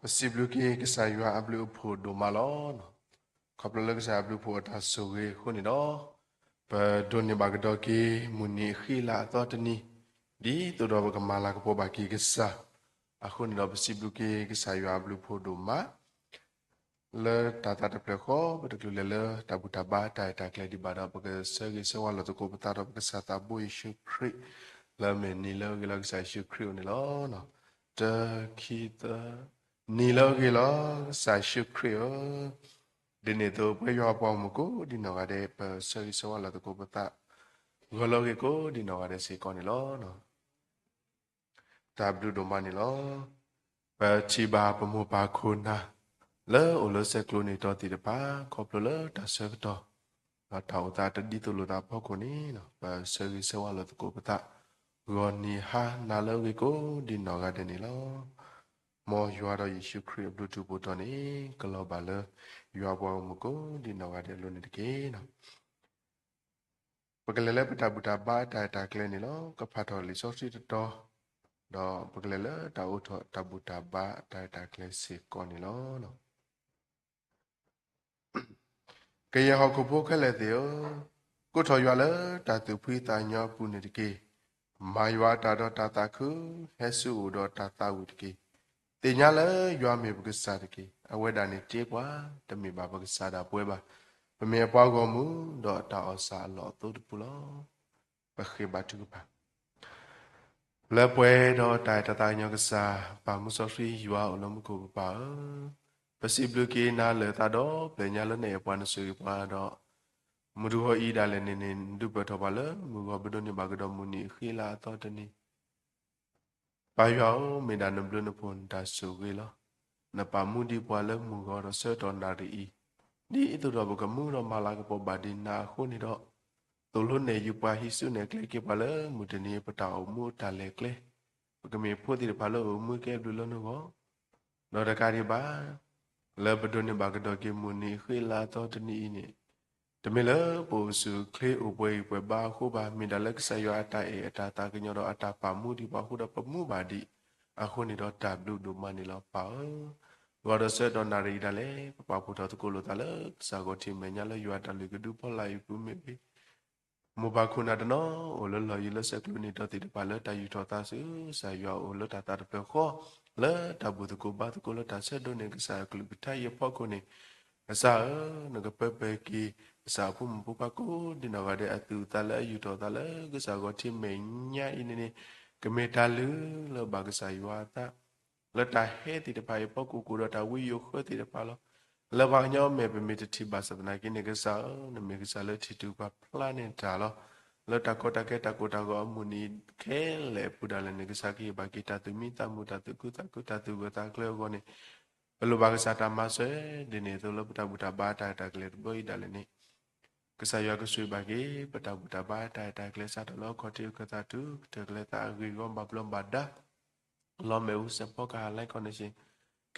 ပစံးဘျုးက့ၤကစၢ်ယွၤအဘျုးအဖှိၣ်ဒိၣ်မးလီၤ. ခီဖျိလၢကစၢ်ယွၤအဘျုးအဖှိၣ်အတၢ်ဆိၣ်ဂ့ၤအဃိန့ၣ်ဒီး, ပဒိးန့ၢ်ဘၣ်ကဒီးက့ၤ မုၢ်နံၤအဃံအလၤအသီတနံၤ, ဒ်သိးဒီးပကမၤလၤကပီၤဘၣ်က့ၤကစၢ်အဃိန့ၣ်ဒီး ပစံးဘျုးက့ၤကစၢ်ယွၤအဘျုးအဖှိၣ်ဒိၣ်မး လၢတၢ်သးတဖျၢၣ်ဃီ ပတချုးလဲၤလၢတၢ်ဘူၣ်တၢ်ဘါတၢ်ရဲၣ်တၢ်ကျဲၤဒံးဘၣ်ဒီး ပကဆၢဂ့ၤဆၢဝါလိာ်သကိးပသးဒီးပကစၢ်သးဘိယ့ၣ်ၡူးခရံာ် လၢအမ့ၢ်နံၤလၢအဂ့ၤလီၤ ကစၢ်ယ့ၣ်ၡူးခရံာ်အအိၣ်န့ၣ်လီၤ. တၢ ခံ သၢ နံၤလၢအဂ့ၤလီၤ ကစၢ်ယ့ၣ်ၡူးခရံာ်ဧၢ, ဒ်န့ၣ်အသိး ပဝဲယွၤပှၤဂီၢ်မုၢ်ကိးဒံးနီၢ်ဂၤဒဲး ပဆၢဂ့ၤဆၢဝါလိာ်သကိးပသး ဂီၤလၢအဂ့ၤကိးဒံးနီၢ်ဂၤဒဲးစ့ၢ်ကီးန့ၣ်လီၤ. တၢ်ဘျုးဒိၣ်မးန့ၣ်လီၤ. ပထံၣ်ဘၣ်ပမိၢ်ပၢ်ခိၣ်နၢ် လၢအိၣ်လၢဆဲးကျိးန့ၢ်တီသ့ၣ်တဖၣ် ခီဖျိလၢတၢ်ဆၢကတီၢ် ဒီးတၢ်အိၣ်သးတဒ်သိးလိာ်သးအဖီခိၣ်န့ၣ် ပဆၢဂ့ၤဆၢဝါလိာ်သကိးပသး ဂီၤနံၤဟါနၤလၢအဂ့ၤကိးဒံးနီၢ်ဂၤဒဲးန့ၣ်လီၤ. မ်ယွၤဒီးယ့ၣ်ၡူးခရံာ်အဘျုးထူးဖှိၣ်ထီၣ်န့ၣ် ကလီၤဘၣ်လၢ ယွၤပှၤဂီၢ်မုၢ်ကိးဒံးနီၢ်ဂၤဒဲးအလိၤန့ၣ်တက့ၢ်. ပကလဲၤလၢပတၢ်ဘူၣ်တၢ်ဘါတၢ်ရဲၣ်တၢ်ကျဲၤန့ၣ်လီၤ. ကဖးထီၣ်လံာ်စီဆှံတတီၤ, ဒီးပကလဲၤလၢတၢ်အိးထီၣ်တၢ်ဘူၣ်တၢ်ဘါတၢ်ရဲၣ်တၢ်ကျဲၤစ့ၢ်ကီးန့ၣ်လီၤ. ကယဲၢ်ဟီၣ်ခိၣ်ဖိခဲလၢာ်သ့ၣ်ဧၢ, ကိးထီၣ်ယွၤလၢတၢ်သူၣ်ဖှံသးညီအပူၤန့ၣ်တက့ၢ်. မၤယွၤအတၢ်ဒီးတၢ်သးခု, ဟဲဆူအအိၣ်ဒီးတၢ်သးဝံၣ်တက့ၢ်. သ့ၣ်ညါလၢယွၤမ့ၢ်ပကစၢ်တက့ၢ်. အဝဲဒၣ်န့ၣ်တ့ပှၤ, တမ့ၢ်ဘၣ်ပကစၢ်ဒၣ်ပဝဲဘၣ်. ပမ့ၢ်အပှၤဂီၢ်မုၢ်, ဒီးတၢ်အီၣ်ဆၣ်အလီၢ်အသိတဖုလီၤ. ပဃ့ဘါထုကဖၣ် လၢပှဲၤဒီးတၢ်အဲၣ်တၢ်သးကညီၤကစၢ်, ပၢ်မူစီဆှံယွၤအိၣ်လၢမူခိၣ်ပပၢ်ဧၢ, ပစံးဘျုးက့ၤနၤလၢာ်သးဒီးပျဲၢ်ညါလၢနအဲၣ်ပှၤနဆိၣ်ဂ့ၤပှၤဒီး, မုၢ်တဂီၤအံၤဒၣ်လဲာ်န့ၣ်န့ၣ် နဒုးပၢၢ်ထီၣ်ပှၤလၢမုၢ်ဂီၤ ပဒိးန့ၢ်ဘၣ်ကဒီးမုၢ်နံၤအဃံအလၤအသီတနံၤ ပၢ်ယွၤဧၢ, မ့ၢ်ဒၣ်နဘျုးနဖှိၣ်နတၢ်ဆိၣ်ဂ့ၤလီၤ. နပာ်မူဒံးပှၤလၢမုၢ်ဂီၤဒီးဆၢကတီၢ်နၣ်ရံၣ်အံၤ, ဒ်သိးဒီးပကမူဒီးမၤလၤကပီၤဘၣ်ဒံးနၤအဃိန့ၣ်ဒီး, သိၣ်လိနဲၣ်ယုာ်ပှၤဟံးစုနဲၣ်ကျဲက့ၤပှၤလၢမုၢ်တနံၤအံၤ ပတၢ်အိၣ်မူအတၢ်လဲၤကျဲ, ပကမ့ၢ်ဖိသ့ၣ်တဖၣ်လၢအအိၣ်မူကဲဘျုးလၢနဂီၢ် ဒီးတကးဒံးဘၣ်, လၢပဒိးန့ၢ်ဘၣ်ကဒီးက့ၤမုၢ်နံၤအဃံအလၤအသီတနံၤအံၤန့ၣ်, တမ့ၢ်လၢပအိၣ်ဆူၣ်အိၣ်ချ့အိၣ်ပှဲၤဂံၢ်ပှဲၤဘါအဃိဘၣ်, မ့ၢ်ဒၣ်လၢကစၢ်ယွၤအတၢ်အဲၣ်အတၢ်သးကညီၤဒီးအတၢ်ပာ်မူဒံးပှၤအဃိဒီးပမူဘၣ်ဒံး, အဃိန့ၣ်ဒီးတၢ်ဘျုးဒိၣ်မးန့ၣ်လီၤ ပၢ်ဧၢ. ဂီၤဒီးဆၢကတီၢ်နၣ်ရံၣ်ဒၣ်လဲာ် ပပာ်ဖှိၣ်ထီၣ်သကိးလိာ်သးလၢကစၢ်ဂီၤထံးမဲာ်ညါလၢယွၤတၢ်လုၢ်ကဒုဖီလာ်အံၤပူၤမ့ၢ်ဂ့ၤ မိၢ်ပၢ်ခိၣ်နၢ်တနီၤအိၣ်လၢလီၢ်ယံၤလၢဆဲးကျိးန့ၢ်တီသ့ၣ်တဖၣ်လၢတၢ်ယူးထီၣ်သးဆူကစၢ်ယွၤအအိၣ်လၢတၢ်သးတဖျၢၣ်ဃီ, လၢတၢ်ဘူၣ်သကိးဘါသကိးလၢတၢ်ဆၢဒိးန့ၢ်ကစၢ်အကလုၢ်ကထါအံၤအဖီခိၣ်န့ၣ်, ကစၢ်ဧၢ, နကပၢပၢၢ်က့ၤကစၢ်အဖိမုၣ်ဖိခွါကိးဒံးနီၢ်ဂၤဒဲးအသူၣ်အသးလၢအယူးထီၣ်သးလၢကစၢ်ဂီၤထံးမဲာ်ညါအံၤန့ၣ်န့ၣ်, ကမ့ၢ်တၢ်လုၢ်လၢဘၣ်ကစၢ်ယွၤအသး လၢတၢ်ဟဲသ့ၣ်တဖၣ်အံၤအဖီခိၣ် ကအိၣ်ဒီးတၢ်ဝံယိၤဃၢသ့ၣ်တဖၣ်လီၤ. လၢပှၤကညီအမဲာ်ပမ့ၢ်တထံၣ်ဘၣ်ဆၣ်သနာ်က့န့ၣ် ကစၢ်ဧၢ, နမ့ၢ်ကစၢ်လၢထံၣ်တုၤပှၤဖျါန့ၢ်တၢ်လီၤ. လၢတၢ်ကီတၢ်ခဲတၢ်ကိၢ်တၢ်ဂီၤအမုၢ်နံၤခဲလၢာ်အပူၤဒၣ်လဲာ်န့ၣ် ကစၢ်ကဟ့ၣ်ဘၣ်က့ၤတၢ်သူၣ်မံသးမုာ် တၢ်သူၣ်ခုသးခု တၢ်သူၣ်ဂၢၢ်သးကျၢၤအဂီၢ်န့ၣ်, ပလိၣ်ဘၣ်ကစၢ်တၢ်မၤစၢၤ, ဒ်န့ၣ်အသိးလၢပတၢ်ဘူၣ်တၢ်ဘါတၢ်ရဲၣ်တၢ်ကျဲၤတဘျီအံၤဒၣ်လဲာ်န့ၣ် ကစၢ်ယွၤကဆိၣ်ဂ့ၤဘၣ်က့ၤ ပတၢ်ဘူၣ်တၢ်ဘါတၢ်ရဲၣ်တၢ်ကျဲၤ စးထီၣ်လၢအခီၣ်ထံးအခၢၣ်သးတုၤ ကတၢၢ်ကလဲၤသးအဂ့ၢ်အဂီၢ်ဘၣ်ဘျီးဘၣ်ဒါ လီၤမဲာ်အူစဲးဖီကဟၣ် Lion Connection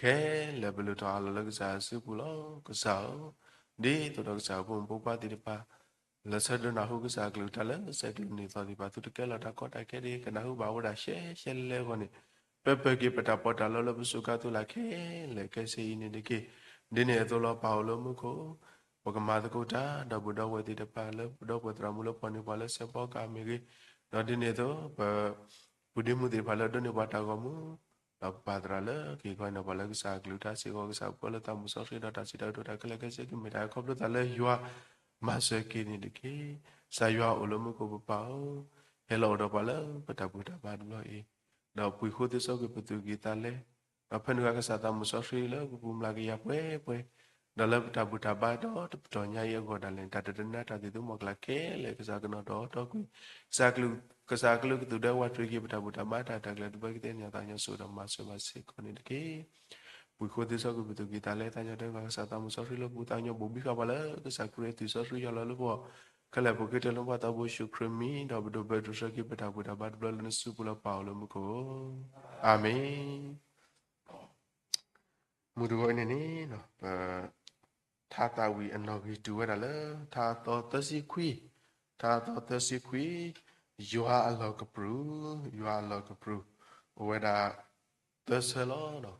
ခဲလၢာ်ပလုၢ်ထီၣ်အးလီၤလၢကစၢ်အစုပူၤလီၤ. ကစၢ်ဧၢ, ဒ်သိးဒီးကစၢ်အဖိမုၣ်ဖိခွါသ့ၣ်တဖၣ် လၢဆၢဒိးနၢ်ဟူကစၢ်အကလုၢ်ကထါလၢဆဲးကျိးန့ၢ်သီသ့ၣ်တဖၣ် သုတကဲလီၤတၢ်ကီတၢ်ခဲဒ်ကနၢ်ဟူဘၣ်ဝဲဒၣ်ရှဲရှဲလဲလဲအဂီၢ်န့ၣ်, ပၢပၢၢ်က့ၤပတၢ်ပီးတၢ်လီလၢပစူးကါသုလၢခဲလၢာ်ခဲဆ့အံၤန့ၣ်တက့ၢ်. ဒ်န့ၣ်အသိးလီၤ ပၢ်အိၣ်လၢမူခိၣ် ပကမၤသကိးတၢ် ဒီပုၢ်ဒီဝဲၢ်သ့ၣ်တဖၣ်လၢပဒီပုၢ်ဝဲၢ်သရၣ်မုၣ်လၢပီၣ်န့ၢ်ပှၤလၢဆဲးဖီကဟၣ်မ့ၢ်ဂ့ၤ, ဒီးဒ်န့ၣ်အသိး ပ ပူၤဒ့မုၣ်သ့ၣ်တဖၣ်လၢဒိးန့ၢ်ပှၤတၢ်ဂီၤမူ, ဒီးပပာ်သရၣ်လၢက့ၤခီန့ၣ်ပှၤလၢကစၢ်အကလုၢ်ကထါစ့ၢ်ကီး ကစၢ်ပှၤလၢသးမုၢ်စီဆှံဒီးတၢ်စံးတၢ်ကတိၤတၢ်ခဲလၢာ်ခဲဆ့ကမ့ၢ်တၢ်ခီဖျိသးလၢယွၤမၤစၢၤက့ၤန့ၣ်တက့ၢ်. ကစၢ်ယွၤအိၣ်လၢမူခိၣ်ပပၢ်ဧၢ, ဟဲလီၤအိၣ်ဒီးပှၤလၢပတၢ်ဘူၣ်တၢ်ဘါတဘျီအံၤ, ဒီးပှ့ၤဃိသ့စီကွံာ်ပသူၣ်ကံၢ်သးလဲ, ဒီးဖဲန့ၣ်အခါကစၢ်သးမုၢ်စီဆှံလၢပပူၤမျၢ်ကယၤပှဲၤပှဲၤ, ဒီးလၢပတၢ်ဘူၣ်တၢ်ဘါဒီးတပတီၢ်ညါအံၤအဂီၢ်ဒၣ်လဲာ်န့ၣ် တၢ်တဒုးနါတၢ်သံၣ်သူမီၤကျၢ်ခဲလၢာ် ကစၢ်ကနီၤထီၣ်အီၤထီကွံာ်, ကစၢ်ကလုာ်, ကစၢ်ကလုာ်ကသူၣ်ဒဲဝးတရံးက့ၤပတၢ်ဘူၣ်တၢ်ဘါတၢ်ရဲၣ်တၢ်ကျဲၤတဘျီကသ့ၣ်ညါသးကညီၤစိၤဒီးမၤစၢၤဘၣ်စ့ၢ်ကီးန့ၣ်တက့ၢ်. ပှ့ၤဃိသ့စီကွံာ်ပသူၣ်ကံၢ်သးလဲ သးကညီၤတဲဘၣ်ကစၢ်သးမုၢ်စီဆှံလၢပူၤ သးကညီၤဘိၣ်ဘံဃာ်ပှၤလၢကစၢ်ခရံာ်အသွံၣ်စီဆှံယွၤလီၤလၢပဂီၢ်, ခဲလၢာ်ပူၤခ့တၢၢ်လၢပှၤသးဘိယ့ၣ်ၡူးခရံာ်မံၤ ဒီးပဒိးဘျၢဒိးဆၢက့ၤပတၢ်ဘူၣ်တၢ်ဘါတဘျီလၢနစုပူၤလၢပၢ်အိၣ်လၢမူခိၣ်, အၤမ့ၣ်. မုၢ်တဂီၤအံၤန့ၣ်န့ၣ် ပ ထါသးဝံၣ်အနီၣ်ဂံၢ်တုၤဝဲဒၣ်လၢ ထါအသီသၢဆံခွံ, ထါအသီသၢဆံခွံ, ယွၤအလီၢ်ကပြုၢ်, ယွၤအလီၢ်ကပြုၢ်, အိၣ်ဝဲဒၣ်သၢဆၢလီၤ.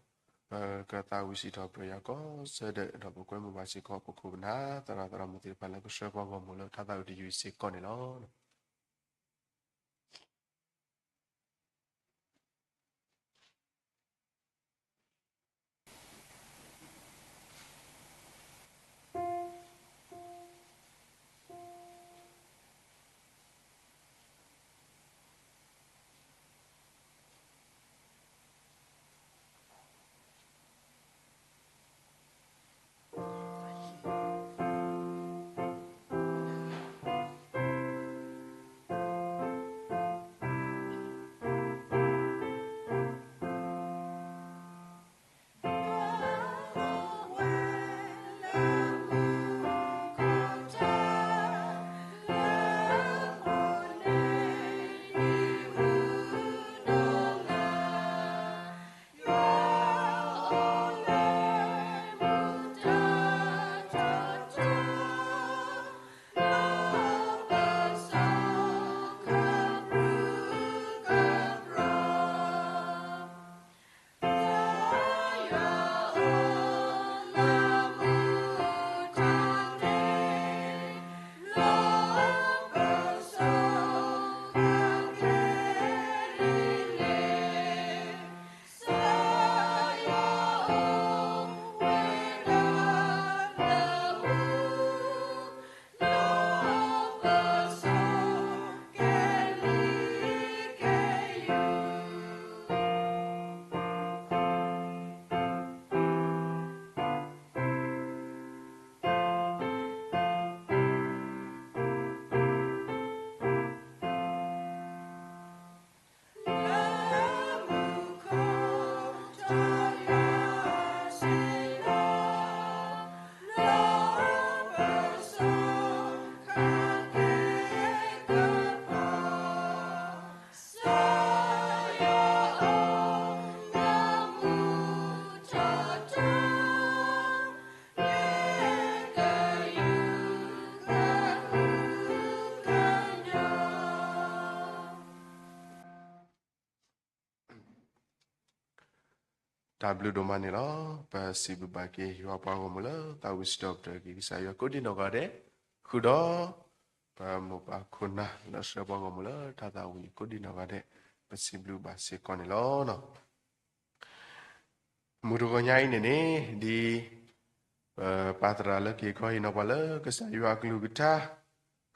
ပကသးဝံၣ်စံးထီၣ်ပတြၢၤယွၤကိးဆၢဒၢး ဒီးပကွဲမုာ်ဘၣ်စ့ၢ်ကီး ပခိၣ်ပနၢ်သရၣ်သရၣ်မုၣ်သ့ၣ်တဖၣ်လၢကဆှၢပှၤဂီၢ်မုၢ်လၢထါသးဝံၣ်တယုၢ်အံၤစ့ၢ်ကီးန့ၣ်လီၤ. တၢ်ဘျုးဒိၣ်မးန့ၣ်လီၤ. ပစံးဘျုးဘၣ်က့ၤယွၤပှၤဂီၢ်မုၢ်လၢသးဝံၣ်စံးထီၣ်ပတြၢၤက့ၤကစၢ်ယွၤကိးဒံနီၢ်ဂၤဒဲး, ဃုာ်ဒီး ပမိၢ်ပၢ်ခိၣ်နၢ်လၢဆှၢပှၤဂီၢ်မုၢ်လၢထါသးဝံၣ်ကိးဒံနီၢ်ဂၤဒဲး, ပစံးဘျုးဘၣ်စ့ၢ်ကီးန့ၣ်လီၤ. မုၢ်တဂီၤညါအံၤန့ၣ်န့ၣ် ဒ် ပပာ်သရၣ်လၢက့ၤခီဟ့ၣ်နီၤပှၤလၢ ကစၢ်ယွၤအကလုၢ်ကထါ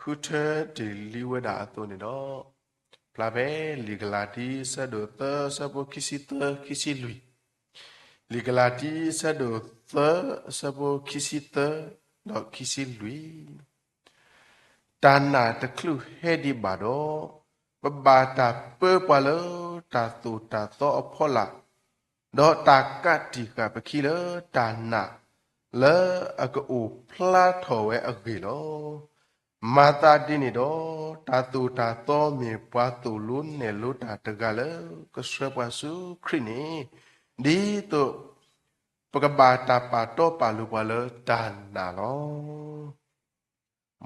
ဃုထၢတ့ၢ်လံဝဲဒၣ်အသိးန့ၣ်ဒီး, ဖျါဖဲလံာ်ကလၤတံ အဆၢဒိၣ်သၢ အဆၢဖိခံဆံသၢ ခံဆံလွံၢ်, လံာ်ကလၤတံ အဆၢဒိၣ်သၢ အဆၢဖိခံဆံသၢ ဒီးခံဆံလွံၢ် တၢ်နာ်တချုးဟဲဒံးဘၣ်ဒီး, ပဘၣ်တၢ်ပၢပှၤလၢတၢ်သိၣ်တၢ်သီအဖီလာ်, ဒီးတၢ်ကးတံာ်ဃာ်ပခံလၢတၢ်နာ် လၢအကအိၣ်ဖျါထီၣ်ဝဲအဂ့ၢ်လီၤ. မၤသးဒ်န့ၣ်ဒီး, တၢ်သိၣ်တၢ်သီမ့ၢ်ပှၤသိၣ်လိနဲၣ်လိတၢ်တဂၤလၢကဆှၢပှၤဆူခရံာ်န့ၣ်, ဒ်သိး ပကဘၣ်တၢ်ပာ်တီပာ်လိၤပှၤလၢတၢ်နာ်လီၤ.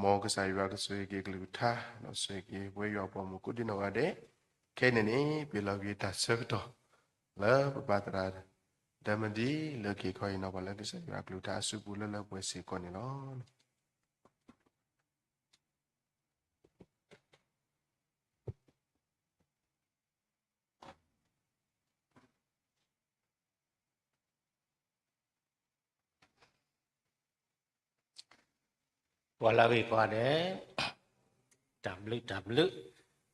မ်ကစၢ်ယွၤကဆိၣ်ဂ့ၤက့ၤကလုၢ်ကထါ, ဒီးဆိၣ်ဂ့ၤက့ၤပဝဲယွၤအပှၤဂီၢ်မုၢ်ကိးဒံနီၢ်ဂၤဒဲး, ခဲအံၤန့ၣ်န့ၣ် ပလီၤက့ၤတၢ်ဆၢကတီၢ် လၢပပာ်သရၣ် ဒၢမဒံ လၢက့ၤခီဟ့ၣ်နီၤပှၤလၢကစၢ်ယွၤအကလုၢ်ကထါအစုပူၤလၢလၢပှဲၤပှဲၤစ့ၢ်ကီးန့ၣ်လီၤ. ပှၤလၢအဂ့ၤကိးဂၤဒဲး, တၢ်ဘျုးတၢ်ဘျုး,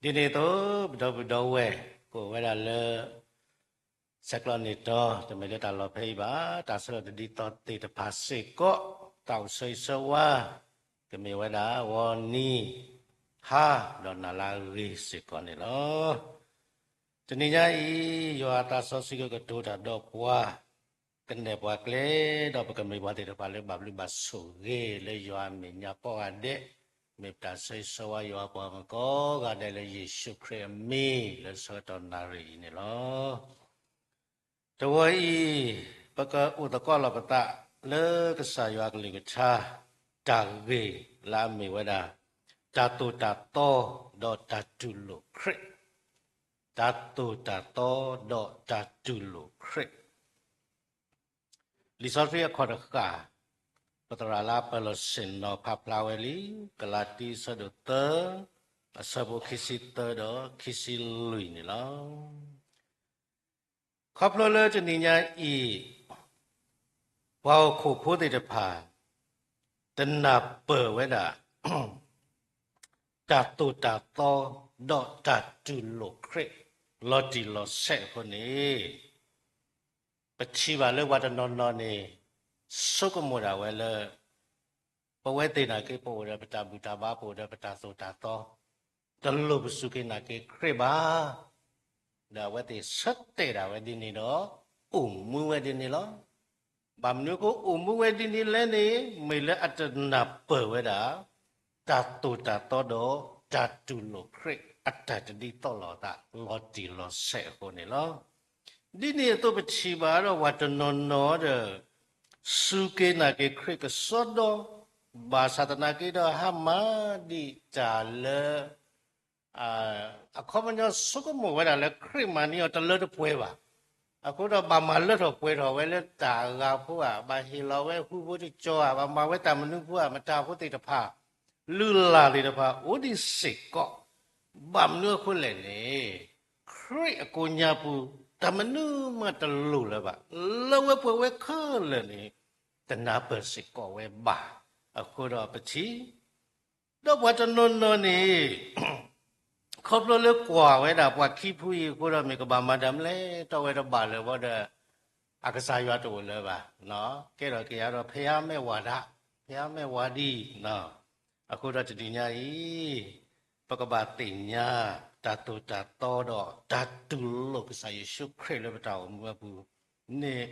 ဒ်န့ၣ်အသိး ပဒီပုၢ်ဒီဝဲၢ် ကအိၣ်ဝဲဒၣ်လၢ ဆဲးကျိးန့ၣ်တီ တမ့ၢ်လၢတၢ်လီၢ်ဖဲအံၤဘၣ်, တၢ်ဆၢကတီၢ်တဒ်သိးသ့ၣ်တဖၣ်စ့ၢ်ကီး, တၢ်အိၣ်ဆၢဂ့ၤဆၢဝါ ကမ့ၢ်ဝဲဒၣ် ဂီၤနံၤ ဟါ ဒီးနၤလၢအဂ့ၤစ့ၢ်ကီးန့ၣ်လီၤ. တနံၤညါအံၤ ယွၤအသးစီဆှံကကတိၤတၢ်ဒီးပှၤ ကနဲၣ်ပှၤကျဲ, ဒီးပကမ့ၢ်ပှၤသ့ၣ်တဖၣ်လၢဘၣ်ဘျုးဘၣ်ဆိၣ်ဂ့ၤလၢယွၤအမဲာ်ညါကိးဂၤဒဲး, မ့ၢ်ပတၢ်ဆၢဂ့ၤဆၢဝါယွၤပှၤဂီၢ်မုၢ်ကိးဂၤဒဲး လၢယ့ၣ်ၡူးခရံာ်အမံၤ လၢဆၢကတီၢ်နၣ်ရံၣ်အံၤန့ၣ်လီၤ. တဝီအံၤ ပကအိၣ်သကိးလီၤပသးလၢကစၢ်ယွၤအကလုၢ်ကထါ တၢ်ဂ့ၢ်လၢအမ့ၢ်ဝဲဒၣ် တၢ်သိၣ်တၢ်သီဒီးတၢ်တူၢ်လိာ်ခရံာ်, တၢ်သိၣ်တၢ်သီဒီးတၢ်တူၢ်လိာ်ခရံာ်. လံာ်စီဆှံအခီၣ်တဃၣ် ပသရၣ်လၢပၢၢ်လီၤဆ့ၣ်နီၤဖးဖျါဝဲလံ, ကလၤတံ အဆၢဒိၣ်သၢ အဆၢဖိခံဆံသၢဒီးခံဆံလွံၢ်န့ၣ်လီၤ. ခီဖျိလၢတနံၤညါအံၤ ပှၤဟီၣ်ခိၣ်ဖိသ့ၣ်တဖၣ် တနၢ်ပၢၢ်ဝဲဒၣ် တၢ်သိၣ်တၢ်သီ ဒီးတၢ်တူၢ်လိာ်ခရံာ် လီၤတံၢ်လီၤဆဲးအဃိန့ၣ်, ပထံၣ်ဘၣ်လၢပှၤတနီၤနီၤန့ၣ် ဆိကမိၣ်ဒၣ်ဝဲလၢ ပဝဲသ့ၣ်နာ်က့ ပအိၣ်ဒီးပတၢ်ဘူၣ်တၢ်ဘါ ပအိၣ်ဒီးပတၢ်သိၣ်တၢ်သီ, တလိၣ်ပစူၢ်က့ၤနာ်က့ၤခရံာ်ဘၣ်. ဒီးအဝဲသ့ၣ်ဆၢတဲာ်ဒၣ်ဝဲဒ်န့ၣ်ဒီး အိၣ်မူဝဲဒ်န့ၣ်လီၤ. ဘၣ်မနုၤအဃိအိၣ်မူဝဲဒ်န့ၣ်လဲၣ်န့ၣ် မ့ၢ်လၢအတနၢ်ပၢၢ်ဝဲဒၣ် တၢ်သိၣ်တၢ်သီဒီးတၢ်တူၢ်လိာ်ခရံာ် အတၢ်တဒ်သိးလိာ်သး လီၤတံၢ်လီၤဆဲးအဃိန့ၣ်လီၤ. ဒ်န့ၣ်အသိးပထံၣ်ဘၣ်ဒီးပှၤတနီၤနီၤဒီး စူၢ်က့ၤနာ်က့ၤခရံာ်ကစီဒီ, ဘၣ်ဆၣ်သနာ်က့ဒီးဟါမၢ်ဒံးတၢ်လၢ အခီပညီဆိကမိၣ်ဝဲဒၣ်လၢခရံာ်မၤန့ၢ်အီၤတလၢတပှဲၤဘၣ်. အဃိဒီးဘၣ်မၤလၢထီၣ်ပှဲၤထီၣ်ဝဲလၢတၢ်အဂၤဖိဧါ, ဘၣ်ဟ့ၣ်လီၤဝဲဟူဖိတကၠီဧါ, ဘၣ်မၤဝဲတၢ်မနုၤဖိဧါ, မတၤဖိသ့ၣ်တဖၣ် လုၢ်လၢ်သ့ၣ်တဖၣ်အိၣ်ဒံးစ့ၢ်ကီး. ဘၣ်မနုၤအဃိလဲၣ်န့ၣ်, ခရံာ်အကိးညါပူၤ တၢ်မနုၤမးတလိၣ်လၢၤဘၣ်. လၢဝဲပှဲၤဝဲခဲလၢာ်န့ၣ် တနၢ်ပၢၢ်စ့ၢ်ကီးဝဲဘၣ်. အဃိဒီးပထံၣ် ဒီးပှၤတနီၤနီၤန့ၣ် ခီဖျိလၢကွၢ်ဝဲဒၣ်ပှၤခံဖုအံၤအဃိဒီး မ့ၢ်ကဘၣ်မၤတၢ်မနုၤလဲၣ်, တီဝဲတဘၣ်လၢၤဘၣ်ဒီး အကစၢ်ယွၤတအိၣ်လၢၤဘၣ်, ကဲထီၣ်က့ၤယၤဒီးဖဲအမဲာ်ဝၤဒၣ်, ဖဲအမဲာ်ဝၤဒံး. အဃိဒီးတနံၤညါအံၤ ပကဘၣ်သ့ၣ်ညါ တၢ်သိၣ်တၢ်သီဒီးတၢ်တူၢ်လိာ်ကစၢ်ယ့ၣ်ၡူးခရံာ်လၢပတၢ်အိၣ်မူအပူၤန့ၣ်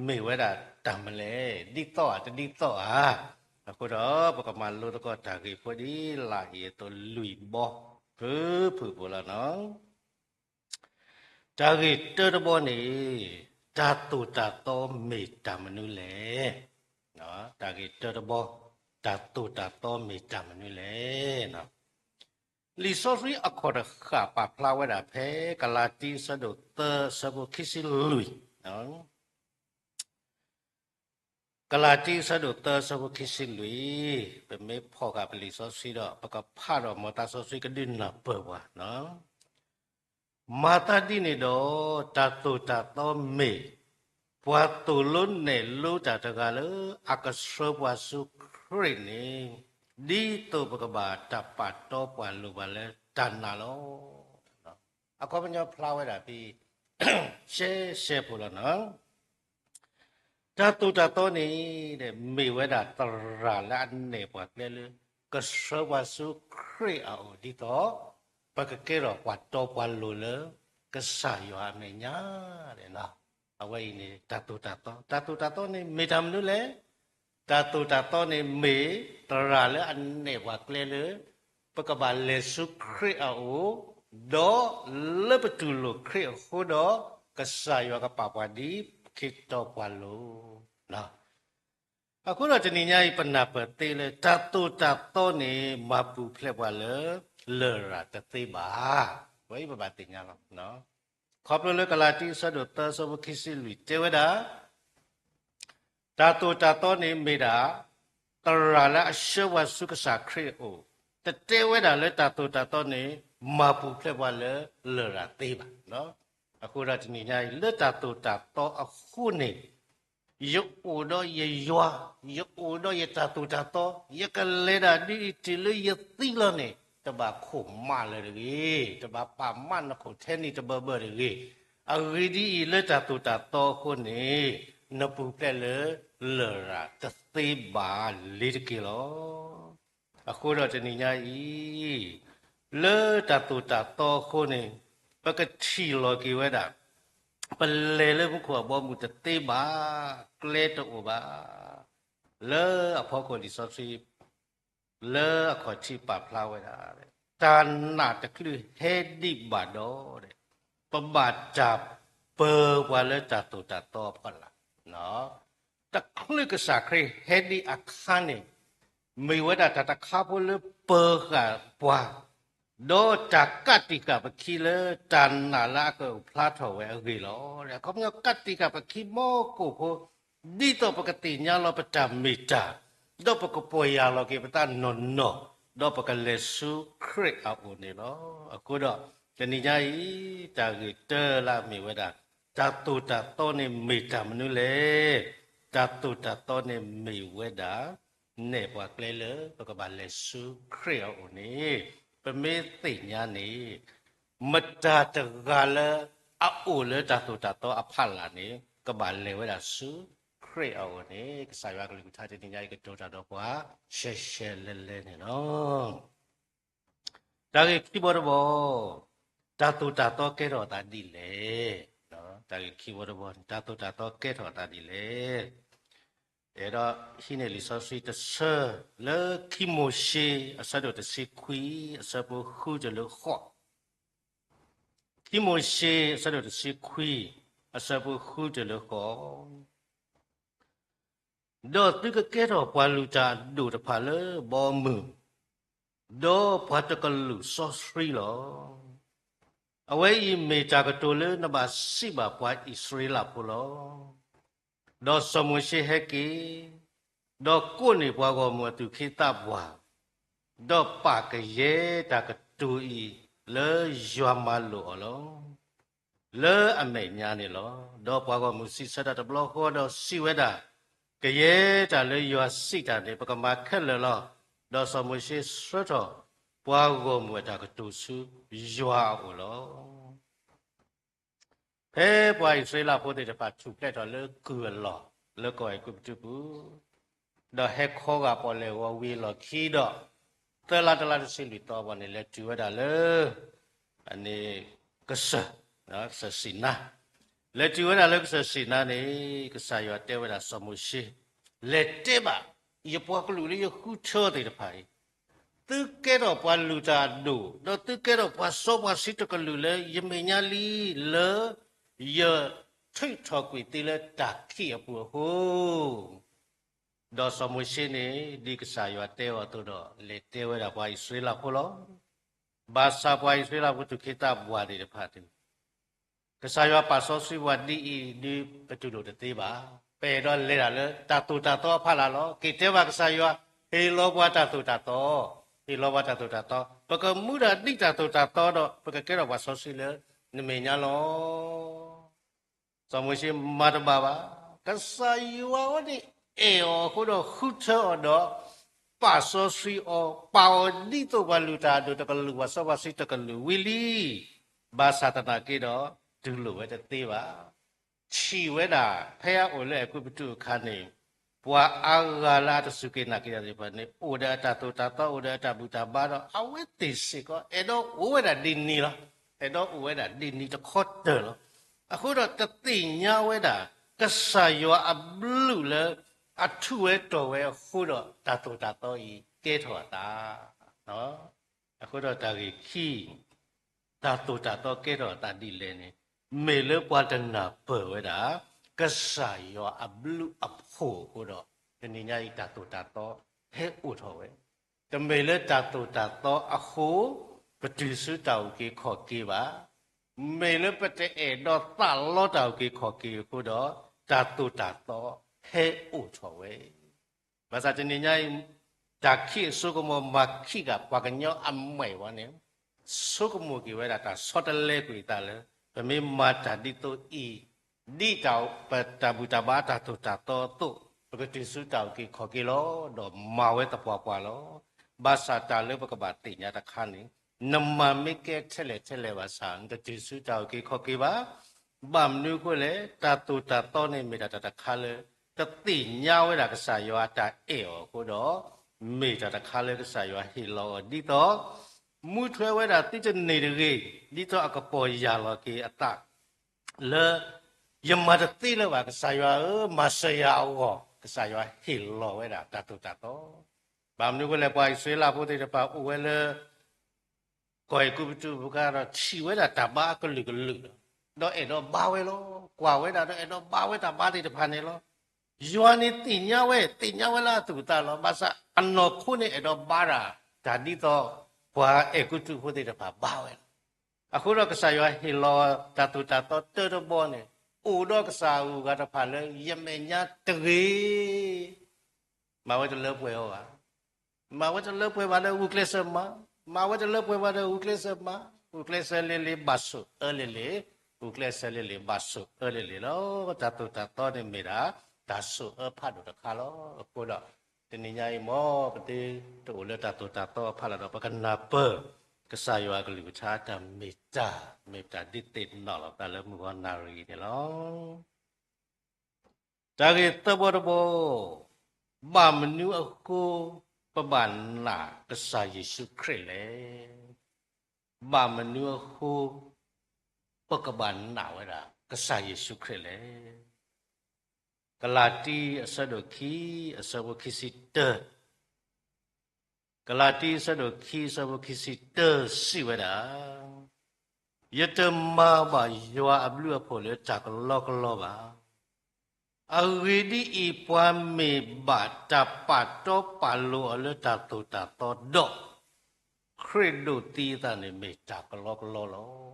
မ့ၢ်ဝဲဒၣ်တၢ်မနုၤလဲၣ်, ဒ်သိးဧါတဒ်သိးဧါ. အဃိဒီးပကမၤလိသကိးတၢ်ဂ့ၢ်ဖိဒ်လာ်အံၤအသိးလွံၢ်ဘီ ဖုၣ်ဖုၣ်ဖိလီၤနီၤ. တၢ်ဂ့ၢ်တၢတဘီန့ၣ် တၢ်သိၣ်တၢ်သီမ့ၢ်တၢ်မနုၤလဲၣ်. တၢ်ဂ့ၢ်တၢတဘီ တၢ်သိၣ်တၢ်သီမ့ၢ်တၢ်မနုၤလဲၣ်. လံာ်စီဆှံအခီၣ်တဃၣ်ပာ်ဖျါဝဲဒၣ်ဖဲ ကလၤတံ အဆၢဒိၣ်သၢ အဆၢဖိခံဆံလွံၢ်, ကလၤတံ အဆၢဒိၣ်သၢ အဆၢဖိခံဆံလွံၢ်, ပမ့ၢ်ဖီၣ်ဃာ်ပလံာ်စီဆှံဒီး ပကဖးဒီးမ်သးစီဆှံကဒုးနၢ်ပၢၢ်ပှၤ. မၤသးဒ်န့ၣ်ဒီး တၢ်သိၣ်တၢ်သီမ့ၢ် ပှၤသိၣ်လိနဲၣ်လိတၢ်တဂၤလၢ အကဆှၢပှၤဆူခရံာ်န့ၣ် ဒ်သိးပကဘၣ်တၢ်ပာ်တီပှၤလိၤပှၤလၢတၢ်နာ်လီၤ. အခီပညီဖျါဝဲဒၣ်ဖဲ ရှဲရှဲဖိလီၤနီၤ. တၢ်သိၣ်တၢ်သီန့ၣ် မ့ၢ်ဝဲဒၣ်သရၣ်လၢအနဲၣ်ပှၤကျဲလၢ ကဆှၢပှၤဆူခရံာ်အအိၣ်ဒ်သိး ပကကဲထီၣ်ပှၤတီပှၤလိၤလၢကစၢ်ယွၤအမဲာ်ညါ. အဝဲအံၤန့ၣ် တၢ်သိၣ်တၢ်သီ, တၢ်သိၣ်တၢ်သီန့ၣ်မ့ၢ်တၢ်မနုၤလဲၣ်. တၢ်သိၣ်တၢ်သီန့ၣ်မ့ၢ် သရၣ်လၢအနဲၣ်ပှၤကျဲလၢ ပကဘၣ်လဲၤဆူခရံာ်အအိၣ်, ဒီးလၢပတူၢ်လိာ်ခရံာ်အဃိဒီး ကစၢ်ယွၤကပာ်ပှၤဒ်ခ့တီပှၤလိၤ. အဃိဒီးတနံၤညါအံၤ ပနၢ်ပၢၢ်သ့လၢ တၢ်သိၣ်တၢ်သီန့ၣ် မၤပူၤဖျဲးပှၤလၢ လရာ်တသ့ဘၣ်. ဝဲအံၤပဘၣ်သ့ၣ်ညါလီၤ. ခီဖျိလၢကလၤတံ အဆၢဒိၣ်သၢ အဆၢဖိခံဆံလွံၢ်တဲဝဲဒၣ် တၢ်သိၣ်တၢ်သီန့ၣ်မ့ၢ်ဒၣ် သရၣ်လၢအဆှၢပှၤဆူကစၢ်ခရံာ်အအိၣ်, တတဲဝဲဒၣ်လၢတၢ်သိၣ်တၢ်သီန့ၣ် မၤပူၤဖျဲးပှၤလၢလရာ်သ့ဘၣ်. အဃိဒီးတနံၤညါအံၤ လၢတၢ်သိၣ်တၢ်သီအဃိန့ၣ် ယအိၣ်ဒီးယယွၤ, ယအိၣ်ဒီးယတၢ်သိၣ်တၢ်သီ, ယကလဲၤဒၣ်ဒ်အံၤတုၤလၢယသံလီၤန့ၣ် တဘၣ်ခိၣ်မးလၢၤတဂ့ၤ, တဘၣ်ပာ်မးနခိၣ်ထဲနံၤတဘၢဘၢတဂ့ၤ. အဂ့ၢ်ဒ်အံၤ လၢတၢ်သိၣ်တၢ်သီအဃိန့ၣ် နပူၤဖျဲးလၢလရာ်တသ့ဘၣ်လ့ၤတက့ၢ်လီၤ. အဃိဒီးတနံၤညါအံၤ လၢတၢ်သိၣ်တၢ်သီအဃိန့ၣ် ပကထံၣ်လီၤက့ၤဝဲဒၣ် ပလဲၤလၢမူခိၣ်အဘီအမုၢ်တသ့ဘၣ်, ကျဲတအိၣ်ဘၣ်. လၢအဖီခိၣ်လံာ်စီဆှံ လၢအခီၣ်ထံးပာ်ဖျါဝဲဒၣ် တၢ်နာ်တချုးဟဲဒံးဘၣ်ဒီး ပဘၣ်တၢ်ပၢၤပှၤလၢတၢ်သိၣ်တၢ်သီအဖီလာ်. တချုးကစၢ်ခရံာ်ဟဲဒံးအခါန့ၣ် မ့ၢ်ဝဲဒၣ်တၢ်တခါဖိလၢပၢၤဃာ်ပှၤ ဒီးတၢ်ကးတံာ်ဃာ်ပခံလၢတၢ်နာ်လၢအကအိၣ်ဖျါထီၣ်ဝဲအဂ့ၢ်လီၤ. အခီပညီကးတံာ်ဃာ်ပခံ မီၢ်ကိၣ်ဖိ ဒ်သိးပကသ့ၣ်ညါလီၤပတၢ်မ့ၢ်တၢ်, ဒီးပကပီၢ်ယၢ်လီၤက့ၤပသးနီၢ်နီၢ်, ဒီးပကလဲၤဆူခရံာ်အအိၣ်န့ၣ်လီၤ. အဃိဒီး တနံၤညါအံၤ တၢ်ဂ့ၢ်တၢလၢအမ့ၢ်ဝဲဒၣ် တၢ်သိၣ်တၢ်သီန့ၣ်မ့ၢ်တၢ်မနုၤလဲၣ်. တၢ်သိၣ်တၢ်သီန့ၣ်မ့ၢ်ဝဲဒၣ် နဲၣ်ပှၤကျဲလၢ ပကဘၣ်လဲၤဆူခရံာ်အအိၣ်န့ၣ်, ပမ့ၢ်သ့ၣ်ညါန့ၣ် မတၤတဂၤလၢအအိၣ်လၢတၢ်သိၣ်တၢ်သီအဖီလာ်န့ၣ် ကဘၣ်လဲၤဝဲဒၣ်ဆူခရံာ်အအိၣ်န့ၣ် ကစၢ်ယွၤကလုၢ်ကထါတနံၤညါအံၤ ကတိၤတၢ်ဒီးပှၤ ရှဲရှဲလဲလဲန့ၣ်လီၤ. တၢ်ဂ့ၢ်ခံဘီတဘီ, တၢ်သိၣ်တၢ်သီကဲထီၣ်အသးဒ်လဲၣ်. တၢ်ဂ့ၢ်ခံဘီတဘီန့ၣ် တၢ်သိၣ်တၢ်သီကဲထီၣ်အသးဒ်လဲၣ်. အဲၣ်ဒိးဟံးန့ၢ်လံာ်စီဆှံတဆၢ လၢခံမိၤၡ့ အဆၢဒိၣ်တဆံခွံ အဆၢဖိဃုတုၤလၢဃိး, ခံမိၤၡ့ အဆၢဒိၣ်တဆံခွံ အဆၢဖိဃုတုၤလၢဃိး. ဒီးသုကကဲထီၣ်ပှၤလုၢ်တၢ်အဒိၣ်တဖၣ်လၢဘီမုၢ်, ဒီးပှၤတကလုာ်စီဆှံလီၤ. အဝဲအံၤမ့ၢ်တၢ်ကတိၤလၢနဘၣ်စံးဘၣ်ပှၤအံၣ်စရ့လးဖိလီၤ. ဒီးစီၤမိၤၡ့ဟဲက့ၤ, ဒီးကိးန့ၢ်ပှၤဂီၢ်မုၢ်အသူၣ်က့သးပှၢ်, ဒီးပာ်ကယဲၢ်တၢ်ကတိၤအံၤလၢယွၤမၤလိာ်အီၤလီၤ. လၢအမဲာ်ညါန့ၣ်လီၤ. ဒီးပှၤဂီၢ်မုၢ်စံးဆၢတၢ်တဘျီဃီဒီးစံးဝဲဒၣ်, ကယဲၢ်တၢ်လၢယွၤစံးတၢ်န့ၣ် ပကမၤခဲလၢာ်လီၤ. ဒီးစီၤမိၤၡ့ဆှၢထီၣ်ပှၤဂီၢ်မုၢ်အတၢ်ကတိၤဆူယွၤအအိၣ်လီၤ. ဖဲပှၤအံၣ်စရ့လးဖိသ့ၣ်တဖၣ်ထူၣ်ဖျဲးထီၣ်လၢကုၢ်အလီၢ် လၢကီၢ်အဲၤကူပတူးပူၤ, ဒီးဟဲခီဂာ်ပီၣ်လဲၣ်ဂီၤဝံၤအလီၢ်ခံဒီး သၢလါတလါတဆံလွံၢ်သီဘၣ်န့ၣ် လဲၤတုၤဝဲဒၣ်လၢ အန့ၣ် ကစၢၢ်, ကစၢၢ်စံၣ်နါ, လဲၤတုၤဝဲဒၣ်လၢကစၢၢ်စံၣ်နါန့ၣ် ကစၢ်ယွၤတဲဝဲဒၣ်စီၤမိၤၡ့, လဲၤတဲဘၣ် ယပှၤကလုာ်လၢယဃုထၢသ့ၣ်တဖၣ်အံၤ, သုကဲထီၣ်ပှၤလုၢ်တၢ်အဒိၣ်, ဒီးသုကဲထီၣ်ပှၤစီပှၤဆှံတကလုာ်လၢ ယမဲာ်ညါလံ လၢယထုးထီၣ်ကွံာ်သုလၢတၢ်ခံးအပူၤအဃိ, ဒီးစီၤမိၤၡ့န့ၣ် ဒ်ကစၢ်ယွၤတဲအီၤအသိးဒီး လဲၤတဲဝဲဒၣ်ပှၤအံၣ်စရ့လးဖိလီၤ. ဘၣ်ဆၣ်ပှၤအံၣ်စရ့လးဖိသူၣ်က့သးပှၢ်သ့ၣ်တဖၣ်န့ၣ် ကစၢ်ယွၤပာ်စီဆှံပှၤဒ်အံၤ ဒ်ပတူၢ်လိာ်တသ့ဘၣ်. ပအဲၣ်ဒိးလဲၤတၢ်လၢတၢ်သိၣ်တၢ်သီအဖီလာ်လီၤ. က့ၤတဲဘၣ်ကစၢ်ယွၤ, ဟ့ၣ်လီၤပှၤတၢ်သိၣ်တၢ်သီ, ဟ့ၣ်လီၤပှၤတၢ်သိၣ်တၢ်သီ, ပကမူဒၣ်ဒ်တၢ်သိၣ်တၢ်သီဒီး ပကကဲထီၣ်ပှၤစီဆှံလၢနမဲာ်ညါလီၤ. စီၤမိၤၡ့မၤတဘၣ်ဘၣ်. ကစၢ်ယွၤအဝဲန့ၣ်အဲၣ်အီၤအဃိဒီးဃုထၢအီၤဒီး ပာ်စီဆှံအီၤ, ပာ်အီၤဒ်သိးပှၤလုၢ်တၢ်အဒိၣ်တကလုာ်, ပှၤစီပှၤဆှံတကလုာ်ဝံၤလံ. ဘၣ်ဆၣ်သနာ်က့ဒီး တူၢ်လိာ်ဝဲတသ့ဘၣ်. ထံၣ်ဝဲဒၣ် ဖဲအအိၣ်လၢအဲၤကူပတူးအခါန့ၣ် ပှၤအါဂၤလၢအတစူၢ်က့ၤနာ်က့ၤတၢ်သ့ၣ်တဖၣ်န့ၣ် အိၣ်ဒီးအတၢ်သိၣ်တၢ်သီ, အိၣ်ဒီးအတၢ်ဘူၣ်တၢ်ဘါဒီး အဝဲသ့ၣ်စ့ၢ်ကီး အဲၣ်ဒိးအိၣ်ဝဲဒၣ်ဒ်န့ၣ်လီၤ. အဲၣ်ဒိးအိၣ်ဝဲဒၣ်ဒ်န့ၣ်တခီတၢၢ်လီၤ. အဃိဒီးတသ့ၣ်ညါဝဲဒၣ် ကစၢ်ယွၤအဘျုးလၢအထူးဝဲတီၤဝဲအဃိဒီး တၢ်သိၣ်တၢ်သီအံၤကဲထီၣ်အသး အဃိဒီးတၢ်ဂ့ၢ်ခံ, တၢ်သိၣ်တၢ်သီကဲထီၣ်အသးဒ်လဲၣ်န့ၣ်, မ့ၢ်လၢပှၤတနၢ်ပၢၢ်ဝဲဒၣ် ကစၢ်ယွၤအဘျုးအဖှိၣ်အဃိဒီး တနံၤညါအံၤတၢ်သိၣ်တၢ်သီဟဲအိၣ်ထီၣ်ဝဲ. တမ့ၢ်လၢတၢ်သိၣ်တၢ်သီအဃိ ပတုၤဆူတၢ်အုၣ်က့ၤခီၣ်က့ၤဘၣ်. မ့ၢ်လၢပတအဲၣ်ဒိးသးလီတၢ်အုၣ်က့ၤခီၣ်က့ၤအဃိဒီး တၢ်သိၣ်တၢ်သီဟဲအိၣ်ထီၣ်ဝဲ ဘၣ်ဆၣ်တနံၤညါအံၤ တၢ်ခံးအစိကမီၤမၤခံးဃာ်ပှၤကညီအမဲာ်ဝဲန့ၣ်, ဆိကမိၣ်က့ၤဝဲဒၣ်တၢ်ဆီတလဲကွံာ်အသးလၢ ပမ့ၢ်မၤတၢ်ဒ်သိးအံၤ, ဒ်တၢ်ပတၢ်ဘူၣ်တၢ်ဘါတၢ်သိၣ်တၢ်သီအသိး, ပကတုၤဆူတၢ်အုၣ်က့ၤခီၣ်က့ၤလီၤ. ဒီးမၤဝဲသပှၢ်ပှၢ်လီၤ. ဘၣ်ဆၣ်တၢ်လၢပကဘၣ်သ့ၣ်ညါတခါန့ၣ်, နမၤမ့ၢ်ကဲထဲလဲၣ်ထဲလဲၣ်ဘၣ်ဆၣ် နတတုၤဆူတၢ်အုၣ်က့ၤခီၣ်က့ၤဘၣ်. ဘၣ်မနုၤအဃိလဲၣ်, တၢ်သိၣ်တၢ်သီန့ၣ်မ့ၢ်ဒၣ်တၢ်တခါလၢ တသ့ၣ်ညါဝဲဒၣ်ကစၢ်ယွၤအတၢ်အဲၣ်အီၤအဃိဒီး, မ့ၢ်တၢ်တခါလၢကစၢ်ယွၤဟ့ၣ်လီၤအီၤဒ်သိး, မူထွဲဝဲဒၣ်သုတန့ၢ်တဂ့ၤ, ဒ်သိးအကပီၢ်ယၢ်လီၤက့ၤအသး လၢ ယမၤတသ့လၢၤဘၣ်, ကစၢ်ယွၤဧၢ, မၤစၢၤယၤအဂီၢ်, ကစၢ်ယွၤဟ့ၣ်လီၤဝဲဒၣ်တၢ်သိၣ်တၢ်သီ. ဘၣ်မနုၤအဃိလဲၣ်, ပှၤအံၣ်စရ့လးဖိသ့ၣ်တဖၣ်အိၣ်ဝဲလၢ ကီၢ်အဲၤကူပတူးပူၤအခါဒီး ထံၣ်ဝဲဒၣ်တၢ်ဘါအကလုာ်ကလုာ်လီၤ. ဒီးအဲၣ်ဒိးဘါဝဲလီၤ. ကွၢ်ဝဲဒၣ်ဒီးအဲၣ်ဒိးဘါဝဲတၢ်ဘါသ့ၣ်တဖၣ်န့ၣ်လီၤ. ယွၤန့ၣ်သ့ၣ်ညါဝဲ, သ့ၣ်ညါဝဲလၢအသူၣ်အသးလီၤ. ဘၣ်ဆၣ်အနီၢ်ခိန့ၣ်အဲၣ်ဒိးဘါတၢ်, တၢ်ဒ်သိး ပှၤအဲၤကူပတူးဖိသ့ၣ်တဖၣ်ဘါဝဲလီၤ. အဃိဒီးကစၢ်ယွၤဟ့ၣ်လီၤတၢ်သိၣ်တၢ်သီတၢတဘီန့ၣ် အိၣ်ဒီးကစၢ်အဂုၤအဂၤတဖၣ်လၢယမဲာ်ညါတဂ့ၤ. မၤဝဲတလၢပှဲၤအီၤဘၣ်. မၤဝဲတလၢပှဲၤဘၣ်ဒီးဂုာ်ကျဲးစၢးမၤ, မၤဝဲတလၢပှဲၤဘၣ်ဒီးဂုာ်ကျဲးစၢးမၤ, ဂုာ်ကျဲးစၢးလ့လ့ဘၣ်ဆိၣ်အၢလ့လ့, ဂုာ်ကျဲးစၢးလ့လ့ဘၣ်ဆိၣ်အၢလ့လ့လီၤ. တၢ်သိၣ်တၢ်သီန့ၣ်မ့ၢ်ဒၣ် တၢ်ဆိၣ်အၢဖးဒိၣ်တခါလီၤ. အဃိဒီး တနံၤညါအံၤ မ်ပတအိၣ်လၢတၢ်သိၣ်တၢ်သီအဖီလာ်ဒီး ပကနၢ်ပၢၢ် ကစၢ်ယွၤအကလုၢ်ကထါတၢ်မ့ၢ်တၢ်, မ့ၢ်တၢ်ဒ်သ့ၣ်နီၣ်လီၤပသးလၢမုၢ်ဂီၤနၣ်ရံၣ်အံၤန့ၣ်လီၤ. တၢ်ဂ့ၢ်သၢဘီတဘီ, ဘၣ်မနုၤအဃိ ပဘၣ်နာ်ကစၢ်ယ့ၣ်ၡူးခရံာ်လဲၣ်. ဘၣ်မနုၤအဃိ ပကဘၣ်နာ်ဝဲဒၣ် ကစၢ်ယ့ၣ်ၡူးခရံာ်လဲၣ်. ကလၤတံ အဆၢဒိၣ်ခံ အဆၢဖိခံဆံတၢ, ကလၤတံ အဆၢဒိၣ်ခံ အဆၢဖိခံဆံတၢ စံးဝဲဒၣ်, ယတမၤဘၣ်ယွၤအဘျုးအဖှိၣ်လၢတၢ်ကလီကလီဘၣ်. အဂ့ၢ်ဒ်အံၤ, ပှၤမ့ၢ်ဘၣ်တၢ်ပာ်တီပာ်လိၤအီၤလၢတၢ်သိၣ်တၢ်သီဒီး ခရံာ်ဒိးသံအသးန့ၣ်မ့ၢ်တၢ်ကလီကလီလီၤ.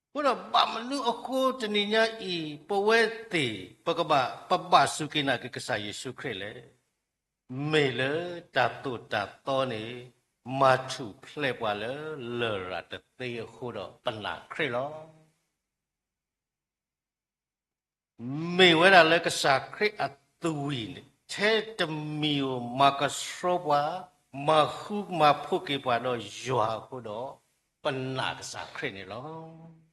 အဃိဒီးဘၣ်မနုၤအဃိတနံၤညါအံၤ ပဝဲသ့ၣ် ပကဘၣ် ပဘၣ်စူၢ်က့ၤနာ်က့ၤကစၢ်ယ့ၣ်ၡူးခရံာ်လဲၣ်. မ့ၢ်လၢတၢ်သိၣ်တၢ်သီန့ၣ် မၤထူၣ်ဖျဲးပှၤလၢလရာ်တသ့အဃိဒီးပနာ်ခရံာ်လီၤ. မ့ၢ်ဝဲဒၣ်လၢကစၢ်ခရံာ်အသွံၣ်န့ၣ် ထဲတမံၤဧိၤမၤကဆှီပှၤ, မၤဃူမၤဖိးက့ၤပှၤဒီးယွၤအဃိဒီး ပနာ်ကစၢ်ခရံာ်န့ၣ်လီၤ.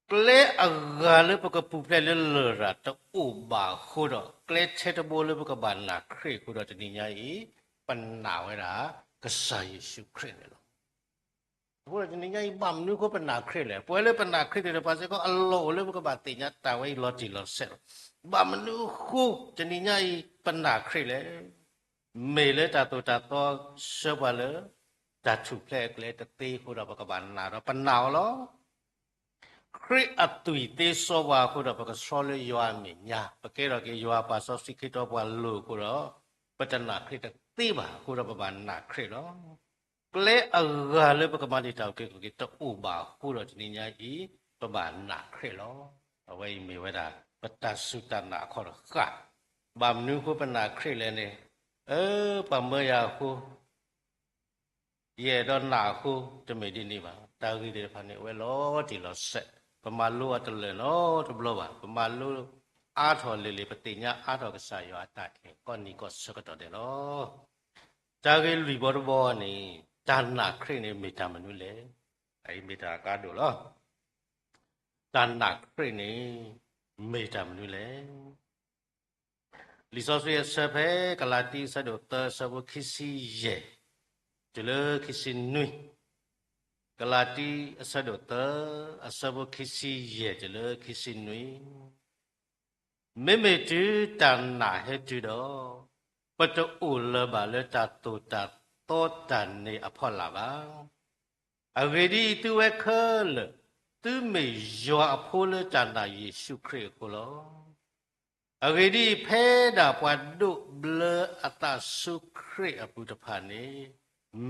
ကျဲအဂၤလၢပကပူၤဖျဲးလၢလရာ်တအိၣ်ဘၣ်အဃိဒီး ကျဲထဲတဘိလၢပကဘၣ်နာ်ခရံာ်အဃိဒီးတနံၤညါအံၤ ပနာ်ဝဲဒၣ်ကစၢ်ယ့ၣ်ၡူးခရံာ်န့ၣ်လီၤ. အဃိဒီးတနံၤညါအံၤ ဘၣ်မနုၤအဃိပနာ်ခရံာ်လဲၣ်. ပဝဲလၢပနာ်ခရံာ်သ့ၣ်တဖၣ်စ့ၢ်ကီး အလီၢ်အိၣ်လၢပကဘၣ်သ့ၣ်ညါတၢ်ဝဲအံၤလီၤတံၢ်လီၤဆဲးလီၤ. ဘၣ်မနုၤအဃိတနံၤညါအံၤ ပနာ်ခရံာ်လဲၣ်. မ့ၢ်လၢတၢ်သိၣ်တၢ်သီဆှၢပှၤလၢ တၢ်ထူၣ်ဖျဲးအကျဲတသ့အဃိဒီး ပကဘၣ်နာ်ဒီးပနာ်အီၤလီၤ. ခရံာ်အသွံၣ်သ့စီပှၤအဃိဒီး ပကဆှီလၢယွၤအမဲာ်ညါ, ပကဲထီၣ်က့ၤယွၤပှၤစီဆှံခရံာ်ပှၤလိၤအဃိဒီး ပတနာ်ခရံာ်တသ့ဘၣ်အဃိဒီး ပဘၣ်နာ်ခရံာ်လီၤ. ကျဲအဂၤလၢပကမၤန့ၢ်တၢ်အုၣ်က့ၤခီၣ်က့ၤတအိၣ်ဘၣ်အဃိဒီးတနံၤညါအံၤ ပဘၣ်နာ်ခရံာ်လီၤ. အဝဲအံၤမ့ၢ်ဝဲဒၣ် ပတၢ်စူၢ်တၢ်နာ်အခီၣ်တဃၣ်. ဘၣ်မနုၤအဃိပနာ်ခရံာ်လဲၣ်န့ၣ်, အၢ ပှၤမၢယၤအဃိ ယအဲၣ်ဒိးနာ်အဃိ တမ့ၢ်ဒ်န့ၣ်ဘၣ်. တၢ်ဂ့ၢ်သ့ၣ်တဖၣ်န့ၣ် အဝဲလီၤတံၢ်လီၤဆဲး, ပမၤလိအီၤတလၢာ်နီတဘျီဘၣ်. ပမၤလိအါထီၣ်လံၤလံၤ ပသ့ၣ်ညါအါထီၣ်ကစၢ်ယွၤအတၢ်အဲၣ် ကိးနံၤကိးဆၢကတီၢ်ဒဲးလီၤ. တၢ်ဂ့ၢ်လွံၢ်ဘီတဘီန့ၣ် တၢ်နာ်ခရံာ်န့ၣ်မ့ၢ်တၢ်မနုၤလဲၣ်. အအံၤမ့ၢ်တၢ်အကါဒိၣ်လီၤ. တၢ်နာ်ခရံာ်န့ၣ် မ့ၢ်တၢ်မနုၤလဲၣ်. လံာ်စီဆှံအဆၢဖဲ ကလၤတံအဆၢဒိၣ်သၢ အဆၢဖိခံဆံယဲၢ် တုၤလၢခံဆံနွံ, ကလၤတံအဆၢဒိၣ်သၢ အဆၢဖိခံဆံယဲၢ်တုၤလၢခံဆံနွံ, မ့မ့ၢ်တုၤတၢ်နာ်ဟဲတုၤဒီး ပတအိၣ်လၢၤဘၣ်လၢတၢ်သိၣ်တၢ်သီတၢ်န့ၣ်အဖီလာ်ဘၣ်. အဂ့ၢ်ဒ်အံၤ, သုဝဲခဲလၢာ် သုမ့ၢ်ယွၤအဖိလၢတၢ်နာ်ယ့ၣ်ၡူးခရံာ်အဃိလီၤ. အဂ့ၢ်ဒ်အံၤ, ဖဲဒၣ်ပှၤဒိးဘျၢအသးဆူခရံာ်အပူၤတဖၣ်န့ၣ်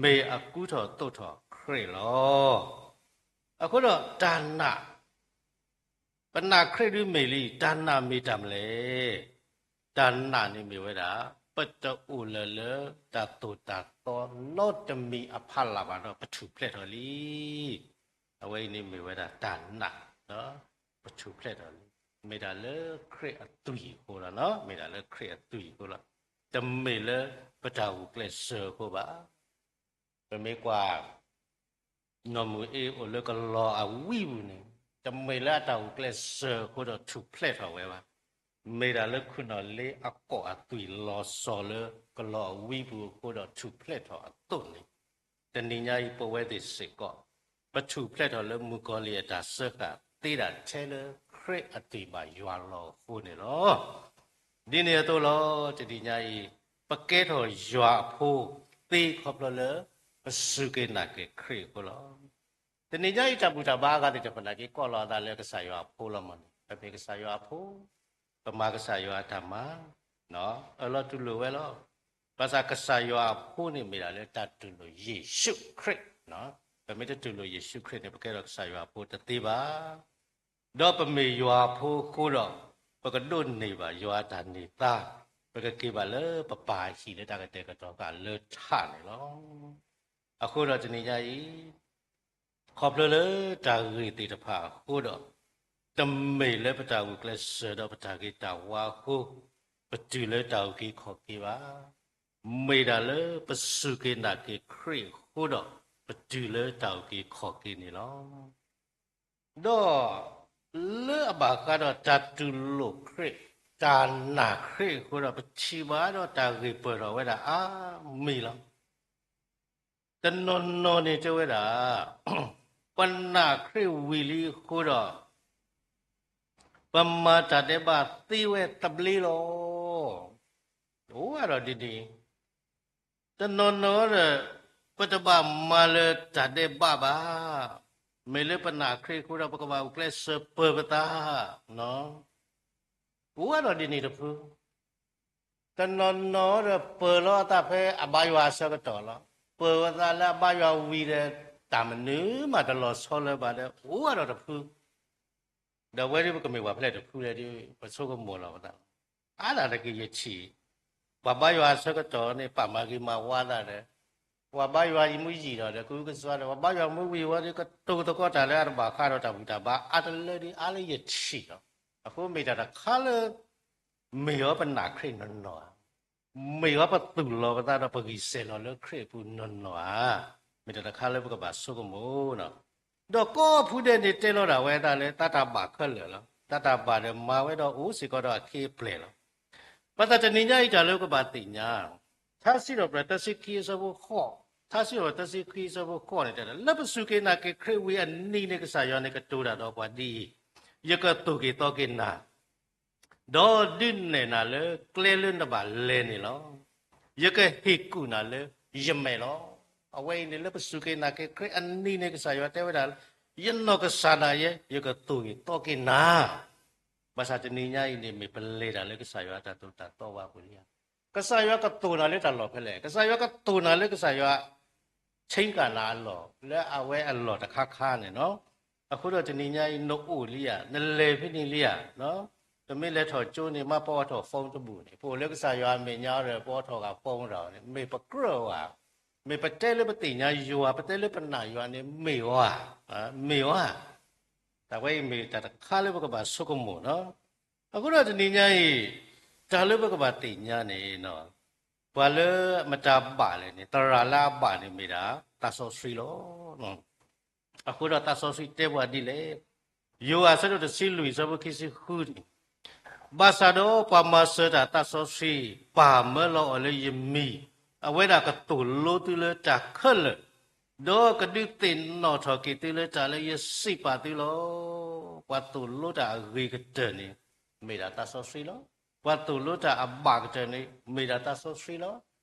မ့ၢ်အကူထီၣ်သိးထီၣ်ခရံာ်လီၤ. အဃိဒီးတၢ်နာ် ပနာ်ခရံာ်ဒုးမ့ၢ်လံ, တၢ်နာ်မ့ၢ်တၢ်မနုၤလဲၣ်. တၢ်နာ်န့ၣ်မ့ၢ်ဝဲဒၣ် ပတအိၣ်လၢၤလၢတၢ်သိၣ်တၢ်သီနီတမံၤအဖီလာ်ဘၣ်ဒီး ပထူၣ်ဖျဲးထီၣ်လံ. အဝဲအံၤန့ၣ်မ့ၢ်ဝဲဒၣ်တၢ်နာ်, ပထူၣ်ဖျဲးထီၣ်လံ. မ့ၢ်ဒၣ်လၢခရံာ်အသွံၣ်အဃိလီၤ, မ့ၢ်ဒၣ်လၢခရံာ်အသွံၣ်အဃိလီၤ. တမ့ၢ်လၢပတၢ်ဂုာ်ကျဲးစၢးအဃိဘၣ်. ပမ့ၢ်ကွၢ် နီၢ်မုၢ်အ့အိၣ်လၢကလီၤအဝံပူၤန့ၣ်, တမ့ၢ်လၢအတၢ်ဂုာ်ကျဲးစၢးအဃိဒီးထူၣ်ဖျဲးထီၣ်ဝဲဘၣ်. မ့ၢ်ဒၣ်လၢခိၣ်နီၣ်လ့အကိာ်အသွံၣ်လီၤဆီလၢကလီၤအဝံပူၤအဃိဒီးထူၣ်ဖျဲးထီၣ်အသိးန့ၣ်, တနံၤညါအံၤပဝဲသ့ၣ်စ့ၢ်ကီး ပထူၣ်ဖျဲးထီၣ်လၢမုၣ်ကီၤလံၢ်အတၢ်စၢဃာ်သ့ဒၣ်ထဲလၢခရံာ်အသွံၣ်ဘၣ်ယွၤလီၤအဃိန့ၣ်လီၤ. ဒ်န့ၣ်အသိးလီၤ, တနံၤညါအံၤ ပကဲထီၣ်ယွၤအဖိသ့ခီဖျိလၢ ပစူၢ်က့ၤနာ်က့ၤခရံာ်အဃိလီၤ. တနံၤညါအံၤ တၢ်ဘူၣ်တၢ်ဘါအဂၤသ့ၣ်တဖၣ်န့ၣ် က့ၤကိးလီၤအသးလၢကစၢ်ယွၤအဖိလီၤမးန့ၣ်, ပမ့ၢ်ကစၢ်ယွၤအဖိ, ပမၤကစၢ်ယွၤအတၢ်မၤ, အၢၣ်လီၤတူၢ်လိာ်ဝဲလီၤ. ဘၣ်ဆၣ်ကစၢ်ယွၤအဖိန့ၣ်မ့ၢ်ဒၣ်လၢတၢ်တူၢ်လိာ်ယ့ၣ်ၡူးခရံာ်, ပမ့ၢ်တတူၢ်လိာ်ယ့ၣ်ၡူးခရံာ်န့ၣ် ပကဲထီၣ်ကစၢ်ယွၤအဖိတသ့ဘၣ်. ဒီးပမ့ၢ်ယွၤဖိအဃိဒီး, ပကဒိးန့ၢ်ဘၣ်ယွၤအတၢ်န့ၢ်သါ, ပကက့ၤဘၣ်လၢပပၢ်အဟံၣ်လၢတၢ်ကတဲာ်ကတီၤဃာ်လၢထးန့ၣ်လီၤ. အဃိဒီးတနံၤညါအံၤ, ခီဖျိလၢတၢ်ဂ့ၢ်သ့ၣ်တဖၣ်အဃိဒီး, တမ့ၢ်လၢပတၢ်ဂုာ်ကျဲးစၢးဒီးပတၢ်ဂ့ၤတၢ်ဝါအဃိ, ပတုၤလၢတၢ်အုၣ်က့ၤခီၣ်က့ၤဘၣ်. မ့ၢ်ဒၣ်လၢပစူၢ်က့ၤနာ်က့ၤခရံာ်အဃိဒီး, ပတုၤလၢတၢ်အုၣ်က့ၤခီၣ်က့ၤန့ၣ်လီၤ. ဒီးလၢအဘၣ်ဃးဒီးတၢ်တူၢ်လိာ်ခရံာ်, တၢ်နာ်ခရံာ်အဃိဒီး ပထံၣ်ဘၣ်ဒီးတၢ်ဂ့ၢ်ပၢၢ်ထီၣ်ဝဲဒၣ်အါမံၤလီၤ. တနီၤနီၤန့ၣ်တဲဝဲဒၣ်, ပနာ်ခရံာ်ဝံၤလံအဃိဒီး, ပမၤတၢ်ဒဲးဘးသ့ဝဲသဘျ့လီၤ. အိၣ်ဒီးဒ်န့ၣ် တနီၤနီၤဒီး, ပတဘၣ်မၤလၢတၢ်ဒဲးဘးဘၣ်. မ့ၢ်လၢပနာ်ခရံာ်အဃိဒီး ပကဘၣ်ဂုာ်ကျဲးစၢးပၢၤပသး, အိၣ်ဒီးဒ်န့ၣ်တဖု. တနီၤနီၤဒီးပၢၤလီၤအသးဖဲအဘါယွၤအဆၢကတီၢ်လီၤ. ပၢၤဝဲသးလၢအဘါယွၤဝံၤဒီး, တၢ်မနုၤမးတလီၤဆီလၢၤဘၣ်ဒီး အိၣ်ဒီးတဖု. ဒီးအဝဲဒၣ်ပကမ့ၢ်ပှၤဖဲလဲၣ်တဖုလဲၣ်ဒီး ပဆိကမိၣ်လီၤပသးလီၤ. အါဒၣ်တက့ၢ်ယထံၣ်, ပှၤဘါယွၤအဆၢကတီၢ်န့ၣ် ပာ်မၤဂ့ၤမၤဝါသးဒီး, ပှၤဘါယွၤအံၤမ့ၢ်ယံာ်ဒီး ဒီးကဟုကစွါဒီး ပှၤဘါယွၤမ့ၢ်ဝံၤဝဲဒီး ကတိၤသကိးတၢ်လၢအတဘၣ်ဃးဒီးတၢ်ဘူၣ်တၢ်ဘါ အါတလၢဒ်အါလၢယထံၣ်လီၤ. အဃိမ့ၢ်တၢ်တခါလၢ မ့ၢ်အီၤပနာ်ခရံာ်နီၢ်နီၢ်ဧါ. မ့ၢ်အီၤပသူၣ်လီၤပသးဒီးပဂံၢ်စဲၤလီၤလၢခရံာ်အပူၤနီၢ်နီၢ်ဧါ. မ့ၢ်တၢ်တခါလၢပကဘၣ်ဆိကမိၣ်လီၤ. ဒီးကိးဖုဒဲးန့ၣ်တဲလီၤဒၣ်ဝဲဒၣ်လၢ တၢ်တၢ်ဘၣ်ခဲလၢာ်လီၤ. တၢ်တၢ်ဘၣ်ဒီးမၤဝဲဒီးအိၣ်စ့ၢ်ကီးဒီးအခ့အပျဲၢ်လီၤ. ဘၣ်ဆၣ်တနံၤညါအံၤတၢ်လၢပကဘၣ်သ့ၣ်ညါ, ထါစံးထီၣ်ပတြၢၤသၢဆံခံအဆၢဖိဃိး, ထါစံးထီၣ်ပတြၢၤသၢဆံခံအဆၢဖိဃိးန့ၣ်တဲဒၣ်, လၢပစူၢ်က့ၤနာ်က့ၤခရံာ်ဝံၤအနံၤန့ၣ် ကစၢ်ယွၤန့ၣ်ကတိၤတၢ်ဒီးပှၤဒ်အံၤ, ယကသိၣ်က့ၤသီက့ၤနၤ ဒီးဒုးနဲၣ်နၤလၢကျဲလၢနဘၣ်လဲၤန့ၣ်လီၤ. ယကဟ့ၣ်ကူၣ်နၤလၢယမဲာ်လီၤ. အဝဲအံၤန့ၣ်လၢပစူၢ်က့ၤနာ်က့ၤခရံာ်အနံၤန့ၣ် ကစၢ်ယွၤတဲဝဲဒၣ်, ယနီၢ်ကစၢ်ဒၣ်ယဲ ယကသိၣ်က့ၤသီက့ၤနၤ. ဘၣ်ဆၣ်တနံၤညါအံၤန့ၣ် မ့ၢ်ပလဲၤတၢ်လၢကစၢ်ယွၤအတၢ်သိၣ်တၢ်သီဘၣ်အပူၤလံဧါ. ကစၢ်ယွၤကသိၣ်နၤလၢတၢ်လီၢ်ဖဲလဲၣ်. ကစၢ်ယွၤကသိၣ်နၤလၢကစၢ်ယွၤ ဆ့ကၤနၤအလီၢ် လၢအဝဲအလီၢ်တခါခါန့ၣ်လီၤ. အဃိဒီးတနံၤညါအံၤ နအိၣ်လံဧါ, နလဲၤဖဲန့ၣ်လံဧါ. ပမ့ၢ်လဲၤထီၣ်ကၠိန့ၣ် မ့ၢ်ပအိးထီၣ် phone တဘူၣ်န့ၣ်, ပအိၣ်လၢကစၢ်ယွၤအမဲာ်ညါဒီး ပအိးထီၣ်ဂၤ phone ဒီးန့ၣ် မ့ၢ်ပကြၢးဧါ. မ့ၢ်ပတဲလၢပသ့ၣ်ညါယွၤ, ပတဲလၢပနာ်ယွၤန့ၣ် မ့ၢ်ဧါ, မ့ၢ်ဧါ. တၢ်ဝဲအံၤမ့ၢ်တၢ်တခါလၢပကဘၣ်ဆိကမိၣ်လီၤ. အဃိဒီးတနံၤညါအံၤ တၢ်လၢပကဘၣ်သ့ၣ်ညါန့ၣ်, ပှၤလၢမတၤဘၣ်လဲၣ်န့ၣ် သရၣ်လၢအဘၣ်န့ၣ်မ့ၢ်ဒၣ်သးစီဆှံလီၤ. အဃိဒီးသးစီဆှံတဲပှၤဒ်လဲၣ်. ယိၤဟၣ်အဆၢဒိၣ်တဆံလွံၢ်အဆၢဖိခံဆံဃုန့ၣ်, ဘၣ်ဆၣ်ဒီးပှၤမၤစၢၤတၢ်သးစီဆှံ ပာ်မၢလီၤအီၤလၢယမံၤ, အဝဲဒၣ်ကသိၣ်လိသုလၢတၢ်ခဲလၢာ်, ဒီးကဒုးသ့ၣ်နီၣ်ထီၣ်က့ၤသုလၢတၢ်လၢယစံးပာ်သုလီၤ. ပှၤသိၣ်လိတၢ်အဂ့ၤကတၢၢ်န့ၣ် မ့ၢ်ဒၣ်သးစီဆှံလီၤ. ပှၤသိၣ်လိတၢ်အဘၣ်ကတၢၢ်န့ၣ် မ့ၢ်ဒၣ်သးစီဆှံလီၤ.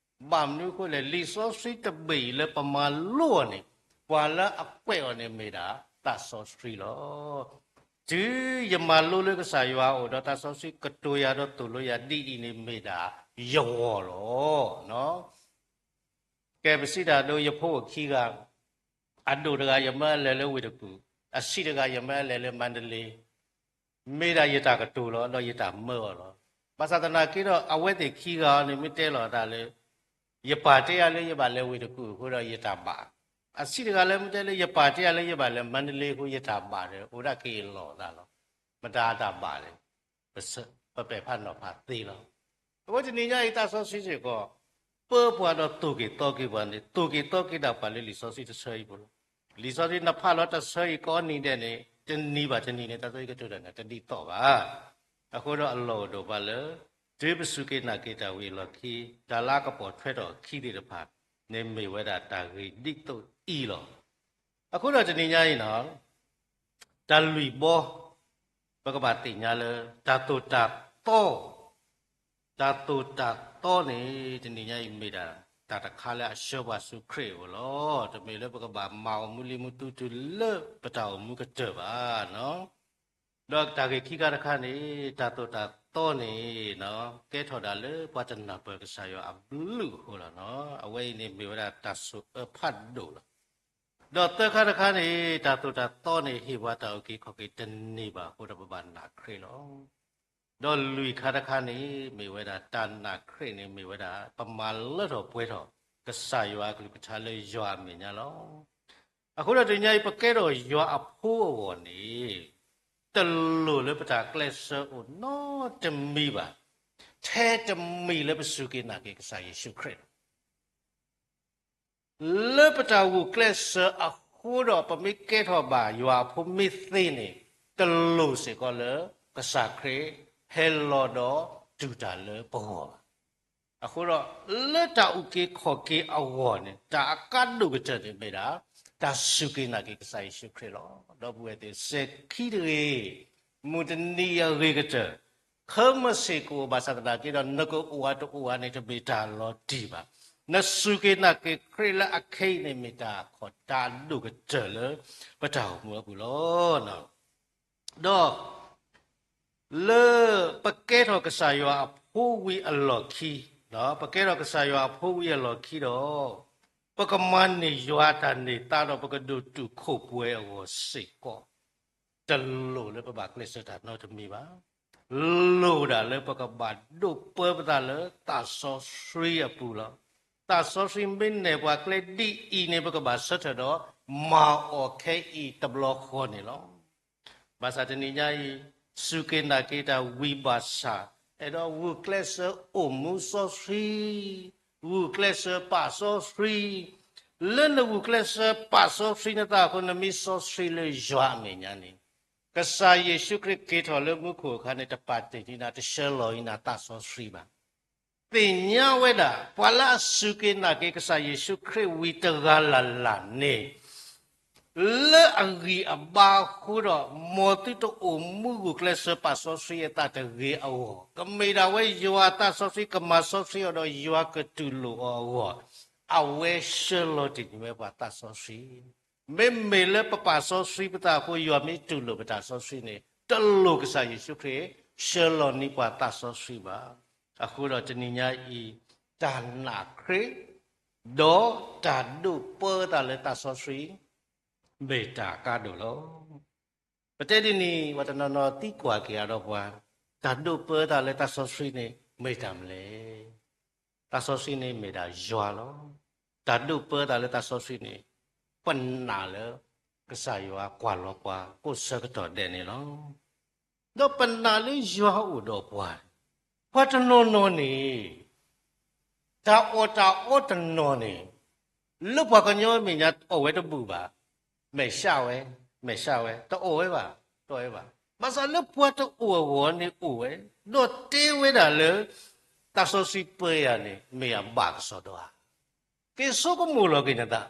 ဘၣ်မနုၤအဃိလဲၣ်, လံာ်စီဆှံတဘ့ၣ်အံၤလၢပမၤလိအီၤန့ၣ်, ပှၤလၢအကွဲးအီၤန့ၣ်မ့ၢ်ဒၣ်သးစီဆှံလီၤ. တုၤယမၤလိလၢကစၢ်ယွၤအအိၣ်ဒီးသးစီဆှံကတိၤယၤဒီးသိၣ်လိယၤဒ်အံၤန့ၣ်မ့ၢ်ဒၣ်ယဂီၢ်လီၤ. ကဲပစံးတၢ်ဒိယဖိအခံဂၤ, အဒိၣ်တဂၤယမၢအလဲၤလၢဝ့ၢ်တကူၣ်, အဆံးတဂၤယမၢအလဲၤလၢမါဒလ့, မ့ၢ်ဒၣ်ယတၢ်ကတိၤလီၤ ဒီးယတၢ်မၢအီၤလီၤ. ဘၣ်ဆၣ်သနာ်က့ဒီး အဝဲသ့ၣ်ခံဂၤအံၤန့ၣ် မ့ၢ်တဲလီၤအသးလၢ ယပၢ်တဲယၤလၢယဘၣ်လဲၤဝ့ၢ်တကူၣ်အဃိဒီးယတၢ်ဘၣ်, အဆံးတဂၤလၢမ့ၢ်တဲလၢယပၢ်တဲယၤလၢယဘၣ်လဲၤမါဒလ့အဃိယတၢ်ဘၣ်ဒီး အိၣ်ဒၣ်က့ၤအလီၢ်အသးလီၤ. မတၤအတၢ်ဘၣ်လဲၣ်, ပပဲာ်ဖးနီၤဖးသ့လီၤ. အဃိတနံၤညါအံၤသးစီဆှံစ့ၢ်ကီး ပၢပှၤဒီးသိၣ်က့ၤသီက့ၤပှၤန့ၣ် သိၣ်က့ၤသီက့ၤဒၣ်ပှၤလၢလံာ်စီဆှံတဆၢအံၤပူၤလီၤ. လံာ်စီဆှံနဖးလီၤတဆၢအံၤကိးနံၤဒဲးန့ၣ် တနံၤဘၣ်တနံၤန့ၣ် တၢ်သိၣ်က့ၤကတိၤတၢ်န့ၣ် တဒ်သိးဘၣ်. အဃိဒီးအလီၢ်အိၣ်ဒိၣ်ပှၤလၢ တုၤပစူၢ်က့ၤနာ်က့ၤတၢ်ဝံၤအလီၢ်ခံ တၢ်လၢအကပိာ်ထွဲထီၣ်အခံသ့ၣ်တဖၣ်န့ၣ် မ့ၢ်ဝဲဒၣ်တၢ်ဂ့ၢ်ဒ်သိးအံၤလီၤ. အဃိဒီးတနံၤညါအံၤန့ၣ် တၢ်လွံၢ်ဘီ ပကဘၣ်သ့ၣ်ညါလၢ တၢ်သိၣ်တၢ်သီ, တၢ်သိၣ်တၢ်သီန့ၣ် တနံၤညါအံၤမ့ၢ်ဒၣ် တၢ်တခါလၢအဆှၢပှၤဆူခရံာ်အအိၣ်လီၤ. တမ့ၢ်လၢပကဘၣ်မၤအီၤမူလံမူတူတုၤလၢပတၢ်အိၣ်မူကတၢၢ်ဘၣ်. ဒီးတၢ်ဂ့ၢ်ခံခါတခါန့ၣ် တၢ်သိၣ်တၢ်သီန့ၣ် ကဲထီၣ်ဒၣ်လၢပှၤတနၢ်ပၢၢ်ကစၢ်ယွၤအဘျုးအဃိလီၤ. အဝဲအံၤန့ၣ်မ့ၢ်ဝဲဒၣ်တၢ်ဆိၣ်အၢဖးဒိၣ်လီၤ. ဒီးသၢခါတခါန့ၣ် တၢ်သိၣ်တၢ်သီန့ၣ် ဟ့ၣ်ပှၤတၢ်အုၣ်က့ၤခီၣ်က့ၤတန့ၢ်ဘၣ်အဃိဒီး ပဘၣ်နာ်ခရံာ်လီၤ. ဒီးလွံၢ်ခါတခါန့ၣ် မ့ၢ်ဝဲဒၣ် တၢ်နာ်ခရံာ်န့ၣ် မ့ၢ်ဝဲဒၣ် ပမၤလၢထီၣ်ပှဲၤထီၣ် ကစၢ်ယွၤအကလုၢ်ကထါလၢယွၤအမဲာ်ညါလီၤ. အဃိဒီးတနံၤညါအံၤ ပကဲထီၣ်ယွၤအဖိအဂီၢ်န့ၣ် တလိၣ်လၢပတၢ်ကျဲးစၢးအိၣ်နီတမံၤဘၣ်, ထဲတမံၤလၢပစူၢ်က့ၤနာ်က့ၤကစၢ်ယ့ၣ်ၡူးခရံာ်လီၤ. လၢပတၢ်ဂုာ်ကျဲးစၢးအဃိဒီး ပမ့ၢ်ကဲထီၣ်ဘၣ်ယွၤအဖိမ့ၢ်သ့န့ၣ် တလိၣ်စ့ၢ်ကီးလၢကစၢ်ခရံာ်ဟဲလီၤဒီးတူၢ်တၢ်လၢပဂီၢ်ဘၣ်. အဃိဒီး လၢတၢ်အုၣ်က့ၤခီၣ်က့ၤအဂီၢ်န့ၣ် တၢ်အကါဒိၣ်ကတၢၢ်န့ၣ်မ့ၢ်ဒၣ် တၢ်စူၢ်က့ၤနာ်က့ၤကစၢ်ယ့ၣ်ၡူးခရံာ်လီၤ. ဒီပုၢ်ဝဲၢ်သ့ၣ် စဲၤခံတဂ့ၤ, မုၢ်တနံၤအဂ့ၤကတၢၢ် ခၢၣ်မ့ၢ်စ့ၢ်ကအိၣ်ဘၣ်ဆၣ်သနာ်က့ဒီး နကအိၣ်ဧါတအိၣ်ဧါန့ၣ် တမ့ၢ်တၢ်လီၤတံၢ်ဘၣ်. နစူၢ်က့ၤနာ်က့ၤခရံာ်လၢအခဲအံၤန့ၣ် မ့ၢ်တၢ်ခီၣ်တၢ်ဒိၣ်ကတၢၢ်လၢပတၢ်အိၣ်မူအပူၤလီၤ. ဒီး လၢပကဲထီၣ်ကစၢ်ယွၤအဖိဝံၤအလီၢ်ခံ, ပကဲထီၣ်ကစၢ်ယွၤအဖိဝံၤအလီၢ်ခံဒီး ပကမၤန့ၢ်ယွၤတၢ်န့ၢ်သါဒီး ပကဒိၣ်တုာ်ခိၣ်ပှဲၤအဂီၢ်စ့ၢ်ကီး တလိၣ်လၢပဘၣ်ကျဲးစၢးတၢ်နီတမံၤဘၣ်. လိၣ်ဒၣ်လၢပကဘၣ်ဒိးပၢပသးလၢသးစီဆှံအပူၤလီၤ. သးစီဆှံမ့ၢ်နဲၣ်ပှၤကျဲဒ်အံၤန့ၣ် ပကဘၣ်ဆၢထၢၣ်ဒီး မၤအီၤခဲအံၤတဘျီဃီန့ၣ်လီၤ. ဘၣ်ဆၣ်တနံၤညါအံၤ စူၢ်က့ၤနာ်က့ၤတၢ်ဝံၤဘၣ်ဆၣ် အဲၣ်ဒိးဂုာ်ကျဲးစၢးအိၣ်မူစီဆှံ, ဂုာ်ကျဲးစၢးပာ်စီဆှံ, လၢနဂုာ်ကျဲးစၢးပာ်စီဆှံနသးအဃိ နမ့ၢ်စီဆှံလၢယွၤအမဲာ်ညါန့ၣ် ကစၢ်ယ့ၣ်ၡူးခရံာ်က့ၤထီၣ်လၢမူခိၣ်အခါန့ၣ် တပာ်တ့ၢ်ဒံးနၤ တဆှၢလီၤဒံးနၤသးစီဆှံဘၣ်. သ့ၣ်ညါဝဲဒၣ် ပှၤလၢအစူၢ်က့ၤနာ်က့ၤကစၢ်ယ့ၣ်ၡူးခရံာ်ဝံၤတဂၤလၢ်လၢ်န့ၣ် လၢအဂံၢ်အဘါအဃိဒီး မ်သုတအိၣ်မူဂုာ်ကျဲးစၢးပာ်စီဆှံအသးတဂ့ၤအဂီၢ်, ကမ့ၢ်ဒၣ်ဝဲယွၤအသးစီဆှံကမၤစီဆှံအီၤဒီး ယွၤကတူၢ်လိာ်အီၤအဂီၢ်, အဝဲဆှၢလီၤတ့ၢ်န့ၢ်ဝဲပှၤသးစီဆှံ. မ့မ့ၢ်လၢပပာ်စီဆှံပသးအဃိ ယွၤမ့ၢ်တူၢ်လိာ်ပတၢ်စီဆှံန့ၣ် တလိၣ်ကစၢ်ယ့ၣ်ၡူးခရံာ် ဆှၢလီၤန့ၢ်ပှၤသးစီဆှံဘၣ်. အဃိဒီးတနံၤညါအံၤ တၢ်နာ်ခရံာ် ဒီးတၢ်ဒိးပၢသးလၢသးစီဆှံ မ့ၢ်တၢ်ကါဒိၣ်လီၤ. ပတဲဒ်န့ၣ် ပှၤတနီၤနီၤသံကွၢ်က့ၤအဒီးပှၤ, တၢ်ဒိးပၢသးလၢသးစီဆှံန့ၣ် မ့ၢ်တၢ်မနုၤလဲၣ်. သးစီဆှံန့ၣ်မ့ၢ်ဒၣ်ယွၤလီၤ. တၢ်ဒိးပၢသးလၢသးစီဆှံန့ၣ် ပနာ်လၢ ကစၢ်ယွၤကွၢ်လီၤပှၤကိးဆၢကတီၢ်ဒဲးန့ၣ်လီၤ. ဒီးပနာ်လၢယွၤအိၣ်ဒီးပှၤ, ပှၤတနီၤနီၤန့ၣ် တၢ်အီၣ်တၢ်အီတနီၤန့ၣ် လၢပှၤကညီအမဲာ်ညါအီၣ်ဝဲတဘူၣ်ဘၣ်, မဲာ်ဆှးဝဲ, မဲာ်ဆှးဝဲ, တအီၣ်ဝဲဘၣ်, တအီၣ်ဝဲဘၣ်. ဘၣ်ဆၣ်လၢပှၤတအိၣ်အဂီၢ်န့ၣ်အိၣ်ဝဲ, ဒီးတဲဝဲဒၣ်လၢ သးစီဆှံပၢယၤန့ၣ် မ့ၢ်အဘၣ်ကစီၣ်ဒီးဧါ. က့ၤဆိကမိၣ်လီၤက့ၤနသး,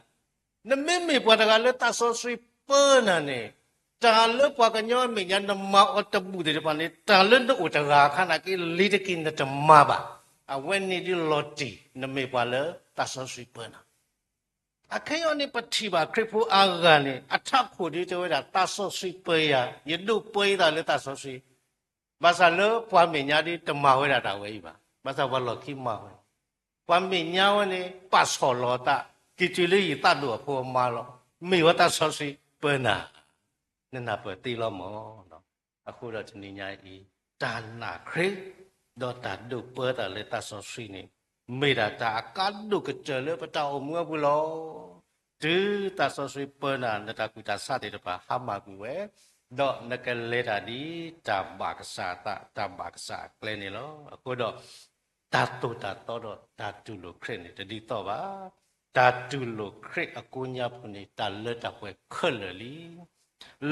နမ့မ့ၢ်ပှၤတဂၤလၢသးစီဆှံပၢနၤန့ၣ်, တၢ်လၢပှၤကညီအမဲာ်ညါနမၤအီၤတဘူၣ်သ့ၣ်တဖၣ်န့ၣ် တၢ်လၢနအိၣ်တဂၤအခါနာ်က့ လံၤတက့ၢ်နတမၤဘၣ်. အဝဲန့ၣ်ဒ်လီၤတံၢ် နမ့ၢ်ပှၤလၢသးစီဆှံပၢနၤ အခဲအံၤန့ၣ် ပထံၣ်ဘၣ်ခရံာ်ဖိအါဂၤန့ၣ် အထးခိၣ်ဒ်တဲဝဲဒၣ် သးစီဆှံပၢယၤ, ယဒိးပၢယသးလၢသးစီဆှံ, ဘၣ်ဆၣ်လၢပှၤမဲာ်ညါဒ်တမၤဝဲဒၣ်တၢ်ဝဲအံၤဘၣ်. ဘၣ်ဆၣ်ပှၤလီၢ်ခံမၤဝဲ, ပှၤမဲာ်ညါဝဲန့ၣ် ပာ်ဆီၣ်လီၤသး, က့ၤတုၤလၢယသးဒိၣ်အဖိအမါလီၤ, မ့ၢ်ဝဲသးစီဆှံပၢနၤ, နနၢ်ပၢၢ်သ့လီၤမၢ်. အဃိဒီးတနံၤညါအံၤ တၢ်နာ်ခရံာ် ဒီးတၢ်ဒိးပၢသးလၢသးစီဆှံန့ၣ် မ့ၢ်ဒၣ်တၢ်အကါဒိၣ်ကတၢၢ်လၢပတၢ်အိၣ်မူအပူၤလီၤ. တုၤသးစီဆှံပၢနၤ နတၢ်ကူၣ်တၢ်ဆးသ့ၣ်တဖၣ်ဟါမၢ်ကွံာ်ဝဲ, ဒီးနကလဲၤတၢ်ဒ်တၢ်ဘၣ်ကစၢ်အသး တၢ်ဘၣ်ကစၢ်အကျဲန့ၣ်လီၤ. အဃိဒီး တၢ်သိၣ်တၢ်သီဒီးတၢ်တူၢ်လိာ်ခရံာ်န့ၣ် တဒ်သိးဘၣ်. တၢ်တူၢ်လိာ်ခရံာ်အကိးညါပူၤန့ၣ် တၢ်လၢတၢ်ပှဲၤခဲလၢာ်လံ.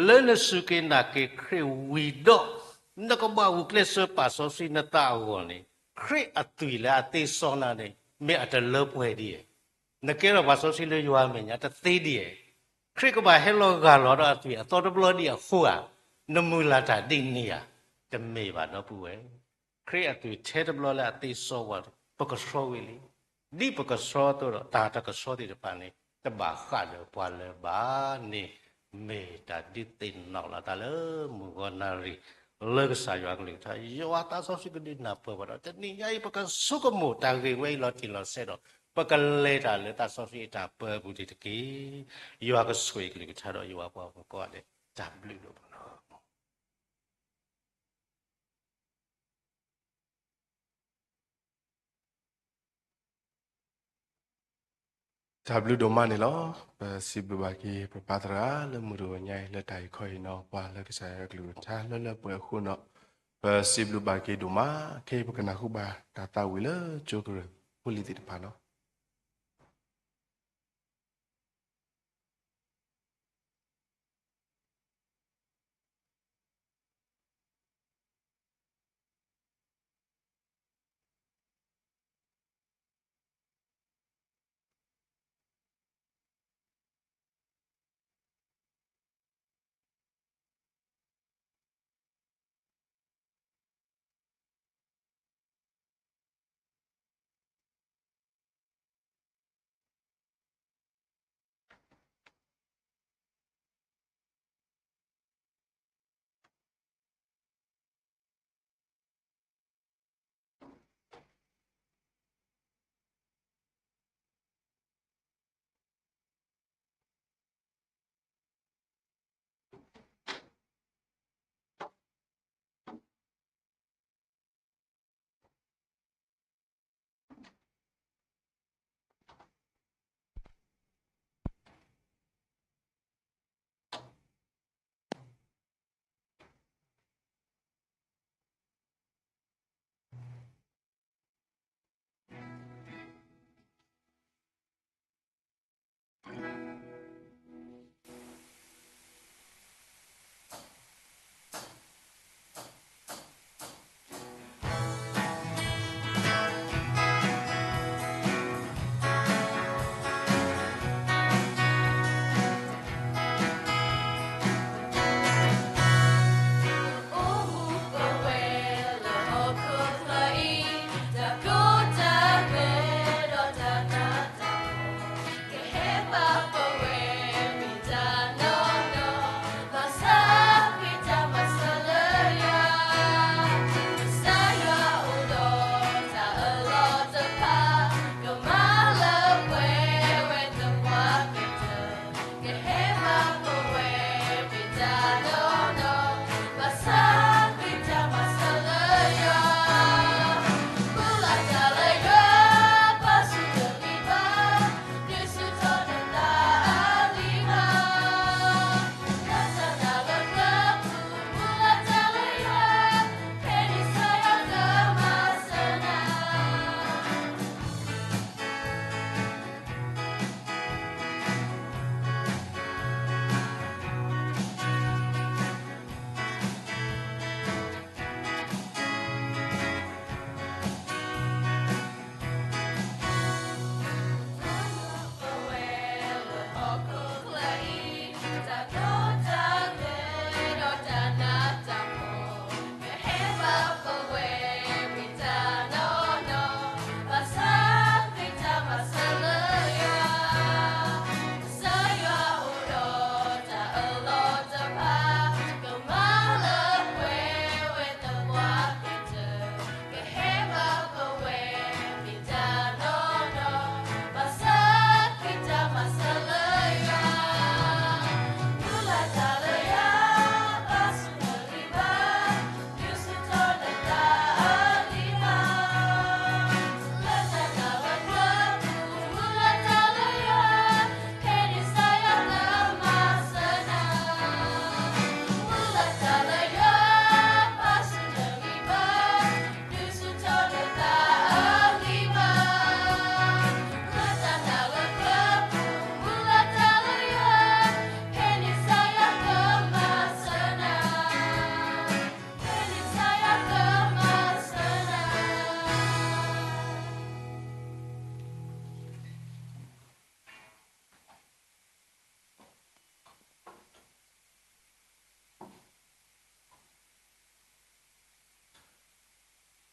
လၢနစူၢ်က့ၤနာ်က့ၤခရံာ်ဝံၤဒီး နကဘၣ်ဂုာ်ကျဲးစၢးပာ်စီဆှံနသးအဂီၢ်န့ၣ် ခရံာ်အသွံၣ်လၢအသ့စီနၤန့ၣ် မ့ၢ်အတလၢပှဲၤဒ်အံၤ. နကဲထီၣ်ပှၤစီဆှံလၢယွၤအမဲာ်ညါတသ့ဒ်အံၤ. ခရံာ်ကဘၣ်ဟဲလီၤဂာ်လီၤဒီးအသွံၣ်အသီတဘျီဒံးအဃိဧါ, နမုၢ်လၢ်တၢ်ဒ်န့ၣ်ဧါ, တမ့ၢ်ဘၣ်ဒီပုၢ်ဝဲၢ် ခရံာ်အသွံၣ်ထဲတဘျီလၢအသ့စီဝဲ ပကဆှီဝံၤလံ. ဒ်ပကဆှီအသိးဒီး တၢ်တကဆှီသ့ၣ်တဖၣ်န့ၣ် တဘၣ်ဃးဒီးပှၤလၢၤဘၣ်န့ၣ် မ့ၢ်တၢ်ဒုးသ့ၣ်နီၣ်လီၤသးလၢမုၢ်ဂီၤနၣ်ရံၣ် လၢကစၢ်ယွၤကလုၢ်ကထါ ယွၤသးစီဆှံကဒုးနၢ်ပၢၢ်ပှၤဒီး တနံၤညါအံၤ ပကဆိကမိၣ်တၢ်ဂ့ၢ်ဝဲအံၤလီၤတံၢ်လီၤဆဲးဒီး ပကလဲၤတၢ်လၢသးစီဆှံအတၢ်ပၢအပူၤန့ၣ်တက့ၢ်. ယွၤကဆိၣ်ဂ့ၤကလုၢ်ကထါဒီးယွၤပှၤဂီၢ်ကိးဂၤဒဲး တၢ်ဘျုးဒိၣ်မးလီၤ. တၢ်ဘျုးဒိၣ်မးန့ၣ်လီၤ. ပစံးဘျုးဘၣ်က့ၤ ပပၢ်သရၣ်လၢမုၢ်တဂီၤညါအံၤ လၢတၢ်အံၤခီအံၤနီၤ ပှၤလၢကစၢ်ယွၤကလုၢ်ကထါလၢလၢပှဲၤပှဲၤအဃိနီၤ, ပစံးဘျုးဘၣ်က့ၤဒိၣ်မး. ခဲအံၤပကနၢ်ဟူဘၣ်တၢ်သးဝံၣ်လၢ ကၠိကရၢၢ်ဖိလံၤသ့ၣ်တဖၣ်နီၤ.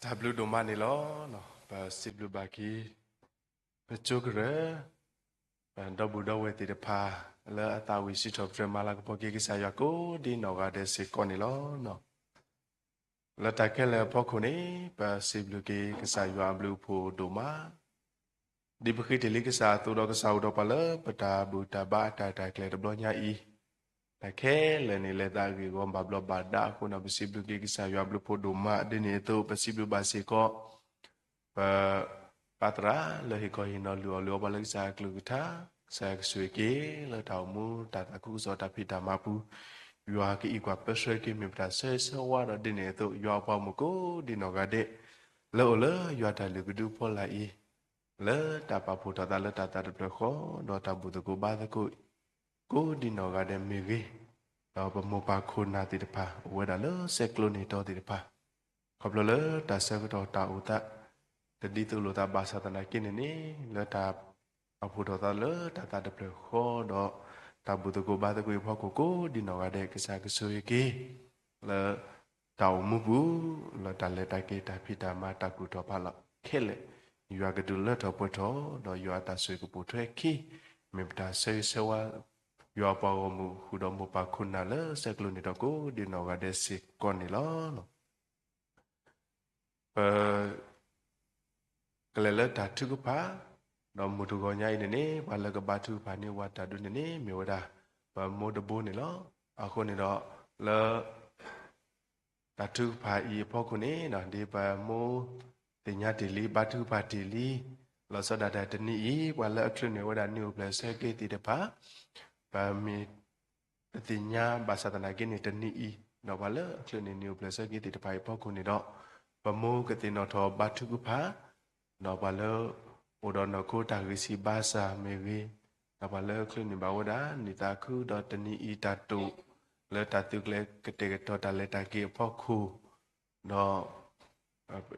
တၢ်ဘျုးဒိၣ်မးန့ၣ်လီၤ. ပစံးဘျုးဘၣ်က့ၤ ပကၠိကရၢၢ် ဒီပုၢ်ဒီဝဲၢ်သ့ၣ်တဖၣ် လၢအသးဝံၣ်စံးထီၣ်ပတြၢၤမၤလၤကပီၤက့ၤကစၢ်ယွၤကိးဒ်နီၢ်ဂၤဒဲးစ့ၢ်ကီးန့ၣ်လီၤ. လၢတၢ်ခဲလၢာ်အဖီခိၣ်န့ၣ် ပစံးဘျုးက့ၤကစၢ်ယွၤအဘျုးအဖှိၣ်ဒိၣ်မး. ဒ်ပဃ့တ့ၢ်လံကစၢ်အသိးဒီး ကစၢ်အိၣ်ဒီးပှၤလၢပတၢ်ဘူၣ်တၢ်ဘါအတၢ်ရဲၣ်တၢ်ကျဲၤတဘျီညါအံၤ, တၢ်ခဲလၢာ်န့ၣ် လဲၤသးဂ့ၢ်ဂီၤဘၣ်ဘျီးဘၣ်ဒါအဃိန့ၣ် ပစံးဘျုးက့ၤကစၢ်ယွၤဘျုးဖှိၣ်ဒိၣ်မး. ဒ်န့ၣ်အသိး ပစံးဘျုးဘၣ်စ့ၢ်ကီး ပပၢ်သရၣ်လၢဟ့ၣ်ခီဟ့ၣ်နီၤလုၢ်အီၣ်လုၢ်အီပှၤလၢကစၢ်အကလုၢ်ကထါ, ကစၢ်ယွၤကဆိၣ်ဂ့ၤက့ၤ လၢတၢ်အိၣ်မူတၢ်သးခုကစီၣ်တၢ်ဖံးတၢ်မၤပူၤ, ယွၤကအံးကွၢ်ပၢဆှၢက့ၤ မ့ၢ်ပတၢ်ဆၢဂ့ၤဆၢဝါဒီး ဒ်န့ၣ်အသိး ယွၤအပှၤဂီၢ်မုၢ်ကိးဒံနီၢ်ဂၤဒဲး လၢအိၣ်လၢယွၤတၢ်လုၢ်ကဒုအဖီလာ်အံၤ, လၢတၢ်ပာ်ဖှိၣ်ထီၣ်သးလၢတၢ်သးတဖျၢၣ်ဃီ ဒီးတၢ်ဘူၣ်သကိးဘါသကိး ကိးဒံနီၢ်ဂၤဒဲးမ့ၢ်ဂ့ၤ, ဒီးပမိၢ်ပၢ်ခိၣ်နၢ်သ့ၣ်တဖၣ် အိၣ်ဝဲဒၣ်လၢဆဲးကျိးန့ၢ်တီသ့ၣ်တဖၣ်, ခီဖျိလၢတၢ်ဆၢကတီၢ်တၢ်အိၣ်သး တဒ်သိးလိာ်သးဘၣ်ဆၣ်သနာ်က့န့ၣ်န့ၣ် လၢတၢ်ပာ်ဖှိၣ်ထီၣ်သးလၢတၢ်သးတဖျၢၣ်ဃီဒီး တၢ်ဘူၣ်သကိးဘါသကိးအဖီခိၣ်ကိးဒံနီၢ်ဂၤဒဲး ကစၢ်ကဆိၣ်ဂ့ၤက့ၤ လၢတၢ်အိၣ်မူပူၤ လၢတၢ်လဲၤတၢ်က့ၤတၢ်ဖံးတၢ်မၤတၢ်ကူၣ်ထီၣ်ဖးလီၤခဲလၢာ်, ယွၤကဒုးလၢထီၣ်ပှဲၤထီၣ် ဒီးယွၤအတၢ်ဆိၣ်ဂ့ၤကပိာ်ထွဲခံ မ့ၢ်ပတၢ်ဆၢဂ့ၤဆၢဝါ ယွၤအပှၤဂီၢ်မုၢ်ဃုာ်ဒီးမိၢ်ပၢ်ခိၣ်နၢ်လၢဆဲးကျိးန့ၢ်တီကိးဒံနီၢ်ဂၤဒဲးစ့ၢ်ကီးန့ၣ်လီၤ. ပကလဲၤလၢတၢ်ထုကဖၣ်, ဒီးမုၢ်တဂီၤညါအံၤန့ၣ်န့ၣ် ပှၤလၢကဘါထုကဖၣ်န့ၢ်ဝဲတၢ်ဒုးန့ၣ်န့ၣ် မ့ၢ်ဝဲဒၣ် ပမိၢ်တဘိန့ၣ်လီၤ. အဃိန့ၣ်ဒီး လၢ တၢ်ထုကဖၣ်အံၤအဖီခိၣ်န့ၣ် ဒ်ပမိၢ်သ့ၣ်ညါတ့ၢ်လံ ဘါထုကဖၣ်တ့ၢ်လံ လီၤဆီဒၣ်တၢ်တနံၤအံၤ ပှၤလၢအချုးန့ၢ်ဝဲဒၣ်နံၣ်အိၣ်ဖျဲၣ်ဆၢက့ၤသ့ၣ်တဖၣ် ပမ့ၢ်တသ့ၣ်ညါဘၣ်ဆၣ်သနာ်က့န့ၣ် တနံၤအံၤ ဒီးပှၤလၢအချုးန့ၢ်နံၣ်အိၣ်ဖျဲၣ်ဆၢက့ၤသ့ၣ်တဖၣ်အံၤအဖီခိၣ်န့ၣ်ဒီး ပမိၢ်ကသ့ၣ်နီၣ်ထီၣ်ဘါထုကဖၣ် ဒီးပှၤလၢ အိၣ်ဒီးနီၢ်ခိတၢ်ဂံၢ်ဆံးဘါစၢ်မ့ၢ်ဂ့ၤ, ဒီးပှၤလၢချုးန့ၢ်ဘၣ်ဝဲဒၣ် နံၣ်သးခုဒီးတနံၤအံၤတၢ်တိာ် လၢတၢ်သုးကျဲၤကတဲာ်ကတီၤတၢ်လဲၤတၢ်က့ၤအဖီခိၣ်,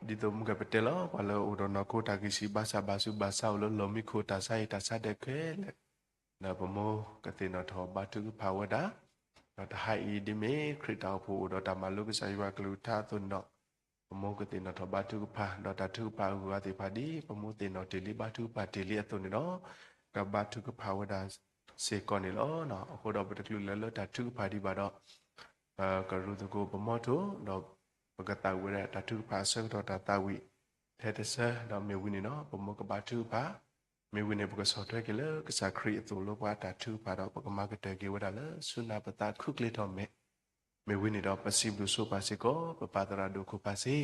ဒီး ဒ်သိးမုၢ်ကပတဲလီၤ ပှၤလၢအိၣ်ဒီးနီၢ်ခိတၢ်ဂံၢ်ဆံးဘါစၢ်ဘၣ်ဆူးဘၣ်ဆါအိၣ်လၢလီၢ်မံခိၣ်တၢ်ဆါဟံၣ်တၢ်ဆါဒဲးခဲလၢာ်, ဒီးပမိၢ်ကသ့ၣ်နီၣ်ထီၣ်ဘါထုကဖၣ်ဝဲဒၣ်, ဒီးတဟါအံၤဒ်မ့ၢ်ခရံာ်တၢ်အိၣ်ဖှိၣ် အိၣ်ဒီးတၢ်မၤလိကစၢ်ယွၤကလုၢ်ကထါအသိးန့ၣ်ဒီး ပမိၢ်ကသ့ၣ်နီၣ်ထီၣ်ဘါထုကဖၣ် ဒီးတၢ်ထုကဖၣ်အဂုၤအဂၤသ့ၣ်တဖၣ်ဒ်ပမိၢ်သ့ၣ်နီၣ်တ့ၢ်လံ ဘါထုကဖၣ်တ့ၢ်လံအသိးန့ၣ်ဒီး ကဘါထုကဖၣ်ဝဲဒၣ်စ့ၢ်ကီးန့ၣ်လီၤ. အဃိဒီးပတချုးလဲၤလၢတၢ်ထုကဖၣ်ဒံးဘၣ်ဒီး ပကရူၢ်သကိးပမီထိၣ် ဒီးပကသးဝံၣ်ဝဲဒၣ်တၢ်ထုကဖၣ်အဆၢကတီၢ်တၢ်သးဝံၣ် ထဲတဆၢ ဒီးမ့ၢ်ဝံၤန့ၣ်ဒီး ပမိၢ်ကဘါထုကဖၣ်, မ့ၢ်ဝံၤန့ၣ် ပကဆီၣ်ထွဲက့ၤလၢကစၢ်ခရံာ်အသိးလၢပှၤတၢ်ထုကဖၣ်ဒီး ပကမၤကတၢၢ်က့ၤဝဲဒၣ်လၢဆူနၢ်ပသးခုချ့ထီၣ်မဲာ်, မ့ၢ်ဝံၤန့ၣ်ဒီး ပစံးဘျုးဆိပာ်စ့ၢ်ကီး ပပၢ်သရၣ်ဒိၣ်ခိၣ်ဖးစ့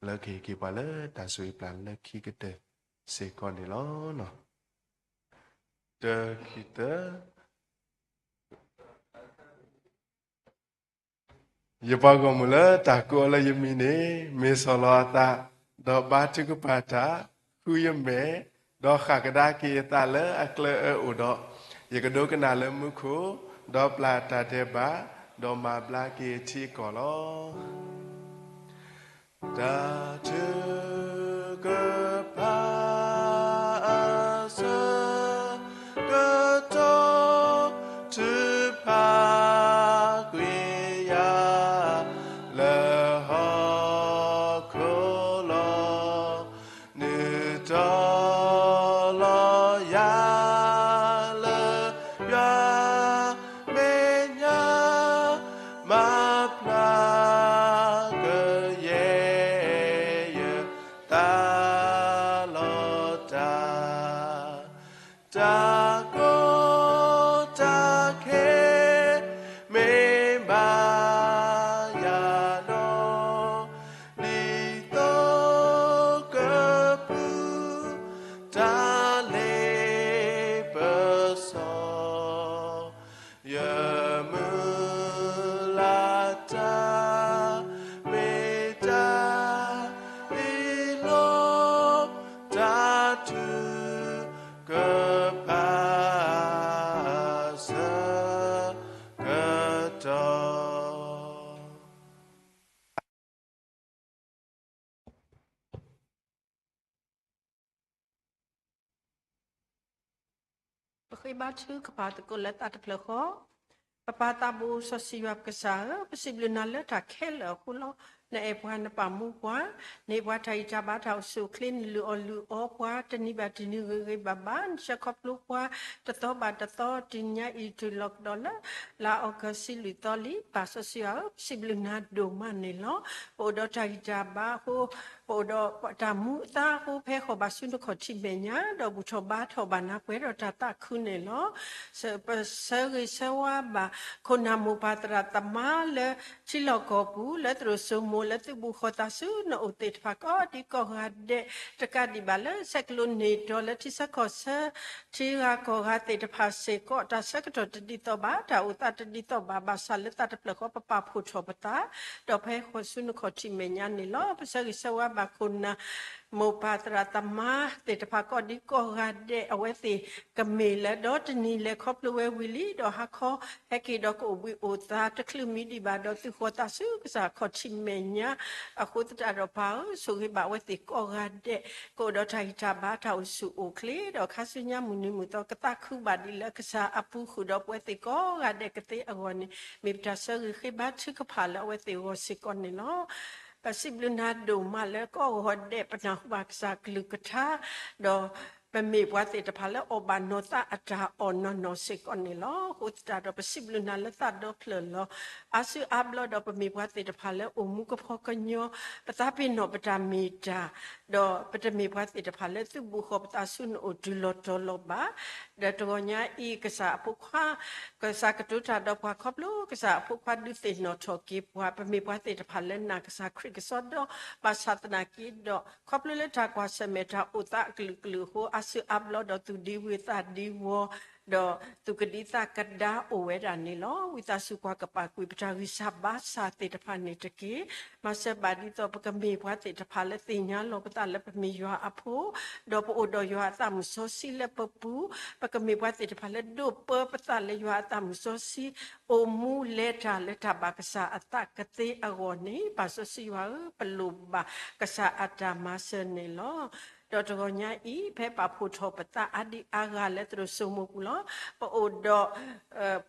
လၢကဟ့ၣ်က့ၤပှၤလၢတၢ်ဆိၣ်ဂ့ၤပျၢ်လၢခံကတၢၢ်စ့ၢ်ကီးန့ၣ်လီၤ. တၢ ခံ သၢ ယပှၤဂီၢ်မုၢ်လၢတၢ်ကိးအီၤလၢယမံၤန့ၣ် မ့ၢ်စီၤလီၤအသး, ဒီးဘါထုကဖၣ်တၢ်, ဃုယမဲာ်, ဒီးဃၣ်ကဒါက့ၤအသးလၢအကျၢၤအၢအိၣ်ဒီး, ယကဒိကနၣ်လၢမူခိၣ်, ဒီးပျၢ်တၢ်ဒဲးဘး, ဒီးမၤဘျါက့ၤအထံအကီၢ်လီၤ. တၢ်ထုကဖၣ်အဆၢကတီၢ် ထုကဖၣ်ကွံာ်ယၤလၢဟီၣ်ခိၣ်လီၤ. နုာ်တီၤလီၤယၤလၢယွၤမဲာ်ညါ မၤဖျါကယဲၢ်ယသးလီၤတၢ် တၢ်ကီတၢ်ခဲ မ့ၢ်ဘၣ်ယၤဒီး ဒ်သိးကပူၤ တၢ်လ့ပစီ ယမုၢ်လၢ်တၢ် မ့ၢ်တၢ်အ့ၣ်လိာ် တၢ်ထုကဖၣ်အဆၢကတီၢ် ပဃ့ဘါထုကဖၣ်သကိးလၢသးတဖျၢၣ်ဃီ, ပပၢ်သးဘိစီဆှံယွၤပကစၢ်ဧၢ, ပစံးဘျုးနၤလၢတၢ်ခဲလၢာ်အဃိလီၤ. နအဲၣ်ပှၤ နပာ်မူပှၤ, နဟ့ၣ်ပှၤတၢ်ဂံၢ်တၢ်ဘါ တၢ်အိၣ်ဆူၣ်အိၣ်ချ့, နလုၢ်အီၣ်လုၢ်အီပှၤ တနံၤဘၣ်တနံၤ ဂ့ၤဂ့ၤဘၣ်ဘၣ်, နဆှၢခီဖျိပှၤ တသီဘၣ်တသီ, တနံၤညါအံၤတုၤလီၤကဒီးလၢ လါအီကူး ဆံလွံၢ်သီလံ. ပၢ်စီဆှံယွၤဧၢ, ပစံးဘျုးနၤဒိၣ်မးန့ၣ်လီၤ. ပအိၣ်ဒီးတၢ်ဂံၢ်တၢ်ဘါအဃိ, ပအိၣ်ဒီးတၢ်မူအသါအဃိ, ပဟဲဃီၤဘၣ်ဆူနခီၣ်ထံးမဲာ်ညါ, ဒီးဘူၣ်ထီၣ်ဘါထီၣ်ဘၣ်နၤ ပှဲၤဒီးတၢ်သးခုန့ၣ်လီၤ. ပဆၢဂ့ၤဆၢဝါဘၣ် ခိၣ်နၢ်မိၢ်ပၢ်သရၣ်သမါလၢ ထံလီၢ်ကီၢ်ပူၤ လၢသရိာ်စိမိၤ လၢသုးဘူးဃီၤသးဆူနအိၣ်သ့ၣ်တဖၣ် ကိးဒံကိးဂၤဒဲး, တကးဒံးဘၣ်လၢ ဆဲးကျိးန့ၢ်တီၤ လၢထံဆၢကီၢ်ဆၢ ထံဂၤကီၢ်ဂၤသ့ၣ်တဖၣ်စ့ၢ်ကီး, တၢ်ဆၢကတီၢ်တဒ်သိးဘၣ်, တၢ်အိၣ်သးတဒ်သိးဘၣ်, ဘၣ်ဆၣ်လၢသးတဖျၢၣ်ဃီ ပပာ်ဖှိၣ်ထီၣ်ပသး, ဒီးပဟဲဃီၤဆူနခီၣ်ထံးမဲာ်ညါန့ၣ်လီၤ. ပဆၢဂ့ၤဆၢဝါဘၣ်ခိၣ်နၢ် မိၢ်ပၢ်သရၣ်သမါသ့ၣ်တဖၣ် ကိးဒံကိးဂၤဒဲး, အဝဲသ့ၣ်ကမ့ၢ်လၢ ဒီတနံၤလဲၤခီဖျိဝဲဝံၤလံ, ဒီးဟါခီဟဲက့ၤဒီး ကအိၣ်ဘှံးအိၣ်သါ တချုးမံဒံးဘၣ်ဒီး သုဃီၤသးဆူကစၢ်ခီၣ်ထံးမဲာ်ညါအဃိသတးဒီး ပၢ်ဧၢ, ဆိၣ်ဂ့ၤဘၣ်အဝဲသ့ၣ်ကိးဂၤဒဲး, ကအိၣ်ဒီးတၢ်ဂံၢ်တၢ်ဘါ တၢ်အိၣ်ဆူၣ်အိၣ်ချ့, ဒီးခါဆူညါမုၢ်နံၤမုၢ်သီ ကသးခုဘၣ်ဒံးလၢကစၢ်အပူၤ ဃုာ်ဒီးပဝဲသ့ၣ်ကိးဂၤဒဲးကသ့အဂီၢ်န့ၣ်, မ့ၢ်ပတၢ်ဆၢဂ့ၤဃ့ဘါထုကဖၣ်လၢအဝဲသ့ၣ်အဂီၢ်စ့ၢ်ကီးန့ၣ်လီၤ. ပစံးဘျုးနၤဒိၣ်မးလၢ ကိးဂီၤဒဲး ပနၢ်ဟူဘၣ်ကစၢ်ကလုၢ်ကထါ, ဒီးပမ့ၢ်ပှၤသ့ၣ်တဖၣ်လၢ အီၣ်ဘၣ်နီၢ်သးအတၢ်အီၣ်နီၢ်နီၢ်စ့ၢ်ကီးန့ၣ်လီၤ. အဃိသတးဒီး ပစံးဘျုးနၤလၢသးဒီဖျၢၣ်လီၤ. အါစုအါဘျီဒီး ပမ့ၢ်ပှၤသ့ၣ်တဖၣ်လၢအိၣ်မူကဖီကညီ, ပသးပ့ၤနီၣ်ပတၢ်မ့ၢ်တၢ်, ဒီးပတမ့ၢ်ပှၤသ့ၣ်တဖၣ်လၢ သုးဘူးဃီၤပသးဆူနအိၣ်တုၤလီၤတီၤလီၤဘၣ်. ဒီးတဂီၤညါအံၤ ကစၢ်အဖိခွါ, ကစၢ်ကတိၤတၢ်ဒီးပှၤ ခီဖျိကစၢ်အဖိခွါ ဒုးသ့ၣ်နီၣ်ထီၣ်က့ၤပှၤ, ပမ့ၢ်ပှၤသ့ၣ်တဖၣ်လၢနာ်ကစၢ်ခရံာ်ကစီဒီ, ဘၣ်ဆၣ်သနာ်က့ဒီး ခီဖျိလၢတၢ်ကွၢ်ဆၢၣ်မဲာ် တၢ်အိၣ်သးအကလုာ်ကလုာ်အဃိ အါစုအါဘျီဒီး သူၣ်ဒံဝုၤသးဒံဝီၤ, ဒီးသူၣ်ကဒံသးကဒါအိၣ်ဝဲဒၣ်န့ၣ်လီၤ. ဝံသးစူၤ ကွၢ်ကပာ်ကွံာ် ပတၢ်ဂံၢ်စၢ်ဘါစၢ်သ့ၣ်တဖၣ်န့ၣ်တက့ၢ်. မၤစၢၤဘၣ်ဒ်သိး ပကမ့ၢ်ပှၤသ့ၣ်တဖၣ်လၢ သ့ၣ်ညါလီၤပသးလၢ ပမ့ၢ်ယွၤအဖိ, ဒီးပအိၣ်ဒီးယွၤအသးမုၢ်စီဆှံလၢပပူၤ, ပကမ့ၢ်ပှၤသ့ၣ်တဖၣ်လၢ ဒိးပၢပသးလၢယွၤအသးမုၢ်စီဆှံ, အိၣ်မူလဲၤတၢ်လၢတၢ်ဘၣ်ကစၢ်အသးကသ့အဂီၢ်န့ၣ်, ပၢ်စီဆှံယွၤဧၢ, ပလိၣ်ဘၣ်ကစၢ်အတၢ်မၤစၢၤန့ၣ်လီၤ. ဒီးတဂီၤညါအံၤ ဖဲပာ်ဖှိၣ်ထီၣ်ပသးအါဒံအါဂၤလၢ သရိာ်စိမိၤပူၤလီၤ. ပအိၣ်ဒီး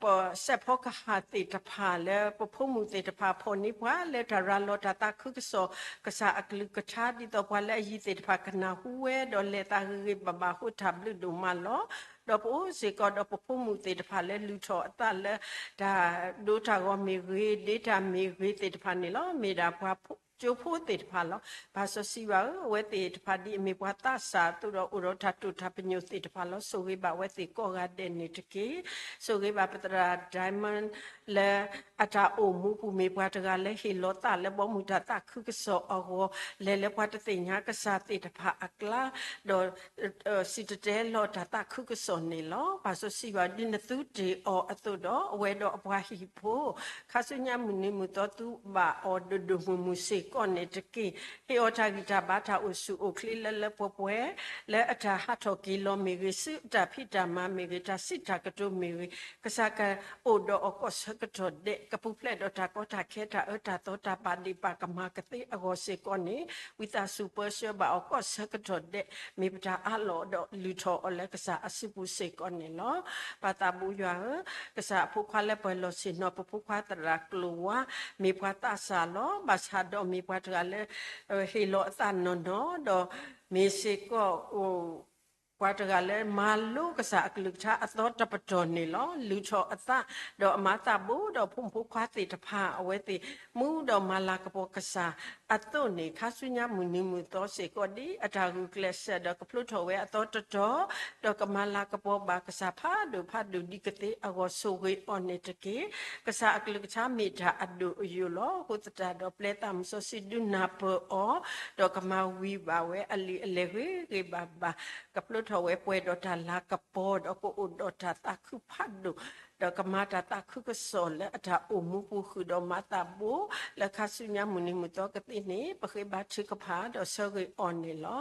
ပစဲးဖီကဟၣ်သ့ၣ်တဖၣ်လၢ ပဖိမုၣ်သ့ၣ်တဖၣ် ဖီၣ်န့ၢ်ပှၤလၢ တၢ်ရၤလီၤတၢ်သးခုကစီၣ် ကစၢ်အကလုၢ်ကထါ ဒ်သိးပှၤလၢအယံၤသ့ၣ်တဖၣ် ကနၢ်ဟူဝဲ ဒီးလဲၤသးဂ့ၤဂ့ၤဘၣ်ဘၣ်အဃိ တၢ်ဘျုးဒိၣ်မးလီၤ. ဒီးပအိၣ်စ့ၢ်ကီးဒီး ပဖိမုၣ်သ့ၣ်တဖၣ်လၢ လုၢ်ထီၣ်အသးလၢ တၢ်ဒိတၢ်ဂီၤမ့ၢ်ဂ့ၤ, ဒ့တၢ်မ့ၢ်ဂ့ၤသ့ၣ်တဖၣ်န့ၣ်လီၤ. မ့ၢ်ဒၣ်ပှၤကၠိဖိသ့ၣ်တဖၣ်လီၤ. ပၢ်စီဆှံယွၤဧၢ, အဝဲသ့ၣ်တဖၣ် ဒ်အမ့ၢ်ပှၤသးစၢ်အသိးဒီး အိၣ်ဒီးတၢ်တိာ်တၢ်ပညိၣ်သ့ၣ်တဖၣ်လီၤ. ဆိၣ်ဂ့ၤဘၣ်အဝဲသ့ၣ်ကိးဂၤဒဲးန့ၣ်တက့ၢ်. ဆိၣ်ဂ့ၤဘၣ်ပသရၣ် Diamond လၢအတၢ်အိၣ်မူပူၤ မ့ၢ်ပှၤတဂၤလၢ ဟ့ၣ်လီၤသးလၢ ဘီမုၢ်တၢ်သးခုကစီၣ်အဂီၢ်, လဲၤလၢပှၤတသ့ၣ်ညါကစၢ်သ့ၣ်တဖၣ်အကျါ, ဒီး စံၣ်တဲၤတဲလီၤတၢ်သးခုကစီၣ်န့ၣ်လီၤ. ပၢ်စီဆှံယွၤ ဒ်နသုတ့ၢ်အီၤအသိးဒီး အဝဲဒီးအပှၤဟံၣ်ဖိ ခါဆူညါမုၢ်နံၤမုၢ်သီ သုဘၣ်အီၤဒိၣ်ဒိၣ်မုၢ်မုၢ်စ့ၢ်ကီးန့ၣ်တက့ၢ်. ဟ့ၣ်အီၤတၢ်ဂံၢ်တၢ်ဘါ တၢ်အိၣ်ဆူၣ်အိၣ်ချ့လၢလၢပှဲၤပှဲၤ, လၢအတၢ်ဟးထီၣ်က့ၤလီၤမ့ၢ်ဂ့ၤ, ဆူအတၢ်ဖံးတၢ်မၤမ့ၢ်ဂ့ၤ, တၢ်စံးတၢ်ကတိၤမ့ၢ်ဂ့ၤ, ကစၢ်ကအိၣ်ဒီးအီၤကိးဆၢကတီၢ်ဒဲး, ကပူၤဖျဲးဒီးတၢ်ကီတၢ်ခဲ တၢ်အၢတၢ်သီ တၢ်ပာ်ဒ့ၣ်ပာ်ကမၣ်ကသ့အဂီၢ်စ့ၢ်ကီးန့ၣ်, ဝံသးစူၤပၢဆှၢဘၣ်အီၤကိးဆၢကတီၢ်ဒဲး, မ့ၢ်ပတၢ်အးလီၤဒီး လုၢ်ထီၣ်အီၤလၢကစၢ်အစုပူၤစ့ၢ်ကီးန့ၣ်လီၤ. ပၢ်သးဘိယွၤဧၢ, ကစၢ်အဖိခွါလၢပှဲၤလီၢ်ဆ့ၣ်နီၤ ပဖိခွါသရၣ်ကျိၤဝါ, မ့ၢ်ပှၤသးစၢ်လီၤ. ဘၣ်ဆၣ်ဒီးမ့ၢ်ပှၤတဂၤလၢ ဟ့ၣ်လီၤအသးနီၢ်နီၢ်, ဒီးမ့ၢ်စ့ၢ်ကီး ပှၤတဂၤလၢမၤလိကစၢ်အကလုၢ်ကထါအသီတပတီၢ်န့ၣ်လီၤ. လုၢ်ထီၣ်အသး, ဒီးအမၤသးဘိဒီးဖိမုၣ်ဖိခွါသ့ၣ်တဖၣ်, အဝဲသ့ၣ်မူဒီးမၤလၤကပီၤကစၢ်အသိးန့ၣ်, ခါဆူညါမုၢ်နံၤမုၢ်သီစ့ၢ်ကီး ဒ်အတၢ်ဂုာ်ကျဲးစၢးဒီး ကဖျိထီၣ်ဝဲအသီတတီၤ, ဒီးကမၤလၤကပီၤဘၣ်ကစၢ်ဖးဒိၣ်ဖးဒိၣ်ဒ်ကသ့အဂီၢ် ဆိၣ်ဂ့ၤအီၤန့ၣ်တက့ၢ်. ကစၢ်အကလုၢ်ကထါမ့ၢ်တၢ်အဒိၣ်အယိာ်လီၤ. အဃိသတးဒီး ပျဲသးမုၢ်စီဆှံဒုးနၢ်ပၢၢ်အီၤ, ဒီးကမၤဝံၤဘၣ်ဝဲအလံာ်အလဲၢ်ဂ့ၤဂ့ၤဘၣ်ဘၣ်, ကဖျိထီၣ်ဝဲပှဲၤဒီးတၢ်လၤကပီၤ, ဒီးကအိၣ်ဒီးတၢ်သးခုဖးဒိၣ်, ဒီးကမၤတၢ်သးခုကစီၣ်လၢအတၢ်အိၣ်မူပူၤဃုာ်ဒီးမၤသးဘိ, လၢခါဆူညါမုၢ်နံၤမုၢ်သီကသ့န့ၣ် ပဃ့ဘါထုကဖၣ်ဒီးဆၢဂ့ၤအီၤန့ၣ်လီၤ.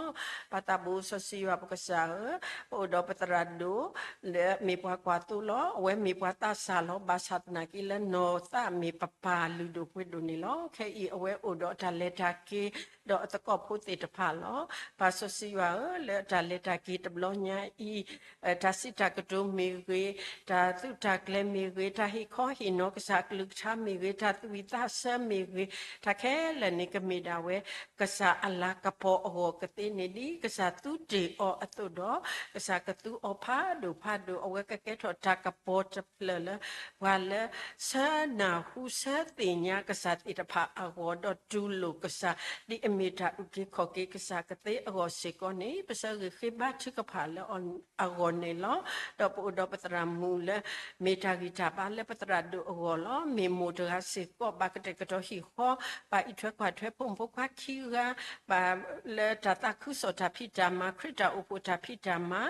ပၢ်သးဘိစီဆှံယွၤပကစၢ်ဧၢ, ပအိၣ်ဒီးပသရၣ်ဒိၣ် လၢမ့ၢ်ပှၤကွၢ်သိလီၤ. အဝဲမ့ၢ်ပှၤသးစၢ်လီၤ. ဘၣ်ဆၣ်သနာ်က့လၢနီၢ်သးမ့ၢ်ပပၢ်လုၢ်ဒိၣ်ပှ့ၤဒိၣ်န့ၣ်လီၤ. ခဲအံၤအဝဲအိၣ်ဒီးအတၢ်လဲၤတၢ်က့ၤ ဒီးအသကိးဖိသ့ၣ်တဖၣ်လီၤ. ပၢ်စီဆှံယွၤဧၢ, လၢအတၢ်လဲၤတၢ်က့ၤတဘျီညါအံၤ, တၢ်စံးတၢ်ကတိၤမ့ၢ်ဂ့ၤ, တၢ်သူၣ်တၢ် တၢ်ရဲၣ်တၢ်ကျဲၤမ့ၢ်ဂ့ၤ, တၢ်ဟ့ၣ်ခီဟ့ၣ်နီၤကစၢ်အကလုၢ်ကထါမ့ၢ်ဂ့ၤ, တၢ်သူၣ်ဝံၣ်သးဆၢမ့ၢ်ဂ့ၤ, တၢ်ခဲလၢာ်န့ၣ် ကမ့ၢ်ဒၣ်ဝဲ ကစၢ်အလၤကပီၤအဂီၢ်ကသ့န့ၣ် ဒ်ကစၢ်သူတ့ၢ်အီၤအသိးဒီး, ကစၢ်ကသူအီၤဖးဒိၣ်ဖးဒိၣ်, အဝဲကကဲထီၣ်တၢ်ကပီၤတဖျၢၣ်လၢ ပှၤလၢဆၢနၢ်ဟူဆၢသ့ၣ်ညါကစၢ်သ့ၣ်တဖၣ်အဂီၢ်, ဒီးတူၢ်လိာ်ကစၢ် ဒ်အမ့ၢ်တၢ်အုၣ်က့ၤခီၣ်က့ၤကစၢ်ကသ့အဂီၢ်စ့ၢ်ကီးန့ၣ် ပဆၢဂ့ၤဃ့ဘါထုကဖၣ်လၢအဂီၢ်န့ၣ်လီၤ. ဒီးပအိၣ်ဒီးပသရၣ်မုၣ်လၢ မ့ၢ်တၢ်ဂံၢ်တၢ်ဘါလၢပသရၣ်ဒိၣ်အဂီၢ်လီၤ. မ့ၢ်မိၢ်တဂၤစ့ၢ်ကီး ဘၣ်ကတဲာ်ကတီၤဟံၣ်ဃီ, ဘၣ်အံးထွဲကွၢ်ထွဲဖိမုၣ်ဖိခွါခံဂၤ, ဘၣ်လၢတၢ်သးခုကစီၣ်တၢ်ဖံးတၢ်မၤ, ခရံာ်တၢ်အိၣ်ဖှိၣ်တၢ်ဖံးတၢ်မၤ,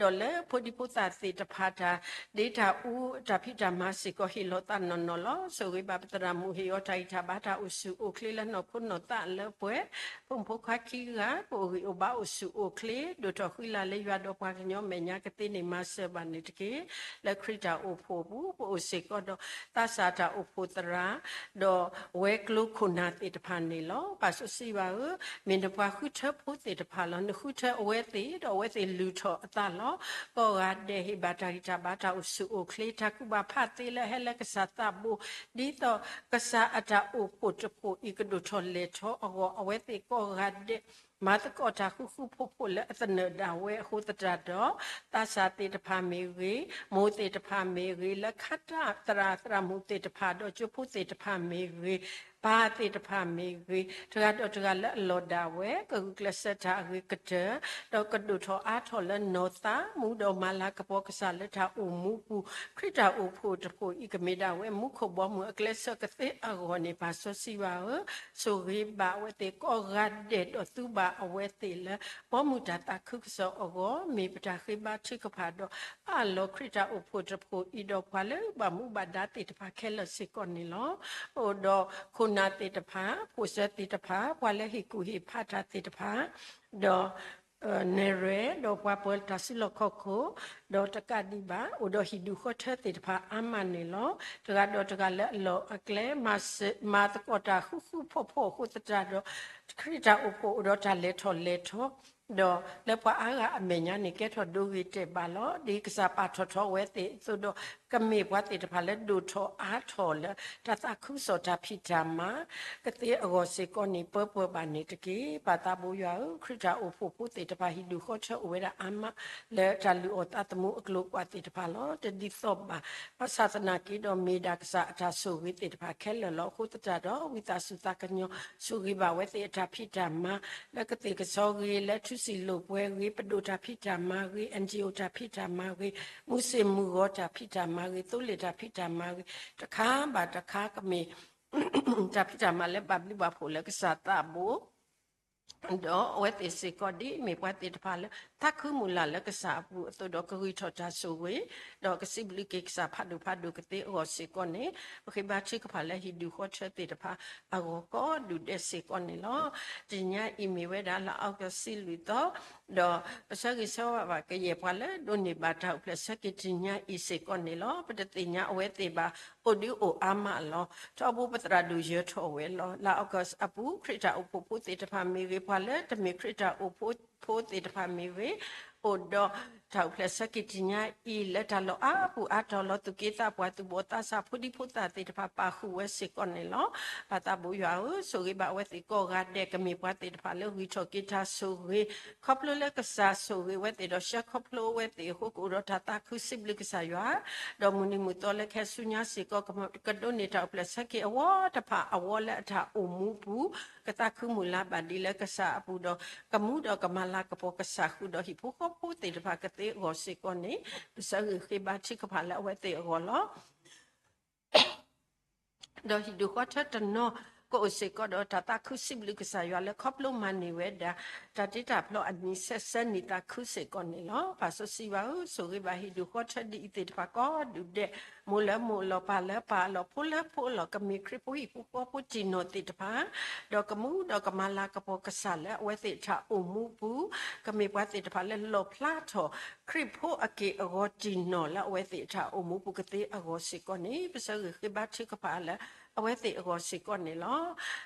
ဒီးလၢဖိဒံဖိသၣ်သ့ၣ်တဖၣ်တၢ်ဒ့တၢ်အူတၢ်ဖံးတၢ်မၤစ့ၢ်ကီး ဟ့ၣ်လီၤသးနီၢ်နီၢ်လီၤ. ဆိၣ်ဂ့ၤဘၣ်ပသရၣ်မုၣ် ဟ့ၣ်အီၤတၢ်ဂံၢ်တၢ်ဘါတၢ်အိၣ်ဆူၣ်အိၣ်ချ့လၢနီၢ်ခိနီၢ်သးလၢပှဲၤ, ဖိမုၣ်ဖိခွါခံဂၤ ကအိၣ်ဂံၢ်အိၣ်ဘါအိၣ်ဆူၣ်အိၣ်ချ့, ဒိၣ်ထီၣ်ဃံလၤလၢယွၤဒီးပှၤကညီမဲာ်ညါကသ့န့ၣ် မၤစၢၤဘၣ်န့ၣ်တက့ၢ်. လၢခရံာ်တၢ်အိၣ်ဖှိၣ်အပူၤ ပအိၣ်စ့ၢ်ကီးဒီး သးစၢ်တၢ်အိၣ်ဖှိၣ်သရၣ် ဒီးဝဲၤကျိၤခိၣ်နၢ်သ့ၣ်တဖၣ်န့ၣ်လီၤ. ပၢ်စီဆှံယွၤဧၢ, မ့ၢ်နပှၤဃုထၢဖိသ့ၣ်တဖၣ်လီၤ. နဃုထၢအဝဲသ့ၣ်ဒီး အဝဲသ့ၣ်လုၢ်ထီၣ်အသးလီၤ. ကိးဂၤဒဲး ဟ့ၣ်ဘၣ်တၢ်ဂံၢ်တၢ်ဘါတၢ်အိၣ်ဆူၣ်အိၣ်ချ့, တၢ်ကူၣ်ဘၣ်ဖးသ့လၢဟဲလၢကစၢ်သးဘိ, ဒ်သိးကစၢ်အတၢ်အိၣ်ဖှိၣ်တဖှိၣ်အံၤ ကဒိၣ်ထီၣ်လဲၢ်ထီၣ်အဂီၢ်, အဝဲသ့ၣ်ကိးဂၤဒဲး မၤသကိးတၢ်ဃူဃူဖိးဖိးလၢအသနၢၣ်ဒၣ်ဝဲအဃိသတးဒီး, သးစၢ်သ့ၣ်တဖၣ်မ့ၢ်ဂ့ၤ, မိၢ်သ့ၣ်တဖၣ်မ့ၢ်ဂ့ၤ, လၢခါတၢ်သရၣ်သရၣ်မုၣ်သ့ၣ်တဖၣ်ဒီး ကၠိဖိသ့ၣ်တဖၣ်မ့ၢ်ဂ့ၤ, ပၢ်သ့ၣ်တဖၣ်မ့ၢ်ဂ့ၤ, တဂၤဒီးတဂၤလၢအလီၢ်ဒၣ်ဝဲ ကဂုာ်ကျဲးစၢးတၢ်အဂ့ၤကတၢၢ်, ဒီးကဒိၣ်ထီၣ်အါထီၣ်လၢနီၢ်သး, မူဒီးမၤလၤကပီၤကစၢ်လၢတၢ်အိၣ်မူပူၤ, ခရံာ်တၢ်အိၣ်ဖှိၣ်တဖှိၣ်အံၤ ကမ့ၢ်ဒၣ်ဝဲမူခိၣ်ဘီမုၢ်အကျဲးစၢးကသ့အဂီၢ်န့ၣ် ပၢ်စီဆှံယွၤဧၢ, ဆိၣ်ဂ့ၤဘၣ်အဝဲသ့ၣ်ကိးဂၤဒဲးဒီးသူဘၣ်အဝဲသ့ၣ်လၢ ဘီမုၢ်တၢ်သးခုကစီၣ်အဂီၢ်, မ့ၢ်ပတၢ်ဃ့ဘါထုကဖၣ်ဒီး အၢၣ်လီၤခရံာ်တၢ်အိၣ်ဖှိၣ်တဖှိၣ်အံၤဒီးပှၤလၢဘၣ်မူဘၣ်ဒါသ့ၣ်တဖၣ်ခဲလၢာ်စ့ၢ်ကီးန့ၣ်လီၤ. အိၣ်ဒီးခိၣ်နၢ်သ့ၣ်တဖၣ်, ဖိၣ်စၢၤသ့ၣ်တဖၣ်, ပှၤလၢဟ့ၣ်ကူၣ်ဟ့ၣ်ဖးတၢ်သ့ၣ်တဖၣ်, ဒီး နဲၣ်ရွဲၣ်, ဒီးပှၤပၢၤတၢ်စုလီၢ်ခီၣ်ခိၣ်, ဒီးတကးဒံးဘၣ် အိၣ်ဒီးဟံၣ်ဒူၣ်ဃီထၢသ့ၣ်တဖၣ်အါမးန့ၣ်လီၤ. တဂၤဒီးတဂၤလၢအလီၢ်အကျဲ မၤသကိးတၢ်ဃူဃူဖိးဖိးအဃိသတးဒီး, ခရံာ်တၢ်အိၣ်ဖှိၣ်အိၣ်ဒီးတၢ်လဲၤထီၣ်လဲၤထီ, ဒီးလၢပှၤအါဂၤအမဲာ်ညါန့ၣ် ကဲထီၣ်ဒိဂ့ၤတဲာ်ဘၣ်လီၤ. ဒ်ကစၢ်ပာ်ထီၣ်ထီအဝဲသ့ၣ်အသိးဒီး, ကမ့ၢ်ပှၤသ့ၣ်တဖၣ်လၢဒိၣ်ထီၣ်အါထီၣ်လၢ တၢ်သးခုကစီၣ်တၢ်ဖံးတၢ်မၤ ကသ့အဂီၢ်စ့ၢ်ကီးန့ၣ် ပၢပှဲၤဘၣ်န့ၣ်တက့ၢ်. ပၢ်သးဘိယွၤဧၢ, ခရံာ်တၢ်အိၣ်ဖှိၣ်ဖိသ့ၣ်တဖၣ် ဟံၣ်ဒူၣ်ဃီထၢအိၣ်ဝဲဒၣ်အါမး လၢတၢ်လုၢ်အီၣ်သးသမူအကျိၤအကွာ်သ့ၣ်တဖၣ်လီၤ. တဒ်သိးဘၣ်, ဘၣ်ဆၣ်သနာ်က့ဒီး မ့ၢ်ဒၣ်ကစၢ်အတၢ်ဆိၣ်ဂ့ၤသ့ၣ်တဖၣ်ခဲလၢာ်လီၤ. အဃိသတးဒီး ဝံသးစူၤသးကညီၤ ဆိၣ်ဂ့ၤဘၣ်ဝဲသ့ၣ်အတၢ်ဖံးတၢ်မၤ လၢကသ့ၣ်ကဆီဂ့ၤ, လၢထူစံာ်လိာ်ပှဲၤဂ့ၤ, ပဒိၣ်တၢ်ဖံးတၢ်မၤဂ့ၤ, အၣ်အၣ်အံၣ်အိၣ်တၢ်ဖံးတၢ်မၤဂ့ၤ, မူစ့ၣ်မုၢ်ဂီၤတၢ်ဖံးတၢ်မၤဂ့ၤ, သိလ့ၣ်တၢ်ဖံးတၢ်မၤဂ့ၤ, တခါဘၣ်တခါကမ့ၢ် တၢ်ဖံးတၢ်မၤလၢဘၣ်ဘျုးဘၣ်ဖှိၣ်လၢကစၢ်သးဘိ, ဒီးအဝဲသ့ၣ်စ့ၢ်ကီးဒ်မ့ၢ်ပှၤသ့ၣ်တဖၣ်လၢ သးခုမုၢ်လၢ်လၢကစၢ်အပူၤအသိးဒီး ကဂံၢ်ထီၣ်တၢ်ဆိၣ်ဂ့ၤ, ဒီးကစံးဘျုးက့ၤကစၢ်ဖးဒိၣ်ဖးဒိၣ်ကသ့အဂီၢ်စ့ၢ်ကီးန့ၣ်, ပဃ့ဘါထုကဖၣ်လၢဟံၣ်ဒူၣ်ဃီထၢသ့ၣ်တဖၣ်အဂီၢ်ကိးဒူၣ်ဒဲးစ့ၢ်ကီးန့ၣ်လီၤ. တနံၤညါအံၤမ့ၢ်ဝဲဒၣ်လါအီကူးတဆံလွံၢ်သီ, ဒီးပဆၢဂ့ၤဆၢဝါဘၣ်ကယဲၢ်ပှၤလၢဒိးန့ၢ်ဘၣ်တၢ်အိၣ်ဖျဲၣ်ဆၢက့ၤတနံၤညါအံၤစ့ၢ်ကီးန့ၣ်လီၤ. ပတသ့ၣ်ညါအဝဲသ့ၣ်ဘၣ် အိၣ်ဒုးအိၣ်အါမးလီၤ. ထီဘိပသရၣ်ဒိၣ်ယၢၤထီၣ်ဝဲလီၤ. လါအီကူးအပူၤ ခရံာ်တၢ်အိၣ်ဖှိၣ်ဖိသ့ၣ်တဖၣ်မ့ၢ်ဂ့ၤ, ပှၤလၢတမ့ၢ်ခရံာ်တၢ်အိၣ်ဖှိၣ်ဖိသ့ၣ်တဖၣ်မ့ၢ်ဂ့ၤ, အိၣ်ဒီးတၢ်အိၣ်ဖျဲၣ်ဆၢက့ၤတနံၤညါအံၤ လၢတၢ်လီၢ်အါပူၤအါတီၤလီၤ သူၣ်က့သးပှၢ်သူၣ်ဘီၣ်သးစၢ် ဖိဒံဖိသၣ်သ့ၣ်တဖၣ်ပာ်ဃုာ်ဝဲစ့ၢ်ကီးန့ၣ်လီၤ. ပၢ်သးဘိယွၤဧၢ, ဆိၣ်ဂ့ၤဘၣ်အဝဲသ့ၣ်ကိးဂၤဒဲး, ကမ့ၢ်ပှၤသ့ၣ်တဖၣ်လၢဂံၢ်ထီၣ်က့ၤတၢ်ဆိၣ်ဂ့ၤ, ခီဖျိလၢကစၢ်ဆိၣ်ဂ့ၤဝဲသ့ၣ်ဒီး ဆှၢခီဖျိဝဲသ့ၣ်အဃိ ကအိၣ်ဒီးတၢ်သးခုစံးဘျုးကစၢ်ယွၤ, ဒီးမုၢ်နံၤမုၢ်သီလၢကဟဲဆူညါစ့ၢ်ကီး ကဒိးန့ၢ်တၢ်အိၣ်ဖျဲၣ်ဆၢက့ၤအဝီတဖၣ်အဝီလၢအတၢ်အိၣ်မူပူၤ, ကသးခုမုၢ်လၢ်ဘၣ်ဒ်လၢကစၢ်အပူၤဒီး ကမူဒီးကမၤလၤကပီၤကစၢ်ဃုာ်ဒီးဟံၣ်ဖိဃီဖိသ့ၣ်တဖၣ်ကသ့အဂီၢ်စ့ၢ်ကီးန့ၣ်, ပဆၢဂ့ၤဃ့ဘါထုကဖၣ်လၢအဝဲသ့ၣ်အဂီၢ်လီၤ. ဒီးဟံၣ်ဒူၣ်ဃီထၢတနီၤ ကအိၣ်စ့ၢ်ကီးဒီးတၢ်သးခုစံးဘျုးကစၢ်ယွၤလၢခီဖျိမၤန့ၢ်ဝဲဒၣ် တၢ်တ့တၢ်ဖျီအနံၤဆဲးဆၢနံၣ်သးခုစ့ၢ်ကီးန့ၣ်လီၤ. ပၢ်စီဆှံယွၤဧၢ, ဆိၣ်ဂ့ၤဘၣ်ဟံၣ်ဒူၣ်ဃီထၢဒ်အံၤသ့ၣ်တဖၣ်ကိးဒူၣ်ဒဲး, မိၢ်လၢမိၢ်အလီၢ်, ပၢ်လၢပၢ်အလီၢ်, ဖိလၢဖိအလီၢ်, ကမ့ၢ်ခရံာ်ဖိဟံၣ်ဖိဃီဖိတံၢ်နီၢ်သ့ၣ်တဖၣ်, ဒီးကမူဒီးကမၤလၤကပီၤကစၢ်လၢအဝဲသ့ၣ်အတၢ်အိၣ်မူပူၤ, ကမ့ၢ်ပှၤသ့ၣ်တဖၣ်လၢလီၣ်ဖျါထီၣ် ခရံာ်ဖိအက့ၢ်အဂီၤတံၢ်နီၢ်လၢအဝဲသ့ၣ်အတၢ်အိၣ်မူပူၤကသ့အဂီၢ်စ့ၢ်ကီးန့ၣ်, ပဆၢဂ့ၤဃ့ဘါထုကဖၣ်လၢအဝဲသ့ၣ်အဂီၢ်စ့ၢ်ကီးန့ၣ်လီၤ.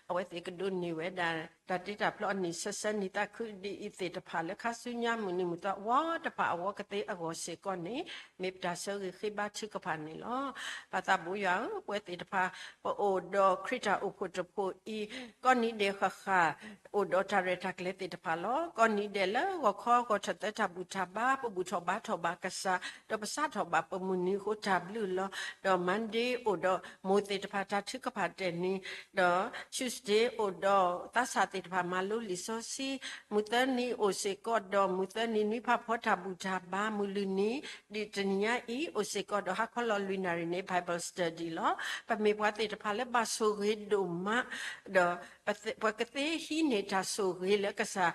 အဝဲသ့ၣ်ကဒိးန့ၢ်ဝဲဒၣ် တၢ်တ့တၢ်ဖျီအနံၣ်ဆၢဆၢ နံၣ်သးခုဒ်အံၤသ့ၣ်တဖၣ်လၢ ခါဆူညါမုၢ်နံၤမုၢ်သီ ဝီတဖၣ်အဝီကသ့အဂီၢ်စ့ၢ်ကီးန့ၣ် မ့ၢ်ပတၢ်ဆၢဂ့ၤဃ့ဘါထုကဖၣ်န့ၣ်လီၤ. ပၢ်သးဘိယွၤဧၢ, ပဝဲသ့ၣ်တဖၣ် ပအိၣ်ဒီးခရံာ်တၢ်အိၣ်ဖှိၣ်တဖှိၣ်အံၤ ကိးနံၤဒဲးဃၣ်ဃၣ် အိၣ်ဒီးတၢ်ရဲၣ်တၢ်ကျဲၤသ့ၣ်တဖၣ်လီၤ. ကိးနံၤဒဲးလၢဂီၤခီဂီၤထၢၣ်သၢတၢ်ဘူၣ်တၢ်ဘါ ပဘူၣ်ထီၣ်ဘါထီၣ်ဘၣ်ကစၢ်, ဒီးပစးထီၣ်ဘၣ်ပမုၢ်နံၤအဃိတၢ်ဘျုးလီၤ. ဒီး Monday အိၣ်ဒီးမိၢ်သ့ၣ်တဖၣ်တၢ်ထုကဖၣ်တဲာ်နံၤ, ဒီး Tuesday အိၣ်ဒီးသးစၢ်သ့ၣ်တဖၣ်မၤလိလံာ်စီဆှံ, မုၢ်သၢနံၤအိၣ်စ့ၢ်ကီးဒီး မုၢ်သၢနံၤနွံဖးဖီတၢ်ဘူၣ်တၢ်ဘါ, မုၢ်လွံၢ်နံၤ ဒ်တနံၤညါအံၤ အိၣ်စ့ၢ်ကီးဒီးဟါခီလီၤလွံၢ်နၣ်ရံၣ်န့ၣ် Bible study လီၤ. ပမ့ၢ်ပှၤသ့ၣ်တဖၣ်လၢဘၣ်ဆိၣ်ဂ့ၤဒိၣ်မး, ဒီးပကသ့ဟံးန့ၢ်တၢ်ဆိၣ်ဂ့ၤလၢကစၢ်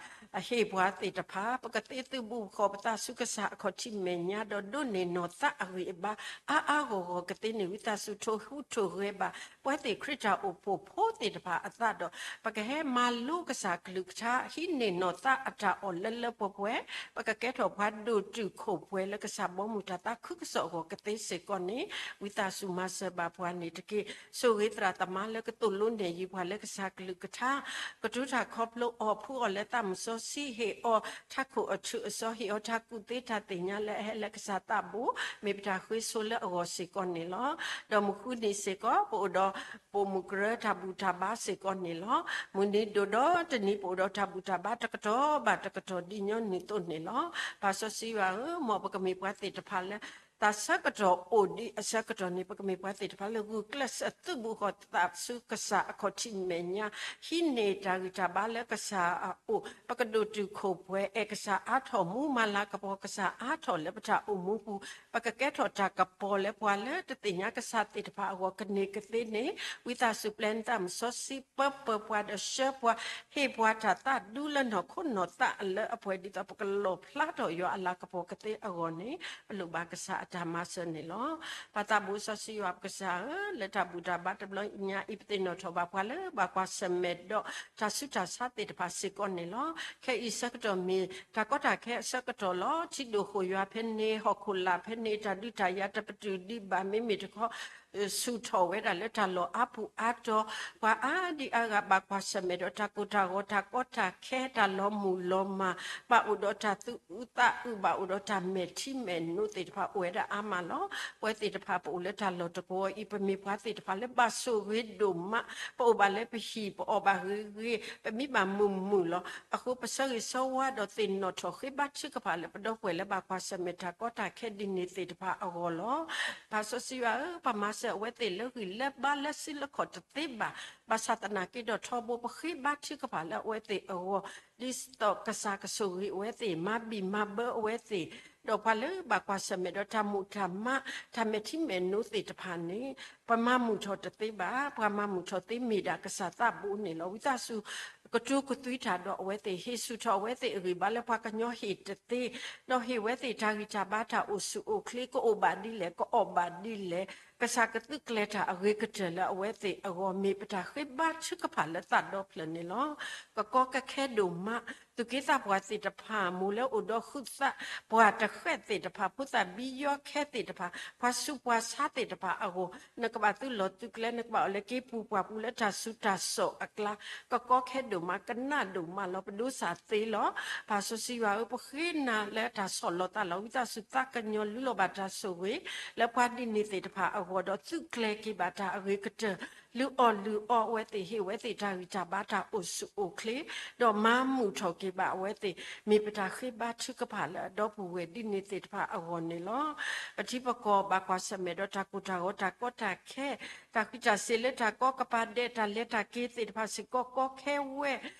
ဟ့ၣ်ပှၤသ့ၣ်တဖၣ်, ပကသ့သုးဘူးဃီၤပသးဆူကစၢ်အခီၣ်ထံးမဲာ်ညါ ဒီးဒိးန့ၢ်နီၢ်သးအဂံၢ်အဘါ အါအါဂီၢ်ဂီၢ်ကသ့န့ၣ် ဝံသးစူၤထိၣ်ဟူးထိၣ်ဂဲၤဘၣ် ပဝဲသ့ၣ်ခရံာ်တၢ်အိၣ်ဖှိၣ်ဖိသ့ၣ်တဖၣ်အသးဒီး ပကဟဲမၤလိကစၢ်ကလုၢ်ကထါ ဟံးန့ၢ်နီၢ်သးအတၢ်အီၣ်လၢလၢပှဲၤပှဲၤ, ပကကဲထီၣ်ပှၤဒိၣ်တုာ်ခိၣ်ပှဲၤလၢကစၢ်ဘီမုၢ်တၢ်သးခုကစီၣ်အဂီၢ်ကသ့စ့ၢ်ကီးန့ၣ် ဝံသးစူၤမၤစၢၤဘၣ်ပှၤန့ၣ်တက့ၢ်. ဆိၣ်ဂ့ၤသရၣ်သမါလၢကသိၣ်လိနဲၣ်ယုာ်ပှၤလၢကစၢ်ကလုၢ်ကထါ, ကတိၤတၢ်ခီဖျိအီၤ ဖှူအီၤလၢသးမုၢ်စီဆှံ, ဟ့ၣ်အီၤထးခိၣ်အထူးအစီ, ဟ့ၣ်အီၤတၢ်ကူၣ်သ့တၢ်သ့ၣ်ညါလၢအဟဲလၢကစၢ်သးဘိ, မ့ၢ်ပတၢ်ဃ့ဆိလၢအဂီၢ်စ့ၢ်ကီးန့ၣ်လီၤ. ဒီးမုၢ်ဃုနံၤစ့ၢ်ကီး ပအိၣ်ဒီးပိာ်မုၣ်ကရၢတၢ်ဘူၣ်တၢ်ဘါစ့ၢ်ကီးန့ၣ်လီၤ. မုၢ်နံၤဒိၣ်ဒီးတနံၤ ပအိၣ်ဒီးတၢ်ဘူၣ်တၢ်ဘါတကတီၢ်ဘၣ်တကတီၢ်ဒ်ညီနုၢ်သိးန့ၣ်လီၤ. ပၢ်စီဆှံယွၤဧၢ, မ်ပကမ့ၢ်ပှၤသ့ၣ်တဖၣ်လၢ တၢ်ဆၢကတီၢ်အိၣ်ဒံးအဆၢကတီၢ်န့ၣ် ပကမ့ၢ်ပှၤသ့ၣ်တဖၣ်လၢဂုာ်ကျဲးစၢးသုးဘူးဃီၤသးဆူကစၢ်အခီၣ်ထံးမဲာ်ညါ, ဟံးန့ၢ်တၢ်ဂံၢ်တၢ်ဘါလၢကစၢ်အအိၣ်, ပကဒိၣ်တုာ်ခိၣ်ပှဲၤ, အဲၣ်ကစၢ်အါထီၣ်, မူမၤလၤကပီၤကစၢ်အါထီၣ်လၢပတၢ်အိၣ်မူပူၤ, ပကကဲထီၣ်တၢ်ကပီၤလၢပှၤလၢတသ့ၣ်ညါကစၢ်သ့ၣ်တဖၣ်အဂီၢ်ကန့ၢ်ကသ့န့ၣ်, ဝံသးစူၤပျဲနသးမုၢ်စီဆှံပၢပၢပှၤဒီးဆှၢပှၤ, ဟ့ၣ်ပှၤတၢ်သးဒူလၢနီၢ်ခိနီၢ်သးလၢအပှဲၤဒ်သိးပကလီၣ်ဖျါထီၣ်ယွၤအလၤကပီၤကသ့အဂီၢ်န့ၣ် ပလိၣ်ဘၣ်ကစၢ်အတၢ်မၤစၢၤန့ၣ်လီၤ. ပၢ်သးဘိစီဆှံယွၤပကစၢ်ဧၢ, လၢတၢ်ဘူၣ်တၢ်ဘါတဘျီညါအံၤ ပသ့ၣ်နီၣ်ထီၣ်ဘၣ်ပှၤလၢဘၣ်ကွၢ်ဆၢၣ်မဲာ်ဒီးတၢ်ဆူးတၢ်ဆါသ့ၣ်တဖၣ်စ့ၢ်ကီးန့ၣ်လီၤ. ခဲအံၤဆၢကတီၢ်မ့ၢ်တၢ်ကီတၢ်ခဲအဆၢကတီၢ်လီၤ. ထံဒိၣ်ဃိၣ်ယွၤဖဲန့ၣ်, ဟီၣ်ခိၣ်လာ်ဖဲန့ၣ်, တၢ်ဒုးတၢ်ယၤတပတုာ်ဒံးဘၣ်, မ့မ့ၢ်တခီ ဆူၣ်ထီၣ်ဝဲဒၣ်လၢတၢ်လီၢ်အါပူၤအါတီၤ, ပှၤအါဒံအါဂၤဘၣ်ကွၢ်ဆၢၣ်မဲာ်ဒီးတၢ်ကိၢ်တၢ်ဂီၤတၢ်ကီတၢ်ခဲ, တၢ်လီၤမုၢ်လီၤမၢ်, ဘၣ်အိၣ်ဒီးတၢ်သူၣ်အုးသးအုး, ဘၣ်အိၣ်ဒီးတၢ်မဲာ်ထံမဲာ်နိသ့ၣ်တဖၣ်အိၣ်ဝဲဒၣ်အါမးလီၤ. ပဝဲသ့ၣ်တဖၣ်ပအိၣ်လၢတၢ်လီၢ်တကဝီၤအံၤ ပမ့ၢ်ပှၤသ့ၣ်တဖၣ်လၢဘၣ်ဆိၣ်ဂ့ၤဒိၣ်မး, ပအိၣ်ဘၣ်လၢပဟံၣ်, ပအီၣ်ဘၣ်ဂ့ၤဂ့ၤ, ပမံဘၣ်မုာ်မုာ်လီၤ. အဃိပဆၢဂ့ၤဆၢဝါဒီးသ့ၣ်နီၣ်ထီၣ်ဃ့ဘါထုကဖၣ်လၢ ပဒီပုၢ်ဝဲၢ်လၢဘၣ်ကွၢ်ဆၢၣ်မဲာ်တၢ်ကီတၢ်ခဲဒ်န့ၣ်သ့ၣ်တဖၣ်အဂီၢ်လီၤ. ပၢ်စီဆှံယွၤဧၢ, ပမၤစၢၤအဝဲသ့ၣ်လၢဂံၢ်လၢဘါလၢစုလၢခီၣ်တသ့ဘၣ်. ဘၣ်ဆၣ်သနာ်က့ဒီးထီဘိ ပဃ့ဘါထုကဖၣ်လၢအဝဲသ့ၣ်အဂီၢ်, ဒ်သိးကစၢ်ကဆိၣ်ဂ့ၤအဝဲသ့ၣ်, မၤဘံၣ်မၤဘၢအဝဲသ့ၣ်, ဒီးပှၤလၢဘၣ်ကွၢ်ဆၢၣ်မဲာ်ဒီးတၢ်မုာ်တၢ်မး, တၢ်မဲာ်ထံမဲာ်နိသ့ၣ်တဖၣ်န့ၣ်, ပမၤမုာ်ထီၣ်တသ့ဘၣ်. ပှၤမၤမုာ်ထီၣ်သ့မ့ၢ်ဒၣ်ကစၢ်သးဘိန့ၣ်လီၤ. ဝံသးစူၤ ကတိၤကသွံတၢ်ဒီးအဝဲသ့ၣ်, ဟ့ၣ်ဆူၣ်ထီၣ်အဝဲသ့ၣ်အဂံၢ်ဘါလၢပှၤကညီဟ့ၣ်တသ့, ဒီးဟ့ၣ်ဝဲသ့ၣ်တၢ်ဂံၢ်တၢ်ဘါတၢ်အိၣ်ဆူၣ်အိၣ်ချ့, ကအိၣ်ဘၣ်ဒ်လဲၣ်, ကအီၣ်ဘၣ်ဒ်လဲၣ်, ကစၢ်ကသုးကျဲၤတၢ်အဂ့ၤကတၢၢ်လၢအဝဲသ့ၣ်အဂီၢ် မ့ၢ်ပတၢ်ဃ့ဘါထုကဖၣ်လၢသးဒီဖျၢၣ်န့ၣ်လီၤ. ကကီကခဲဒိၣ်မး, သူၣ်က့သးပှၢ်သ့ၣ်တဖၣ်, မိၢ်လၢအိၣ်ဒီးဃုသး, ပှၤတဃဲၣ်သ့ၣ်တဖၣ်, ဖိသၣ်ဘံယီခဲသ့ၣ်တဖၣ်, ပှၤဆူးပှၤဆါသ့ၣ်တဖၣ်အဂီၢ်, နကဘၣ်သုးလီၢ်သုးကျဲ, နကဘၣ်အိၣ်လၢက့ၤပူၤပှၢ်ပူၤလၢတၢ်ဆူးတၢ်စိးအကျါ, ကကီခဲဒိၣ်မး, ကနးဒိၣ်မးလီၤ. ပဒိးစၢ်သ့လီၤ. ပၢ်စီဆှံယွၤဧၢ, ပဃ့နၤလၢတၢ်ဆီၣ်လီၤသးလီၤ. ဝံသးစူၤသးကညီၤလုၢ်လီၤဘၣ်တၢ်ဆိၣ်ဂ့ၤ လၢပှၤဒ်န့ၣ်သ့ၣ်တဖၣ်အဂီၢ်ဒီး သုးကျဲၤက့ၤဘၣ်တၢ်အဂ့ၤကတၢၢ်, လုၢ်အီၣ်လုၢ်အီအဝဲသ့ၣ်, ဟ့ၣ်ဝဲသ့ၣ်တၢ်ဂံၢ်တၢ်ဘါတၢ်အိၣ်ဆူၣ်အိၣ်ချ့, ဒီးမၤမုာ်ထီၣ်က့ၤဘၣ်အဝဲသ့ၣ်, မ့ၢ်ပတၢ်ဃ့ဘါထုကဖၣ်လၢအဒီပုၢ်ဝဲၢ်ဒ်န့ၣ်သ့ၣ်တဖၣ်အဂီၢ်န့ၣ်လီၤ. ပထံပကီၢ်ဘၣ်ကွၢ်ဆၢၣ်မဲာ်ဒီးတၢ်ကိၢ်တၢ်ဂီၤတၢ်ကီတၢ်ခဲ, တၢ်ဃံးတၢ်စ့ၤလၢတၢ်ကီကပၤဒဲး, တၢ်လဲၤတၢ်က့ၤသ့ၣ်တဖၣ်စ့ၢ်ကီးကီခဲဝဲ,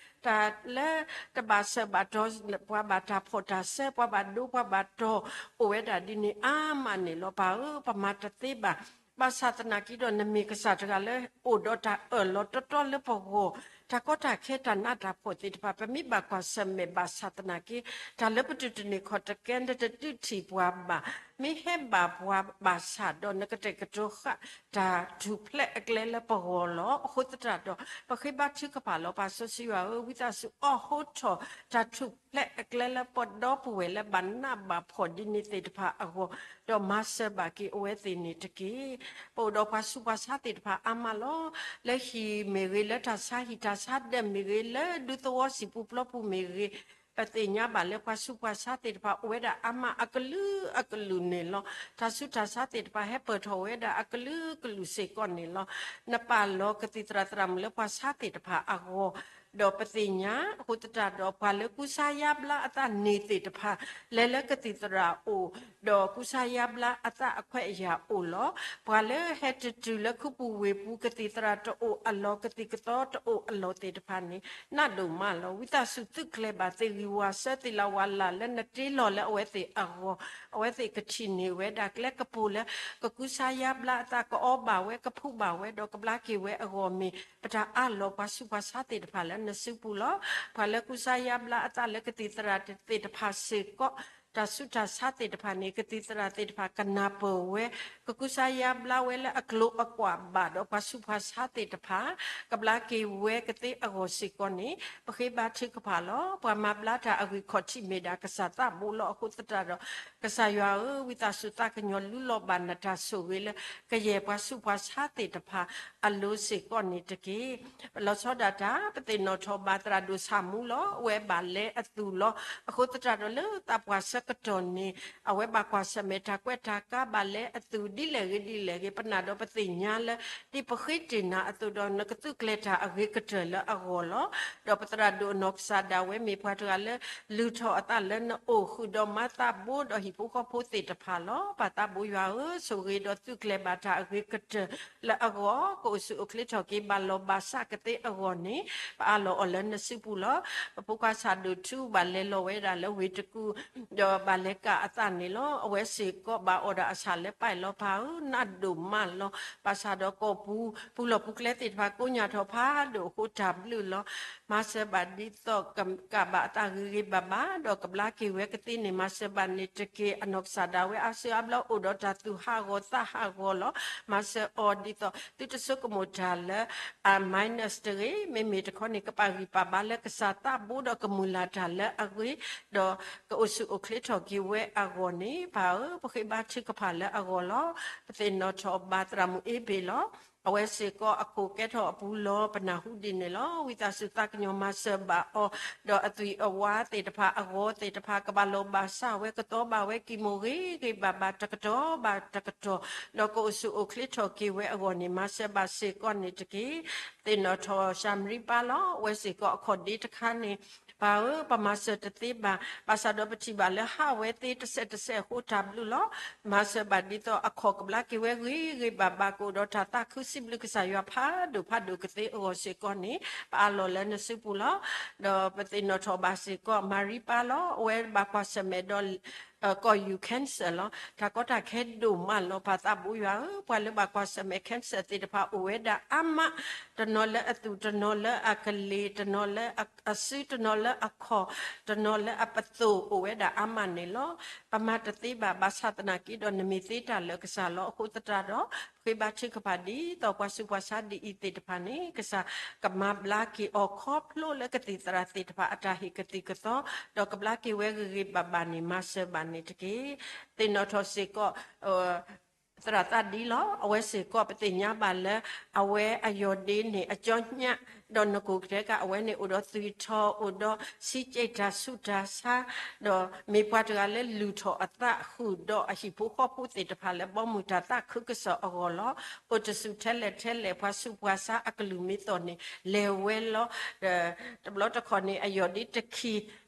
တၢ်လၢတဘၣ်ဆၢဘၣ်တီၤ, ပှၤဘၣ်တၢ်ဖီၣ်တၢ်စၢ, ပှၤဘၣ်ဒိပှၤဘၣ်တီၤ, အိၣ်ဝဲဒၣ်ဒ်န့ၣ်အါမးန့ၣ်လီၤ. ပၢ်ဧၢ, ပမၤတသ့ဘၣ်. ဘၣ်ဆၣ်သနာ်က့ဒီး နမ့ၢ်ကစၢ်တဂၤလၢအိၣ်ဒီးတၢ်အၢၣ်လီၤတီတီလၢပဂီၢ်, တၢ်ကီတၢ်ခဲတၢ်နးတၢ်ဖှီၣ်သ့ၣ်တဖၣ် ပမ့ၢ်ဘၣ်ကွၢ်ဆၢၣ်မဲာ်ဘၣ်ဆၣ်သနာ်က့, တၢ်လၢပတုၤတန့ၢ်ခီၣ်တကဲ နတတုၤထံၣ်ပှၤဘၣ်. မ့ၢ်ဟဲဘၣ်ပှၤဘၣ်ဆၣ်ဒီး နကတဲာ်ကတီၤဃာ်တၢ်ထူၣ်ဖျဲးအကျဲလၢပဂီၢ်လီၤ. အဃိသတးဒီး ပဃ့ဘါထုကဖၣ်လီၤ. ပၢ်စီဆှံယွၤဧၢ, ဝံသးစူၤအီၣ်ဟိထီၣ်တၢ်ထူၣ်ဖျဲးအကျဲလၢပဒီပုၢ်ဝဲၢ်လၢဘၣ်နးဘၣ်ဖှီၣ်ဒ်န့ၣ်သ့ၣ်တဖၣ်အဂီၢ်, ဒီးမၤစၢၤဘၣ်က့ၤအဝဲသ့ၣ်န့ၣ်တက့ၢ်. ပအိၣ်ဒီးပှၤဆူးပှၤဆါသ့ၣ်တဖၣ်အါမးလီၤ. လၢဟံၣ်မ့ၢ်ဂ့ၤ, လၢတၢ်ဆါဟံၣ် ပှၤဆါဒၢးမ့ၢ်ဂ့ၤ, လၢဒူသဝီစံာ်ပူၤပျီပူၤမ့ၢ်ဂ့ၤ, ပသ့ၣ်ညါဘၣ်လၢပှၤဆူးပှၤဆါသ့ၣ်တဖၣ်အိၣ်ဝဲဒၣ်အါမးအကလုာ်အကလုာ်န့ၣ်လီၤ. တၢ်ဆူးတၢ်ဆါသ့ၣ်တဖၣ်ဟဲပၢၢ်ထီၣ်ဝဲဒၣ်အကလုာ်ကလုာ်စ့ၢ်ကီးန့ၣ်လီၤ. နပာ်လီၤကသံၣ်သရၣ်သရၣ်မုၣ်လၢပှၤဆါသ့ၣ်တဖၣ်အဂီၢ်, ဒီးပသ့ၣ်ညါအဃိသတးဒီး ပှၤလၢကူစါယါဘျါအသးန့ၢ်သ့ၣ်တဖၣ် လဲၤလၢကသံၣ်သရၣ်အိၣ်, ဒီးကူစါယါဘျါအသးအခွဲးအယာ်အိၣ်လီၤ. ပှၤလၢဟဲတတုၤလၢခူပူၤဝ့ၢ်ပူၤ ကသံၣ်သရၣ်တအိၣ်အလီၢ် ကသံၣ်ကသီတအိၣ်အလီၢ်သ့ၣ်တဖၣ်န့ၣ် နးဒိၣ်မးလီၤ. ဝံသးစူၤသုးကျဲၤဘၣ်သ့ၣ်ဂံၢ်ဝၤစၢၤသ့ၣ်လၤဝၤလၤလၢနတ့လီၤလၢအဝဲသ့ၣ်အဂီၢ်, အဝဲသ့ၣ်ကထံၣ်န့ၢ်ဝဲဒၣ်ကျဲကပူၤလၢ ကကူစါယါဘျါအသး ကအီဘၣ်ဝဲ ကဖှူဘၣ်ဝဲ ဒီးကဘျါက့ၤဝဲအဂီၢ်မ့ၢ် ပတၢ်အးလီၤပှၤဆူးပှၤဆါသ့ၣ်တဖၣ်လၢနစုပူၤလီၤ. ပှၤလၢကူစါယါဘျါအသးလၢကသံၣ်သရၣ်သ့ၣ်တဖၣ်စ့ၢ်ကီး တၢ်ဆူးတၢ်ဆါသ့ၣ်တဖၣ်န့ၣ် ကသံၣ်သရၣ်သ့ၣ်တဖၣ်ကနၢ်ပၢၢ်ဝဲ, ကကူစါယါဘျါဝဲလၢအကျိၤအကွာ်ဘၣ်ဒီးပှၤဆူးပှၤဆါသ့ၣ်တဖၣ်, ကဘျါက့ၤဝဲကသ့အဂီၢ်စ့ၢ်ကီးန့ၣ် ပဃ့ဘါထုကဖၣ်လီၤ. ပှၤမၤဘျါတၢ်အဂ့ၢ်ခီၣ်ထံးမ့ၢ်ဒၣ်ကစၢ်သးဘိလီၤ. အဃိသတးဒီး ကစၢ်ယွၤဧၢ, ဝံသးစူၤသးကညီၤလူလီၤဘၣ်နတၢ်ဆိၣ်ဂ့ၤလၢ ကယဲၢ်ပှၤဆူးပှၤဆါသ့ၣ်တဖၣ်အလိၤစ့ၢ်ကီးန့ၣ်တက့ၢ်. လီၤဆီဒၣ်တၢ် ပသ့ၣ်နီၣ်ထီၣ်ဘၣ်သရၣ်ဒိၣ်ဆၣ်မူလီၤ. အဝဲဘၣ်လဲၤအသူၣ်လီၤ. အဃိသတးဒီးလၢသးပှၢ်ဆၢကတီၢ်န့ၣ် အဝဲဘၣ်ကွၢ်ဆၢၣ်မဲာ်တၢ်ကွဲးတၢ်ကါ ဘၣ်လဲၤအသူၣ်ဒ်လဲၣ်ဂ့ၤဒ်လဲၣ်ဂ့ၤ ပနာ်ဒီးပသ့ၣ်ညါလၢ ဒ်ပဃ့တ့ၢ်နၤအသိးဒီး နကသုးကျဲၤတၢ်အဂ့ၤကတၢၢ်လၢအဂီၢ်လီၤ. ဒီးပသရၣ်ဒိၣ်အနီၢ်ကစၢ်ဒၣ်ဝဲမ့ၢ်ပှၤတဂၤလၢ လုၢ်ထီၣ်အသးလၢနအိၣ်ဃုာ်ဒီးမါသးဘိဒီးဟံၣ်ဖိဃီဖိသ့ၣ်တဖၣ်လီၤ. ပၢ်သးဘိယွၤဧၢ, ဆိၣ်ဂ့ၤဒီးသုးကျဲၤဘၣ်တၢ်အဂ့ၤကတၢၢ်လၢအဂီၢ်, ကအိၣ်ဆူၣ်အိၣ်ချ့ထီၣ်က့ၤ ဘၣ်လီၤဘၣ်စးကသ့အဂီၢ်န့ၣ် ပအးလီၤအီၤလၢနစုပူၤလီၤ. ပဖိခွါဆၣ်ဒိၣ်ထူဘၣ်လဲၤလီၤဝဲဒၣ်လၢဝ့ၢ်တကူၣ် ဒီးဘၣ်လဲၤကၣ်အသးန့ၣ်လီၤ. အဝဲစ့ၢ်ကီးဘၣ်အီၣ်ဒီးအဆၣ်လၢပၢ်လီၤ. ပၢ်ဧၢ, နးဒိၣ်မးလီၤ. ဘၣ်ဆၣ်ဒီးကီၢ်ပူၤ ပူၤလီၢ်ပူၤကျဲသ့ၣ်တဖၣ် ကိးညၣ်ထီၣ်ဖးဒိၣ်အဃိတၢ်ဘျုးလီၤ. မၤစၢၤဘၣ်ဒ်သိးကကၣ်ဘၣ်အသးဂ့ၤဂ့ၤဘၣ်ဘၣ် ဒီးကဘျါက့ၤဝဲကသ့န့ၣ် မၤစၢၤဘၣ်န့ၣ်တက့ၢ်. အနီၢ်ကစၢ်ဒၣ်ဝဲအါစုအါဘျီ အိၣ်ဒီးတၢ်သူၣ်ဟးဂီၤသးဟးဂီၤလီၤ. မၤစၢၤအီၤဒ်သိး သုတဆိကမိၣ်တၢ်လၢ အ minus တဂ့ၤ, မ့မ့ၢ်တခီန့ၣ် ကပာ်ဂံၢ်ပာ်ဘါလၢကစၢ်သးဘိဒီးကမုၢ်လၢ်တၢ်လၢအဂ့ၤ, ဒီးကအိၣ်ဆူၣ်အိၣ်ချ့ထီၣ်က့ၤဝဲအဂီၢ်န့ၣ် ပၢ်ဧၢ, ပဃ့ဘါထုကဖၣ်လၢအဂီၢ်လီၤ. ပသ့ၣ်နီၣ်ထီၣ်ဘၣ်သရၣ်မုၣ်အ့ဘ့ၣ်လီၤ. အဝဲစ့ၢ်ကီးအခိၣ်ကဲထီၣ်အပူၤလီၤ. ပနၢ်ဟူဒ်န့ၣ်လီၤ. ဝံသးစူၤသးကညီၤမၤစၢၤဘၣ်အီၤ, ဒီးအသွံၣ်အဝါသ့ၣ်တဖၣ် အဂီၤသ့ၣ်တဖၣ် ကဘၣ်လီၤဘၣ်စးဝဲ ကသီဘၣ်ဝဲကံၢ်မိၢ်ဂ့ၤဂ့ၤဘၣ်ဘၣ် တကတီၢ်ဘၣ်တကတီၢ်, ဒီးကအိၣ်ဆူၣ်အိၣ်ချ့ထီၣ်က့ၤဝဲအဂီၢ်န့ၣ် မၤစၢၤဘၣ်စ့ၢ်ကီးန့ၣ်တက့ၢ်. သ့ၣ်နီၣ်ထီၣ်ၡၤမရံပၢ်လီၤ. အဝဲစ့ၢ်ကီးအခီၣ်ဒ့တခါန့ၣ် ပၢ်ဧၢ, ပမၤစၢၤတသ့ဘၣ်. ဘၣ်ဆၣ်ဒီးပထံၣ်ဘၣ်လၢဟးဝဲသ့တစဲးတစဲးအဃိတၢ်ဘျုးလီၤ. မၤစၢၤဘၣ်ဒ်သိးအခီၣ်ကဘျါက့ၤဝဲဂ့ၤဂ့ၤဘၣ်ဘၣ် ကအိၣ်ဒီးတၢ်သးခုစံးဘျုးကစၢ်ယွၤဖးဒိၣ်ဖးဒိၣ်ကသ့အဂီၢ်စ့ၢ်ကီးန့ၣ် ပအးလီၤလၢနစုပူၤလီၤ. ဒီးပသ့ၣ်နီၣ်ထီၣ်ဘၣ်စ့ၢ်ကီး မၤရံပၢ်လီၤ. အဝဲဘၣ်ကွၢ်ဆၢၣ်မဲာ်ဒီး ကီၢ်ယူၢ် cancer လီၤ. တၢ်ကီတၢ်ခဲဒိၣ်မးလီၤ. ပၢ်သးဘိယွၤဧၢ, ပှၤလၢဘၣ်ကွၢ်ဆၢၣ်မဲာ် cancer သ့ၣ်တဖၣ်အိၣ်ဝဲဒၣ်အါမး, တနီၤလၢအသူၣ်, တနီၤလၢအကလ့ၤ, တနီၤလၢအစု, တနီၤလၢအခီၣ်, တနီၤလၢအပသိၣ်အိၣ်ဝဲဒၣ်အါမးန့ၣ်လီၤ. ပမၤတသ့ဘၣ်, ဘၣ်ဆၣ်သနာ်က့ဒီး နမ့ၢ်သ့တၢ်လၢကစၢ်လီၤ. အဃိသတးဒီး ပဃ့ဘၣ်ထုကဖၣ်ဒ်သိးပှၤဆူးပှၤဆါဒ်အံၤသ့ၣ်တဖၣ်န့ၣ် ကစၢ်ကမၤဘျါက့ၤအီၤခီဖျိလၢကသံၣ်သရၣ်သ့ၣ်တဖၣ်အတၢ်ဟ့ၣ်ကသံၣ်ကသီ, ဒီးကဘျါက့ၤဝဲဂ့ၤဂ့ၤဘၣ်ဘၣ်န့ၣ် မၤစၢၤဘၣ်န့ၣ်တက့ၢ်. သ့ၣ်နီၣ်ထီၣ်စ့ၢ်ကီး သရၣ်သးဒံလီၤ. အဝဲစ့ၢ်ကီးပသ့ၣ်ညါဘၣ်လၢ အဝဲအယီၢ်ဒ့န့ၣ် အကၠီညၣ်, ဒီးနကိၣ်ကတဲာ်ကး အဝဲန့ၣ်အိၣ်ဒီးသွံၣ်ထီၣ်, အိၣ်ဒီးဆံးကဲးတၢ်ဆူးတၢ်ဆါ, ဒီးမ့ၢ်ပှၤတဂၤလၢလုၢ်ထီၣ်အသးဃုာ်ဒီးအဟံၣ်ဖိဃီဖိသ့ၣ်တဖၣ်လၢဘီမုၢ်တၢ်သးခုကစီၣ်အဂီၢ်လီၤ. အိၣ်တဆူၣ်ထဲလဲၣ်ထဲလဲၣ် ပှၤဆူးပှၤဆါအကလုၢ်မ့ၢ်သီၣ်န့ၣ် လဲၤဝဲလီၤ. တဘျီတခီၣ်န့ၣ် အယီၢ်ဒ့တခံ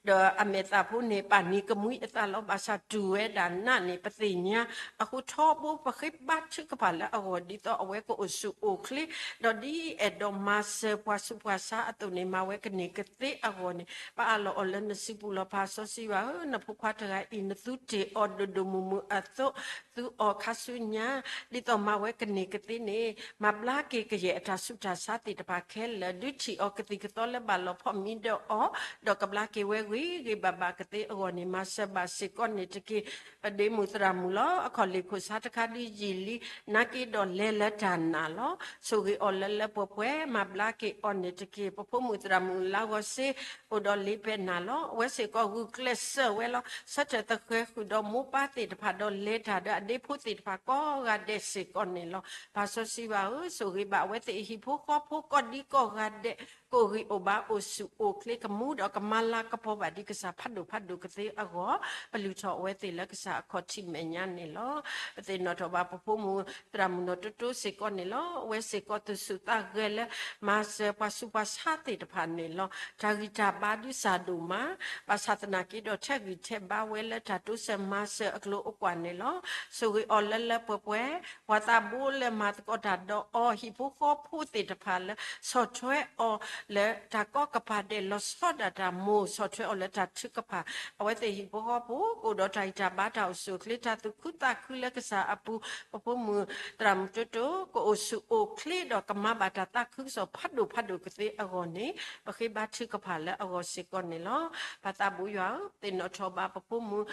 ဒီးအမဲာ်သၣ်ဖိန့ၣ် ပာ်နံၤကမှံအသးလီၤ. ဘၣ်ဆၣ်တူၢ်ဝဲဒၣ်နးန့ၣ် ပသ့ၣ်ညါ. အဃိထီဘိ ပဃ့ဘါထုကဖၣ်လၢအဂီၢ် ဒ်သိးအဝဲကအိၣ်ဆူၣ်အိၣ်ချ့, ဒီးဒ်အဲၣ်ဒိးမၤစၢၤပှၤဆူးပှၤဆါအသိးန့ၣ် မၤဝဲကန့ၢ်ကသ့အဂီၢ်န့ၣ် ပအးလီၤအီၤလၢနစုပူၤလီၤ. ပၢ်စီဆှံယွၤဧၢ, နဖိခွါတဂၤအံၤ နသုတ့ၢ်အီၤဒိၣ်ဒိၣ်မုၢ်မုၢ်အသိး သုအီၤခါဆူညါ ဒ်သိးမၤဝဲကန့ၢ်ကသ့န့ၣ် မၤဘျါက့ၤကယဲၢ်အတၢ်ဆူးတၢ်ဆါသ့ၣ်တဖၣ်ခဲလၢာ်, ဒုးထံၣ်အီၤကသံၣ်ကသီလၢဘၣ်လီၤဖီၣ်မံဒီးအီၤ, ဒီးကဘျါက့ၤဝဲဂ့ၤဂ့ၤဘၣ်ဘၣ်ကသ့အဂီၢ်န့ၣ် မၤစၢၤဘၣ်စ့ၢ်ကီးန့ၣ်တက့ၢ်. ပဒ့မုၣ်သရၣ်မုၣ်လီၤ. အခီၣ်လ့ၣ်ခိၣ်ဆါတခါဒုးယံာ်လံ, နာ်က့ဒီးလဲၤလၢတၢ်နာ်လီၤ. ဆိၣ်ဂ့ၤအီၤလၢလၢပှဲၤပှဲၤ, မၤဘျါက့ၤအီၤန့ၣ်တက့ၢ်. ပဖိမုၣ်သရၣ်မုၣ်လါဂီၤစ့ အိၣ်ဒီးလ့ပဲၢ်နၤလီၤ. အဝဲစ့ၢ်ကီးဂုာ်ကျဲးစၢးဝဲလီၤ. ဆၢထၢၣ်သဃဲၤဃုာ်ဒီးမိၢ်ပၢ်သ့ၣ်တဖၣ်ဒီးလဲၤတၢ်ဒီးအဒ့ဖိသ့ၣ်တဖၣ်ကိးဂၤဒဲးစ့ၢ်ကီးန့ၣ်လီၤ. ပၢ်စီဆှံယွၤဧၢ, ဆိၣ်ဂ့ၤဘၣ်အဝဲသ့ၣ်အဟံၣ်ဖိဃီဖိကိးဒံကိးဂၤဒဲး ကအိၣ်ဂံၢ်အိၣ်ဘါ အိၣ်ဆူၣ်အိၣ်ချ့ ကမူဒီးကမၤလၤကပီၤဘၣ်ဒံးကစၢ်ဖးဒိၣ်ဖးဒိၣ်ကသ့အဂီၢ်, ပလုၢ်ထီၣ်အဝဲသ့ၣ်လၢကစၢ်အခီၣ်ထံးမဲာ်ညါန့ၣ်လီၤ. ပသ့ၣ်နီၣ်ထီၣ်ဘၣ်ပဖိမုၣ်သရၣ်မုၣ်နီၢ်တိတိစ့ၢ်ကီးန့ၣ်လီၤ. အဝဲစ့ၢ်ကီးသူၣ်ဆူၣ်သးဂဲၤလၢ မၤစၢၤပှၤဆူးပှၤဆါသ့ၣ်တဖၣ်န့ၣ်လီၤ. တၢ်ဂံၢ်တၢ်ဘါဒုးစၢ်ဒိၣ်မး, ဘၣ်ဆၣ်သနာ်က့ဒီးထဲဂံၢ်ထဲဘါဝဲလၢတၢ်တိစၢၤမၤစၢၤအကျိၤအကွာ်န့ၣ်လီၤ. ဆိၣ်ဂ့ၤအီၤလၢလၢပှဲၤပှဲၤ, ပှၤသးဘိလၢမၤသကိးတၢ်ဒီးအီၤ ဟံၣ်ဖိဃီဖိသ့ၣ်တဖၣ်လၢ ဆီၣ်ထွဲအီၤလၢတၢ်ကီကပၤဒဲး လီၤဆီဒၣ်တၢ်မိၢ် ဆီၣ်ထွဲအီၤလၢတၢ်ထုကဖၣ်, အဝဲသ့ၣ်ဟံၣ်ဖိဃီဖိ ကအိၣ်ဒီးတၢ်ဂံၢ်တၢ်ဘါတၢ်အိၣ်ဆူၣ်အိၣ်ချ့ တၢ်သူၣ်ခုသးခုလၢကစၢ်အပူၤ, ပဖိမုၣ်သရၣ်မုၣ်တိတိ ကအိၣ်ဆူၣ်အိၣ်ချ့ဒီးကမၤဘၣ်တၢ်သးခုကစီၣ်ဖးဒိၣ်ဖးဒိၣ်ကသ့အဂီၢ်န့ၣ် ပဃ့ဘါထုကဖၣ်လၢအဂီၢ်စ့ၢ်ကီးန့ၣ်လီၤ. ပၢ်သးဘိယွၤဧၢ, သ့ၣ်နီၣ်ထီၣ်ဘၣ်ပဖိမုၣ်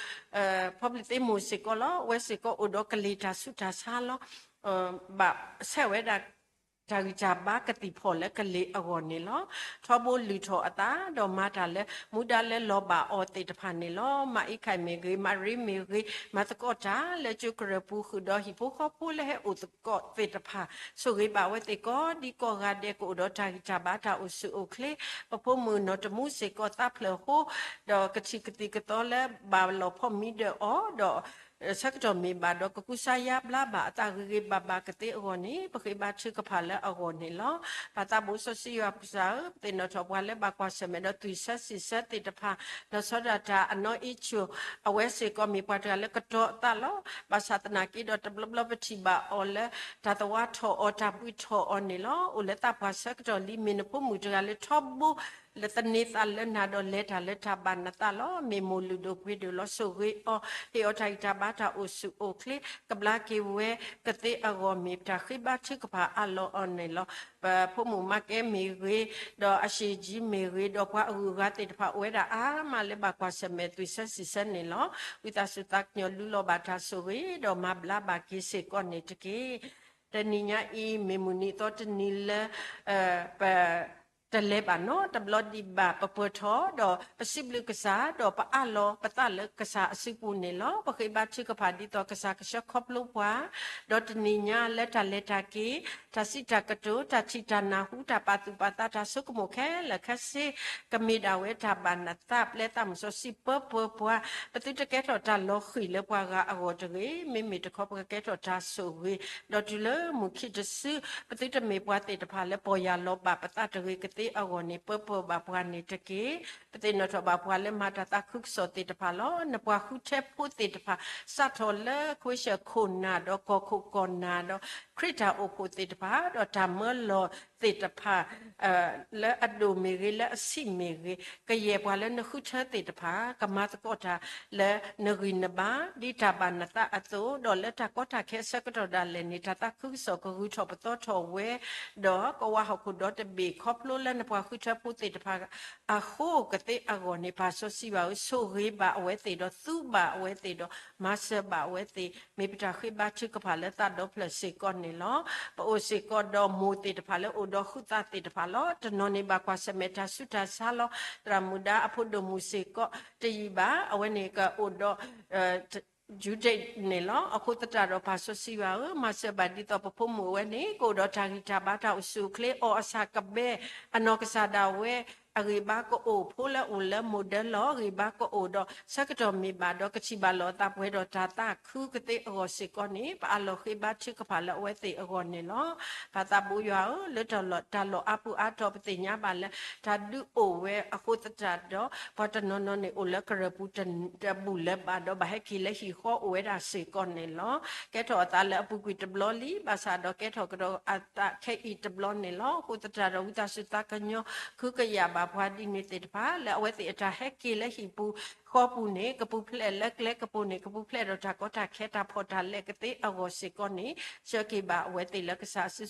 ဖီဘျံးသ့မိၢ်စ့ၢ်ကီးလီၤ. အဝဲစ့ၢ်ကီးအိၣ်ဒီးကလံၤတၢ်ဆူးတၢ်ဆါလီၤ. ဘၣ်ဆဲးဝဲဒၣ် တၢ်ဂံၢ်တၢ်ဘါကသံၣ်ဖီၣ်လၢကလံၤအဂီၢ်န့ၣ်လီၤ. ထီဘိလုၢ်ထီၣ်အသး ဒီးမၤတၢ်လၢမူဒါလၢလီၤဘၣ်အီၤသ့ၣ်တဖၣ်န့ၣ်လီၤ. မၤအ့ခၢၣ်မ့ၢ်ဂ့ၤ, မၤရ့မ့ၢ်ဂ့ၤ, မၤသကိးတၢ်လၢကၠိကရၢၢ်ပူၤ ဃုာ်ဒီးဟံၣ်ဖိဃီဖိလၢဟဲအိၣ်သကိးသ့ၣ်တဖၣ်, ဆိၣ်ဂ့ၤဘၣ်အဝဲသ့ၣ်ကိးဒံကိးဂၤဒဲး ကအိၣ်ဒီးတၢ်ဂံၢ်တၢ်ဘါတၢ်အိၣ်ဆူၣ်အိၣ်ချ့, ပဖိမုၣ်နီၢ်တမူစ့ၢ်ကီးသးဖျၢၣ်ဃိ ဒီးကထံၣ်ကသံၣ်ကသီလၢဘၣ်လီၤဖီၣ်မံဒၢးအီၤဒီး ဆၢကတီၢ်မ့ၢ်ဘၣ်ဒီး ကကူစါယါဘျါဘၣ်အသးဂ့ၤဂ့ၤဘၣ်ဘၣ်ကသ့အဂီၢ်န့ၣ် ပဃ့ဘါထုကဖၣ်လၢအဂီၢ်န့ၣ်လီၤ. ပၢ်သးဘိစီဆှံယွၤပကစၢ်ဧၢ, ပသ့ၣ်နီၣ်ထီၣ်ပှၤလၢဘၣ်ကွၢ်ဆၢၣ်မဲာ်ဒီးသွံၣ်ဆၢစံၣ်ဆၢသ့ၣ်တဖၣ်, လီၤဆီဒၣ်တၢ်အနီၢ်အ့ၣ်ဆိၣ်, အဝဲစ့ၢ်ကီးမ့ၢ်ပှၤတဂၤလၢကတီၤအသးလီၤ. ဘၣ်ဆၣ်သနာ်က့ဒီးတဘျီဘျီပထံၣ်ဘၣ်အီၤလၢ တၢ်သဝါထီၣ်အီၤ တၢ်ဘှံးထီၣ်အီၤန့ၣ်လီၤ. အိၣ်လၢသးပှၢ်ဆၢကတီၢ်လံ မ့ၢ်နဖိမုၣ်တဂၤလၢထီဘိ လၢသန့ၤသးလၢနၤဒီးလဲၤတၢ်လၢတၢ်ဘၣ်နသးလီၤ. မ့ၢ်မိၢ်လုၢ်ဒိၣ်ပှ့ၤဒိၣ်လီၤ. ဆိၣ်ဂ့ၤအီၤ, ဟ့ၣ်အီၤတၢ်ဂံၢ်တၢ်ဘါတၢ်အိၣ်ဆူၣ်အိၣ်ချ့, ကဘျါက့ၤဝဲကသ့အဂီၢ် မ့ၢ်ပတၢ်ဃ့ဘါထုကဖၣ်အးလီၤအီၤန့ၣ်လီၤ. ပဖိမုၣ်မါကဲမ့ၢ်ဂ့ၤ, ဒီးအရှံၣ်ကၠံမ့ၢ်ဂ့ၤ, ဒီးပှၤအဂုၤအဂၤသ့ၣ်တဖၣ်အိၣ်ဝဲဒၣ်အါမးလၢဘၣ်ကွၢ်ဆၢၣ်မဲာ်သွံၣ်ဆၢစံၣ်ဆၢန့ၣ်လီၤ. ဝံသးစူၤသးကညီၤ လူလီၤဘၣ်တၢ်ဆိၣ်ဂ့ၤဒီးမၤဘျါဘၣ်က့ၤစ့ၢ်ကီးန့ၣ်တက့ၢ်. တနံၤညါအံၤ မ့ၢ်မုၢ်နံၤသီတနံၤလၢ ပ တလဲၤဘၣ်နီတဘျီဒံးဘၣ် ပပၢၤထီၣ်ဒီးပစံးဘျုးကစၢ် ဒီးပအးလီၤပသးလၢကစၢ်အစုပူၤန့ၣ်လီၤ. ပဃ့ဘါထုကဖၣ်ဒ်သိးကစၢ်ကဆှၢခီဖျိပှၤ, ဒီးတနံၤညါလၢတၢ်လဲၤတၢ်က့ၤ, တၢ်စံးတၢ်ကတိၤ, တၢ်ထံၣ်တၢ်နၢ်ဟူ, တၢ်ပာ်သူၣ်ပာ်သး, တၢ်ဆိကမိၣ်ခဲလၢာ်ခဲဆ့ ကမ့ၢ်ဒၣ်ဝဲတၢ်ဘၣ်နသး ပျဲသးမုၢ်စီဆှံပၢပၢပှၤ, ပသုတကဲထီၣ်တၢ်လီၤဃံၤလၢပှၤဂၤအဂီၢ်တဂ့ၤ. မ့မ့ၢ်တခီပကကဲထီၣ်တၢ်ဆိၣ်ဂ့ၤ, ဒီးတုၤလၢမုၢ်ခံတစု ပသုတမ့ၢ်ပှၤသ့ၣ်တဖၣ်လၢပီၢ်ယၢ်လီၤဘၣ်ပသးတဂ့ၤကသ့အဂီၢ်န့ၣ် ပၢပၢဘၣ်ပှၤန့ၣ်တက့ၢ်. ပသ့ၣ်နီၣ်ထီၣ်ဘၣ်ပှၤလၢမၤတၢ်သးခုကစီၣ်သ့ၣ်တဖၣ်လီၤ. နပှၤဃုထၢဖိသ့ၣ်တဖၣ် စးထီၣ်လၢခွ့ဆၢၣ်ခိၣ်နၢ်ဒီးကီၢ်ခိၣ်ကီၢ်နၢ်ဒီး ခရံာ်တၢ်အိၣ်ဖှိၣ်သ့ၣ်တဖၣ် ဒီးတၢ်မၢလီၤသ့ၣ်တဖၣ် လၢအဒိၣ်မ့ၢ်ဂ့ၤ လၢအဆံးမ့ၢ်ဂ့ၤ ကယဲၢ်ပှၤလၢနဃုထၢသ့ၣ်တဖၣ် ကမၤသကိးတၢ်လၢနဂံၢ်နဘါ ဒ်တၢ်ဘၣ်နသးအသိး ဒီးလၢတၢ်ကီတၢ်ခဲအဆၢကတီၢ်ဒၣ်လဲာ်န့ၣ် တၢ်သးခုကစီၣ်ကဂုၤထီၣ်ပသီထီၣ်ဝဲ ဒီးကဝးဟီၣ်ခိၣ်ဒီတဘ့ၣ် ခီဖျိလၢနပှၤဃုထၢဖိသ့ၣ်တဖၣ်အဃိကသ့အဂီၢ်န့ၣ် ပၢ်စီဆှံယွၤဧၢ, ဆိၣ်ဂ့ၤဘၣ်အဝဲသ့ၣ်ဒီး သူဘၣ်အဝဲသ့ၣ်ဒီး မၤစၢၤဘၣ်အဝဲသ့ၣ် မ့ၢ်ပတၢ်ဃ့ဘါထုကဖၣ်လၢသးဒီဖျၢၣ်စ့ၢ်ကီးန့ၣ်လီၤ. ပအိၣ်စ့ၢ်ကီးဒီးမိၢ်သ့ၣ်တဖၣ်လၢအိၣ်ဒီးဃုသးသ့ၣ်တဖၣ်လီၤ. တနီၤန့ၣ်ဘၣ်ကွၢ်ဆၢၣ်မဲာ်တၢ်ဆူးတၢ်ဆါလီၤ. သရၣ်မုၣ်ဒါအဖိဒိၣ်မုၣ်စ့ၢ်ကီးတယံာ်ဘၣ်, အဝဲန့ၣ်ကအိၣ်ဒီး ယူဒ့ၣ်န့ၣ်လီၤ. အဃိသတးဒီးပၢ်စီဆှံယွၤဧၢ, မၤစၢၤဘၣ်ဒ်သိးပဖိမုၣ်အဝဲန့ၣ် ကအိၣ်ဒီးတၢ်ဂံၢ်တၢ်ဘါတၢ်အိၣ်ဆူၣ်အိၣ်ချ့ အီၣ်အဆၣ်ကဘဲ အနီၢ်ကစၢ်ဒၣ်ဝဲ အဂံၢ်ဘါကအိၣ် ဖိလၢအိၣ်လၢမိၢ်ဒၢလီၢ် အဂံၢ်ဘါကအိၣ်ဒီး ဆၢကတီၢ်မ့ၢ်ဘၣ်ဒီး ကထံၣ်ဘၣ်လီၤအသးပှဲၤဒီးတၢ်သးခုကသ့အဂီၢ်စ့ၢ်ကီးန့ၣ် ပအးလီၤဃ့ဘါထုကဖၣ်လၢအဝဲသ့ၣ်အဂီၢ်န့ၣ်လီၤ. ပၢ်သးဘိယွၤဧၢ, လၢတၢ်လီၢ်အါပူၤအါတီၤ ပသ့ၣ်ညါဘၣ်လၢ တၢ်ဒုးအိၣ်ဝဲအဃိသတးဒီး ပှၤတနီၤနီၤန့ၣ် အိၣ်လၢကရၢၢ်ပူၤတဘူၣ်လၢၤဘၣ်ဒီး ဘၣ်ဟဲက့ၤလၢဟံၣ်ဃီအိၣ်ဝဲဒၣ်စ့ၢ်ကီးန့ၣ်လီၤ. ကဲထီၣ်အသးလၢအပူၤကွံာ်တဘျီလံ, ဘၣ်ဆၣ်ဒီးကဲထီၣ်ကဒီးအသးခဲအံၤတဘျီန့ၣ်လီၤ. အဃိသတးဒီး ဝံသးစူၤသးကညီၤ ခုကယာ်ဘၣ်ပှၤဒ်န့ၣ်သ့ၣ်တဖၣ် လၢအဝဲသ့ၣ်အတၢ်ဟဲက့ၤလၢဟံၣ်ပူၤဃီပူၤန့ၣ် ကပူၤဖျဲးလၢကျဲကပူၤန့ၣ် ကပူၤဖျဲးဒီးတၢ်ကီတၢ်ခဲတၢ်ဖှီၣ်တၢ်လဲၤကသ့အဂီၢ်စ့ၢ်ကီးန့ၣ် ဆှၢက့ၤဘၣ်အဝဲသ့ၣ်လၢကစၢ်အစု